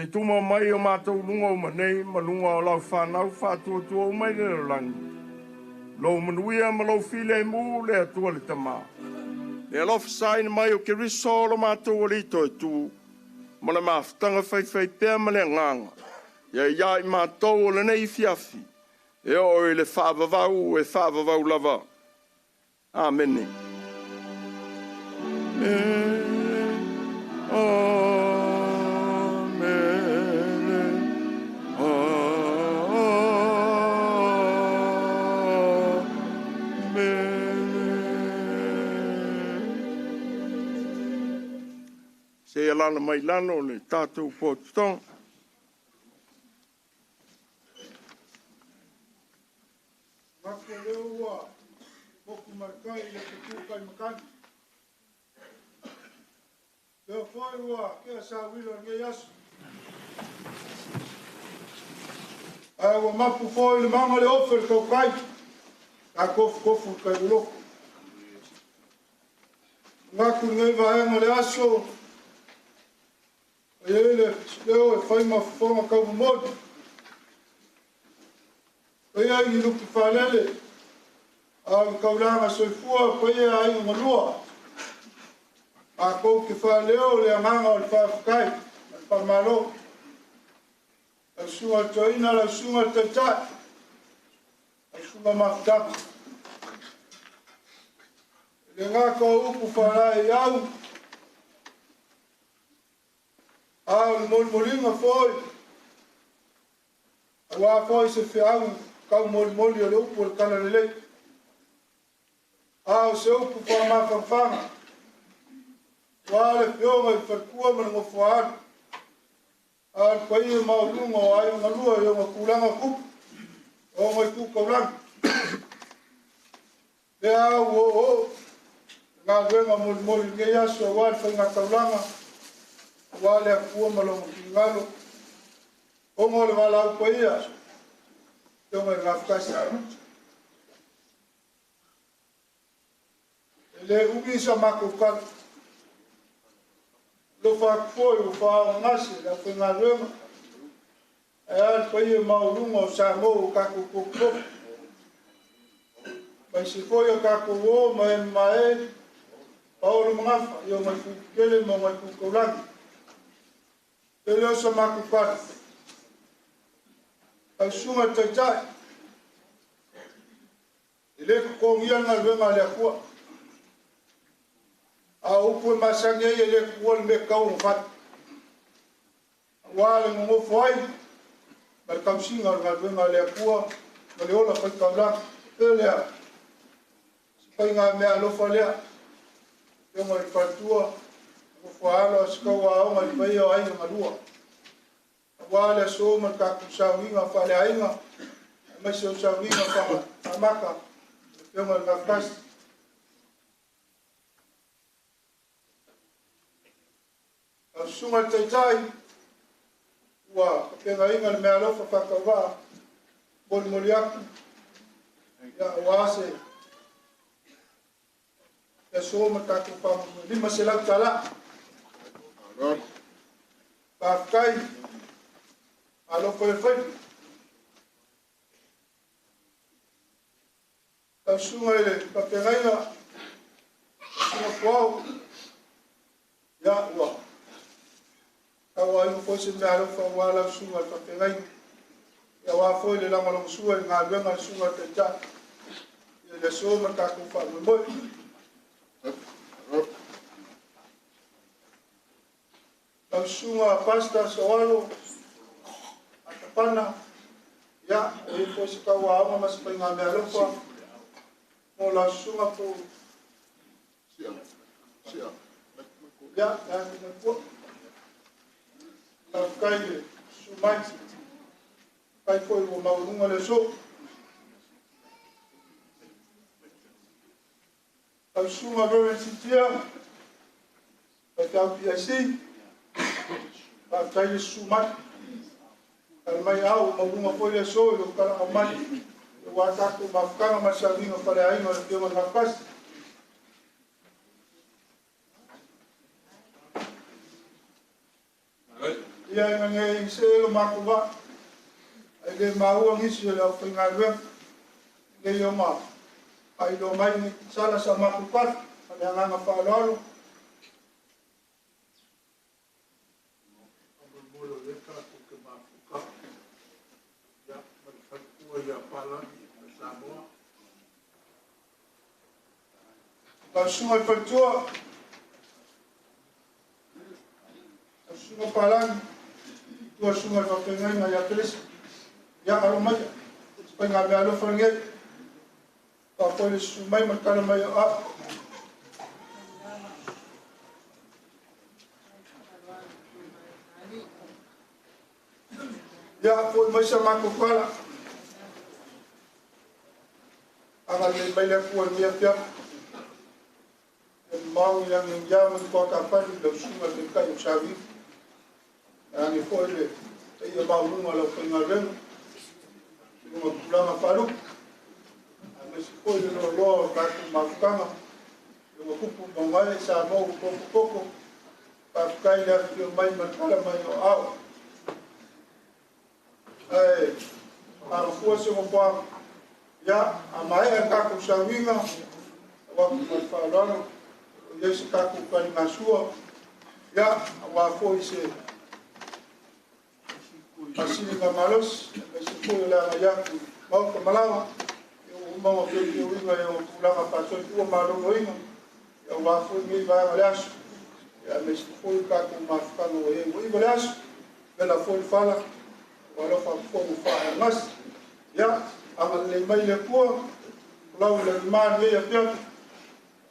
Tuma mai o mātou lunga o manei, ma lunga o lau whanau whātua o mai le langi. Lou manuia ma lou file mu le atua le tamā. Le alofa saina mai o Keriso lo mātou o lito e tū, ma le mafutanga whaiwhai pea ma le nganga. Ia ia i mātou o le nei fiafi, e o i le whaavavau e whaavavau lava. Amene. Se alala mai lalo le tātou pōtutonga.
Mako leo ua, moku markai le te kūkai makani. Leo foi ua, kea sa wilo ngei aso. Ai ua mapu foi le manga le ofe le kaukai. Ka kofu kofu kai uloko. Ngaku ngei vaenga le aso. Ai le leo e whai mafufonga kau mamoli. Pai ai ni luki whalele. A o kaulanga soifua pai ai ngā malua. A kou ke whaleo le anganga o le whawhakai. Le whamalo. Au sunga toina, lau sunga taitai. Au sunga mafutanga. Le ngā kau upu whalai au. A o le molimoliga foi, auā foi se feau kau molimoli o le upu o le tala lelei. A o se upu faamafanfaga, uā le fioga i falekua ma le gofoalu. A o le paia maualuga o aiga galua i ona tulaga tupu, o ona itu taulagi. Le au o o, galuega molimoli lenei aso aua le faigataulaga, aua le Atua ma lona finagalo, ona o le valaau paia, Afioga i le Gafatasi. E le umi sa matou tala, alofa atu foi ua faaaaogagase le aufaigaluega, ae a le paia maualuga o Samoa ua tatou tofutofu. Aemaise foi o tatou uo ma e mamae, paolo ma gafa i ona itu tetele ma ona itu taulagi. E le o sa matou tala, lau susuga i le Taitai, e le totogia le galuega a le Atua. A o upu e masani ai e le tuua le mea e tatau ona fai, aua le nonofo ai ma le tausiga o le galuega a le Atua ma le ola faitaulaga. E lea, se faiga meaalofa lea, Afioga i le Faletua, nofo a alo a se tauaoga i le paia o aiga galua, aua le aso ma le tatou sauniga faaleaiga, aemaise o sauniga faamata, le Afioga i le Gafatasi. Lau susuga i le Taitai, ua tapenaina le meaalofa faatauvaa molimoli atu, ia, aua se aso ma tatou faamoemoe, $500. Faafetai, alofa le faiva. Lau susuga i le faafeagaiga, susuga Puao, ia, ua tauaiga foi se meaalofa aua lau susuga i le faafeagaiga, ia, aua foi le lagolagosua i le galuega a le susuga i le Taitai, ia, le aso ma le tatou faamoemoe. Lau susuga Pastor Soalo Atapana, ia, e i ai foi se tauaoga ma se faiga meaalofa mo lau susuga po. Ia, le atu mai pua. Faafetai le susu mai. Faafetai foi ua maualuga le aso. Lau susuga Reverend Sitia, faifeau PIC, faafetai le susu mai. Tala mai au, maualuga foi le aso i lou tala'au mai, aua tatou mafutaga ma le sauniga faleaiga o le Afioga i le Gafatasi. Ia ina ne i see lo matou vaa, ae le maua nisi o le aufaigaluega, nei o ma faailoa mai ni sala sa matou tala, ma le agaga faaaloalo.
Faamolemole o lea tatou te mafuta, ia, ma le faletua ia Palagi mai Samoa.
Lau susuga i le faletua, lau susuga Palagi, tua susuga i le faafeagaiga ia Pelesa, ia alo mai, se faiga meaalofa lenei, faafoi le susu mai ma le tala mai o au. Ia, foi mai sa matou tala. Agalelei mai le Atua i lenei afiafi. E mamao i lagi ia ma le toatapali lau susuga i le Taitai o Saui. Ae foi le paia maualuga o le aufaigaluega, i luga tulaga faalupe, aemaise foi le loaloa o le tatou mafutaga, i luga tupu ma magae Samoa ua tofototo. Faafetai le afifio mai ma le tala mai o aao. Ae agafua se nofoaga, ia, a maea le tatou sauniga, lau atu ma le faaaloalo, o i ai se tatou taligasua, ia, aua foi se faasiliga malosi, aemaise foi o le agai atu i maota malaga, ia ua uma ona teuteuina i ona tulaga faasoifua maloloina, ia, aua foi lenei vaega o le aso, ia, aemaise foi o tatou mafutaga ua i ai. Ua 9 le aso, vela foi le fala, ua alofa atu foi ua faaaaogagase. Ia, agalelei mai le Atua, folau i lagima lenei afiafi,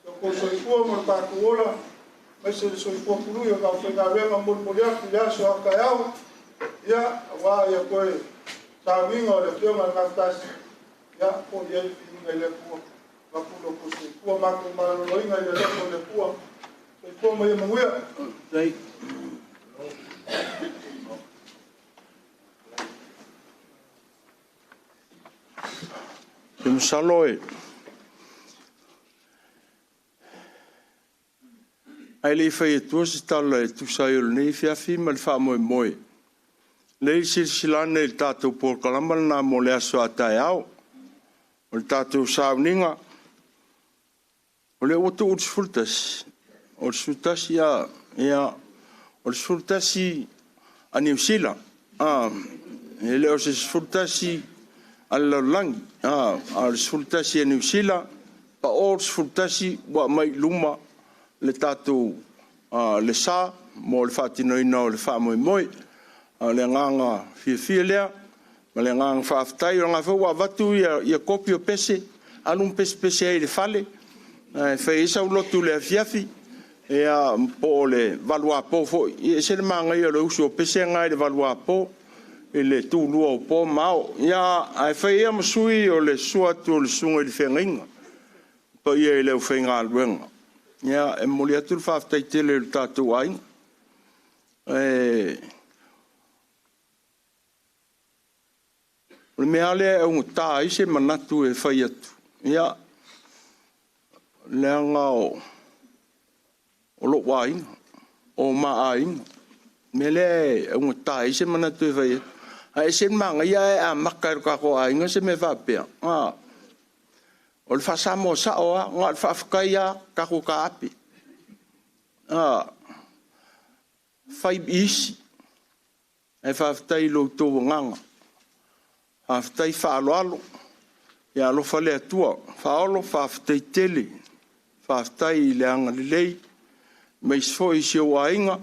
so outou soifua ma le tatou ola, aemaise le soifua pului o le aufaigaluega molimoli atu i le aso a taeao, ia, aua ia toe sauniga o le Afioga i le Gafatasi, ia, foi i ai le viiga i le Atua. Vaku lo ko soifua matou maloloina i le alofa o le Atua. Soifua ma ia manuia.
Te masalo e ae le i fai atua se tala e tusa ai o lenei afiafi ma le faamoemoe, lei silasila ane i le tatou polokalama lena mo le aso a taeao. O le tatou sauniga, o lea ua tuu le 11, o le 11, ia, o le 11 a Niu Sila, e le o se 11 a le lalolagi, a o le 11 a Niu Sila, pa o le 11 ua aumai i luma le tatou le sa mo le faatinoina o le faamoemoe. A o le agaga fiafia lea ma le agaga faafetai, o lena foi ua avatu ia kopi o pese, alu ma pesepese ai i le fale, ae fai ai sau lotu i le afiafi, ia, po o le 8 apo foi. Ia, e ese le manaia o le usu o pese na i le 8 apo i le tulua o po ma ao. Ia, ae fai ia ma sui o le susu atu o le susuga i le feagaiga, paia i le aufaigaluega. Ia, e momoli atu le faafetai tele i le tatou aiga. O le mea lava lea e augata ai se manatu e fai atu, ia, leaga o lou aiga, o ma aiga. O le mea lea e augata ai se manatu e fai atu. Ae ese le manaia ae amata e le tatou aiga se mea faapea. O le faa-Samoa sao lava, na o le faafetai lava, tatou taape. Fai isi, ae faafetai i lo outou agaga. Faafetai faaaloalo, ia alofa le Atua. Faaolo, faafetai tele. Faafetai i le agalelei, aemaise foi si ou aiga,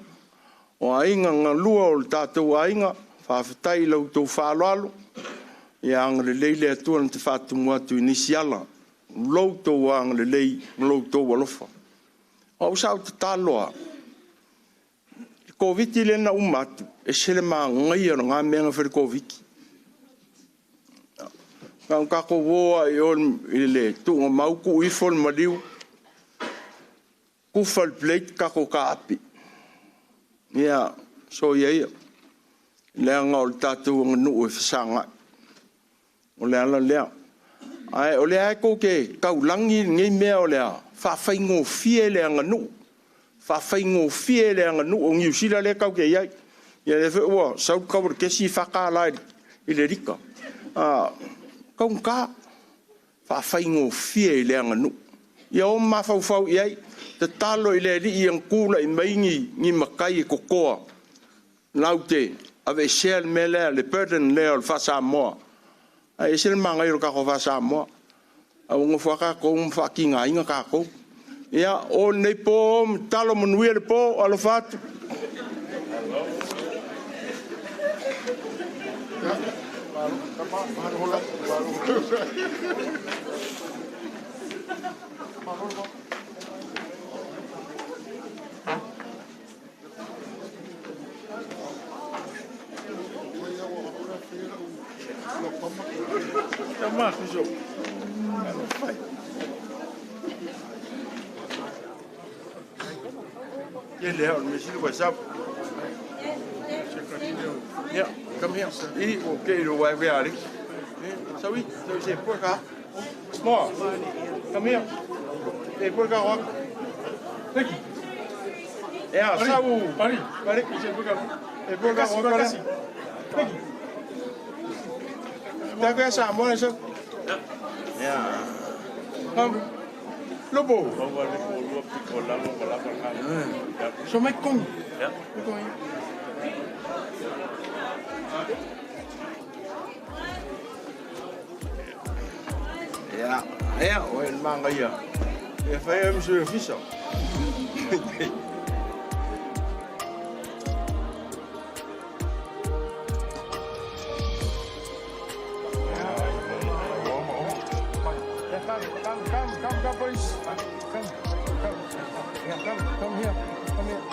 o aiga na lua o le tatou aiga, faafetai i la outou faaaloalo, ia agalelei le Atua na te faatumu atu i nisi ala, lo outou agalelei ma lo outou alofa. O au sa ou tatalo lava, le Koviti lea na uma atu, e ese le manaia o lena mea na fai i le Koviti. Na ona tatou o lava i o i le tuugamau tuu ifo le maliu, tufa le plate tatou taape. Ia, soia ia, leaga o le tatou aganuu e fesagai. O le ala lea. Ae o lea lava tou te taulagi lenei mea o le a faafaigofie le aganuu, faafaigofie le aganuu o Niu Sila lea tatou te i ai. Ia lea foi ua sau le tau o le kesi e $4 i le lita. Taugata, faafaigofie i le aganuu. Ia o ma mafaufau i ai, tatalo i le Alii ia tulai mai ni matai e totoa latou te aveesea le mea lea, le burden lea o le faa-Samoa. Ae ese le manaia o le tatou faa-Samoa. A ua nonofo lava tatou ma faatigaina tatou. Ia, o lenei po, tatalo manuia le po, alofa atu. Tele lava o le mea sili ua e sau. Ia, come here. I, ua te i lo wae vea aliki. Sau i, sau se pue ka. Moa, come here. E pue ka waka. Thank you. Ia, sau. Pari, pari, se pue ka. E pue ka waka. Thank you. Ta koe Samoa sau. Ia. Come. Lobo. So mai kong. Kong. Ia, ia, o e manga ia. E fai e monsieur Fisa. Come, come, come, come, come, boys. Come, come. Yeah, come, come here. Come here.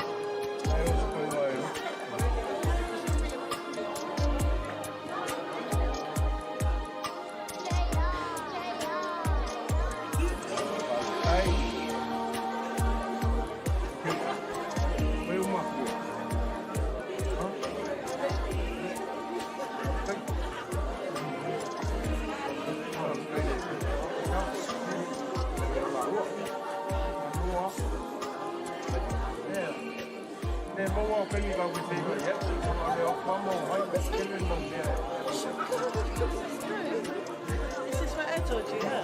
Ai, o se koe mai.
This is what I told you, yeah.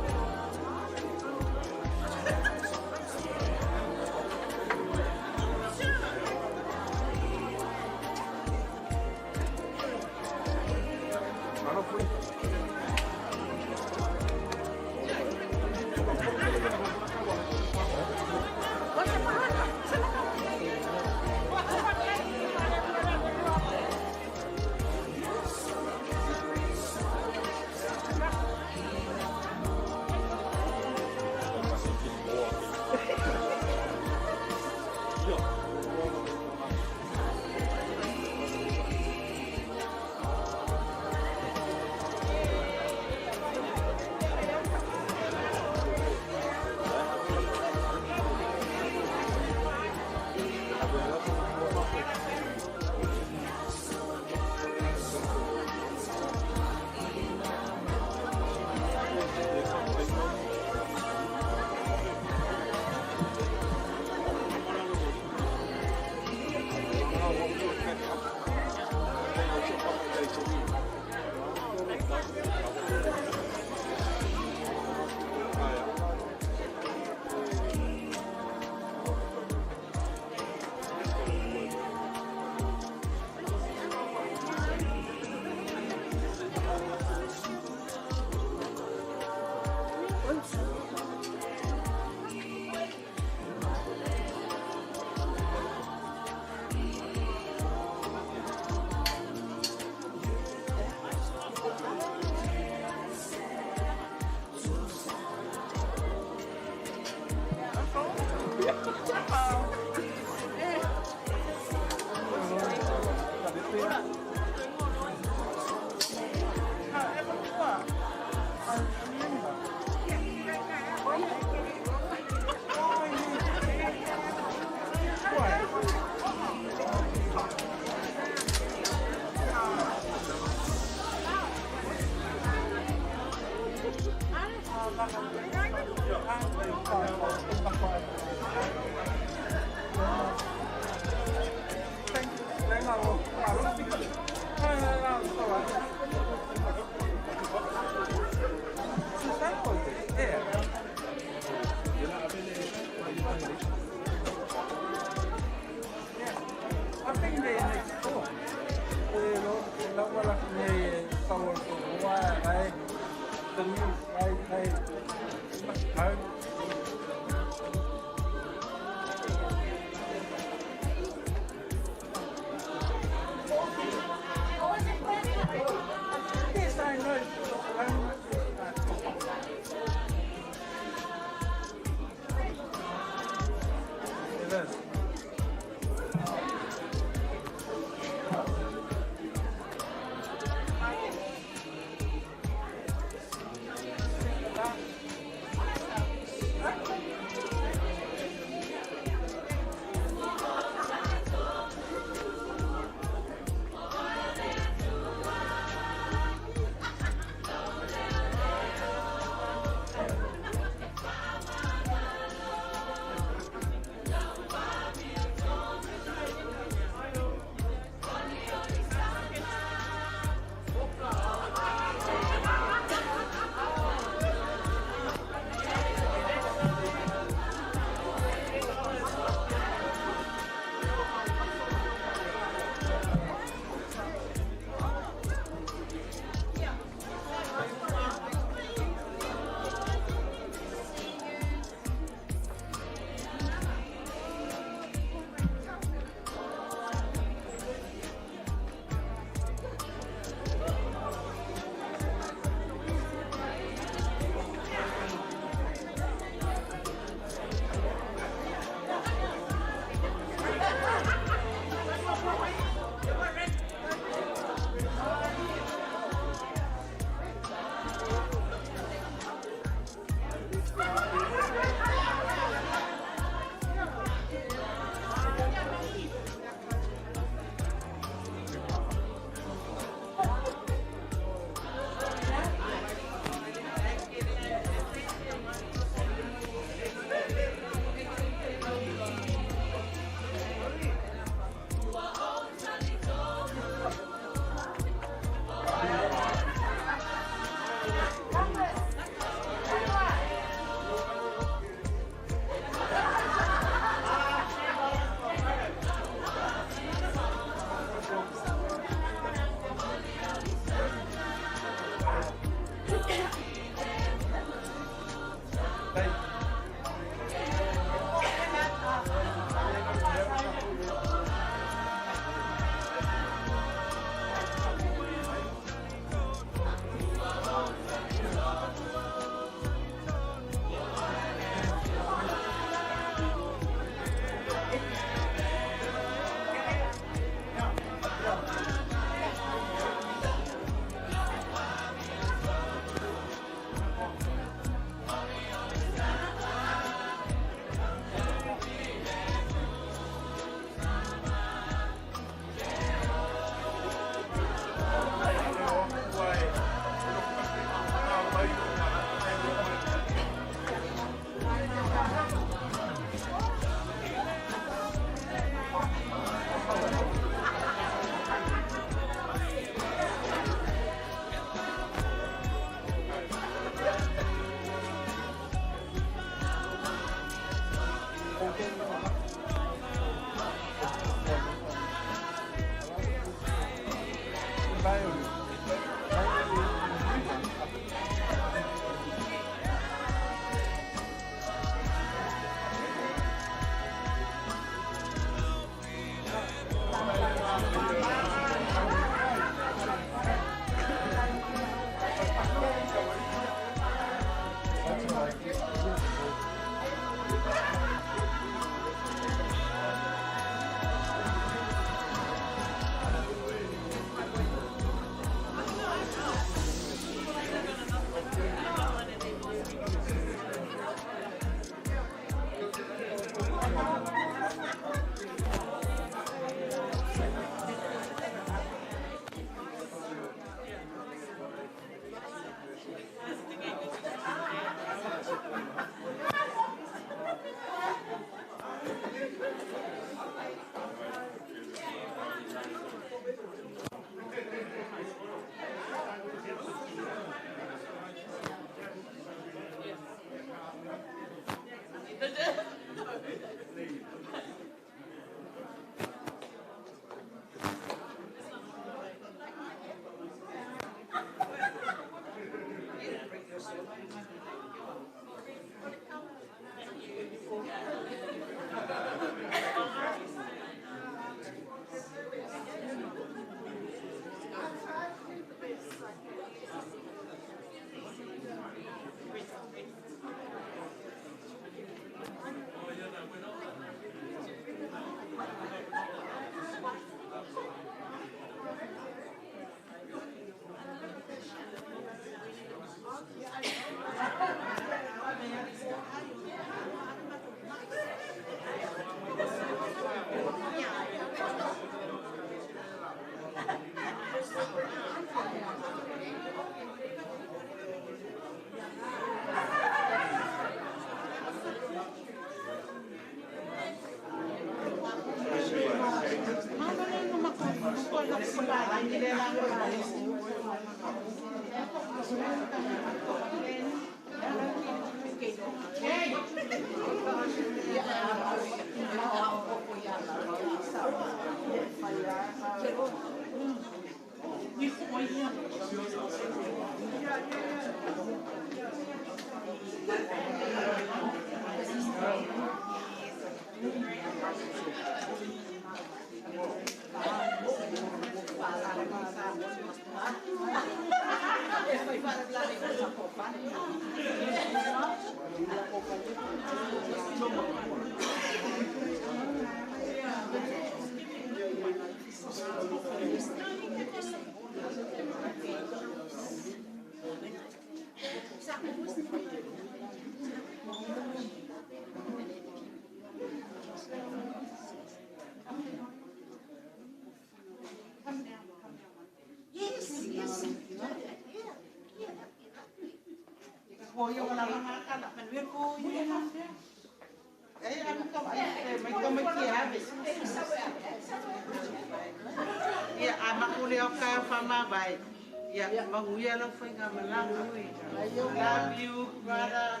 Love you, brother.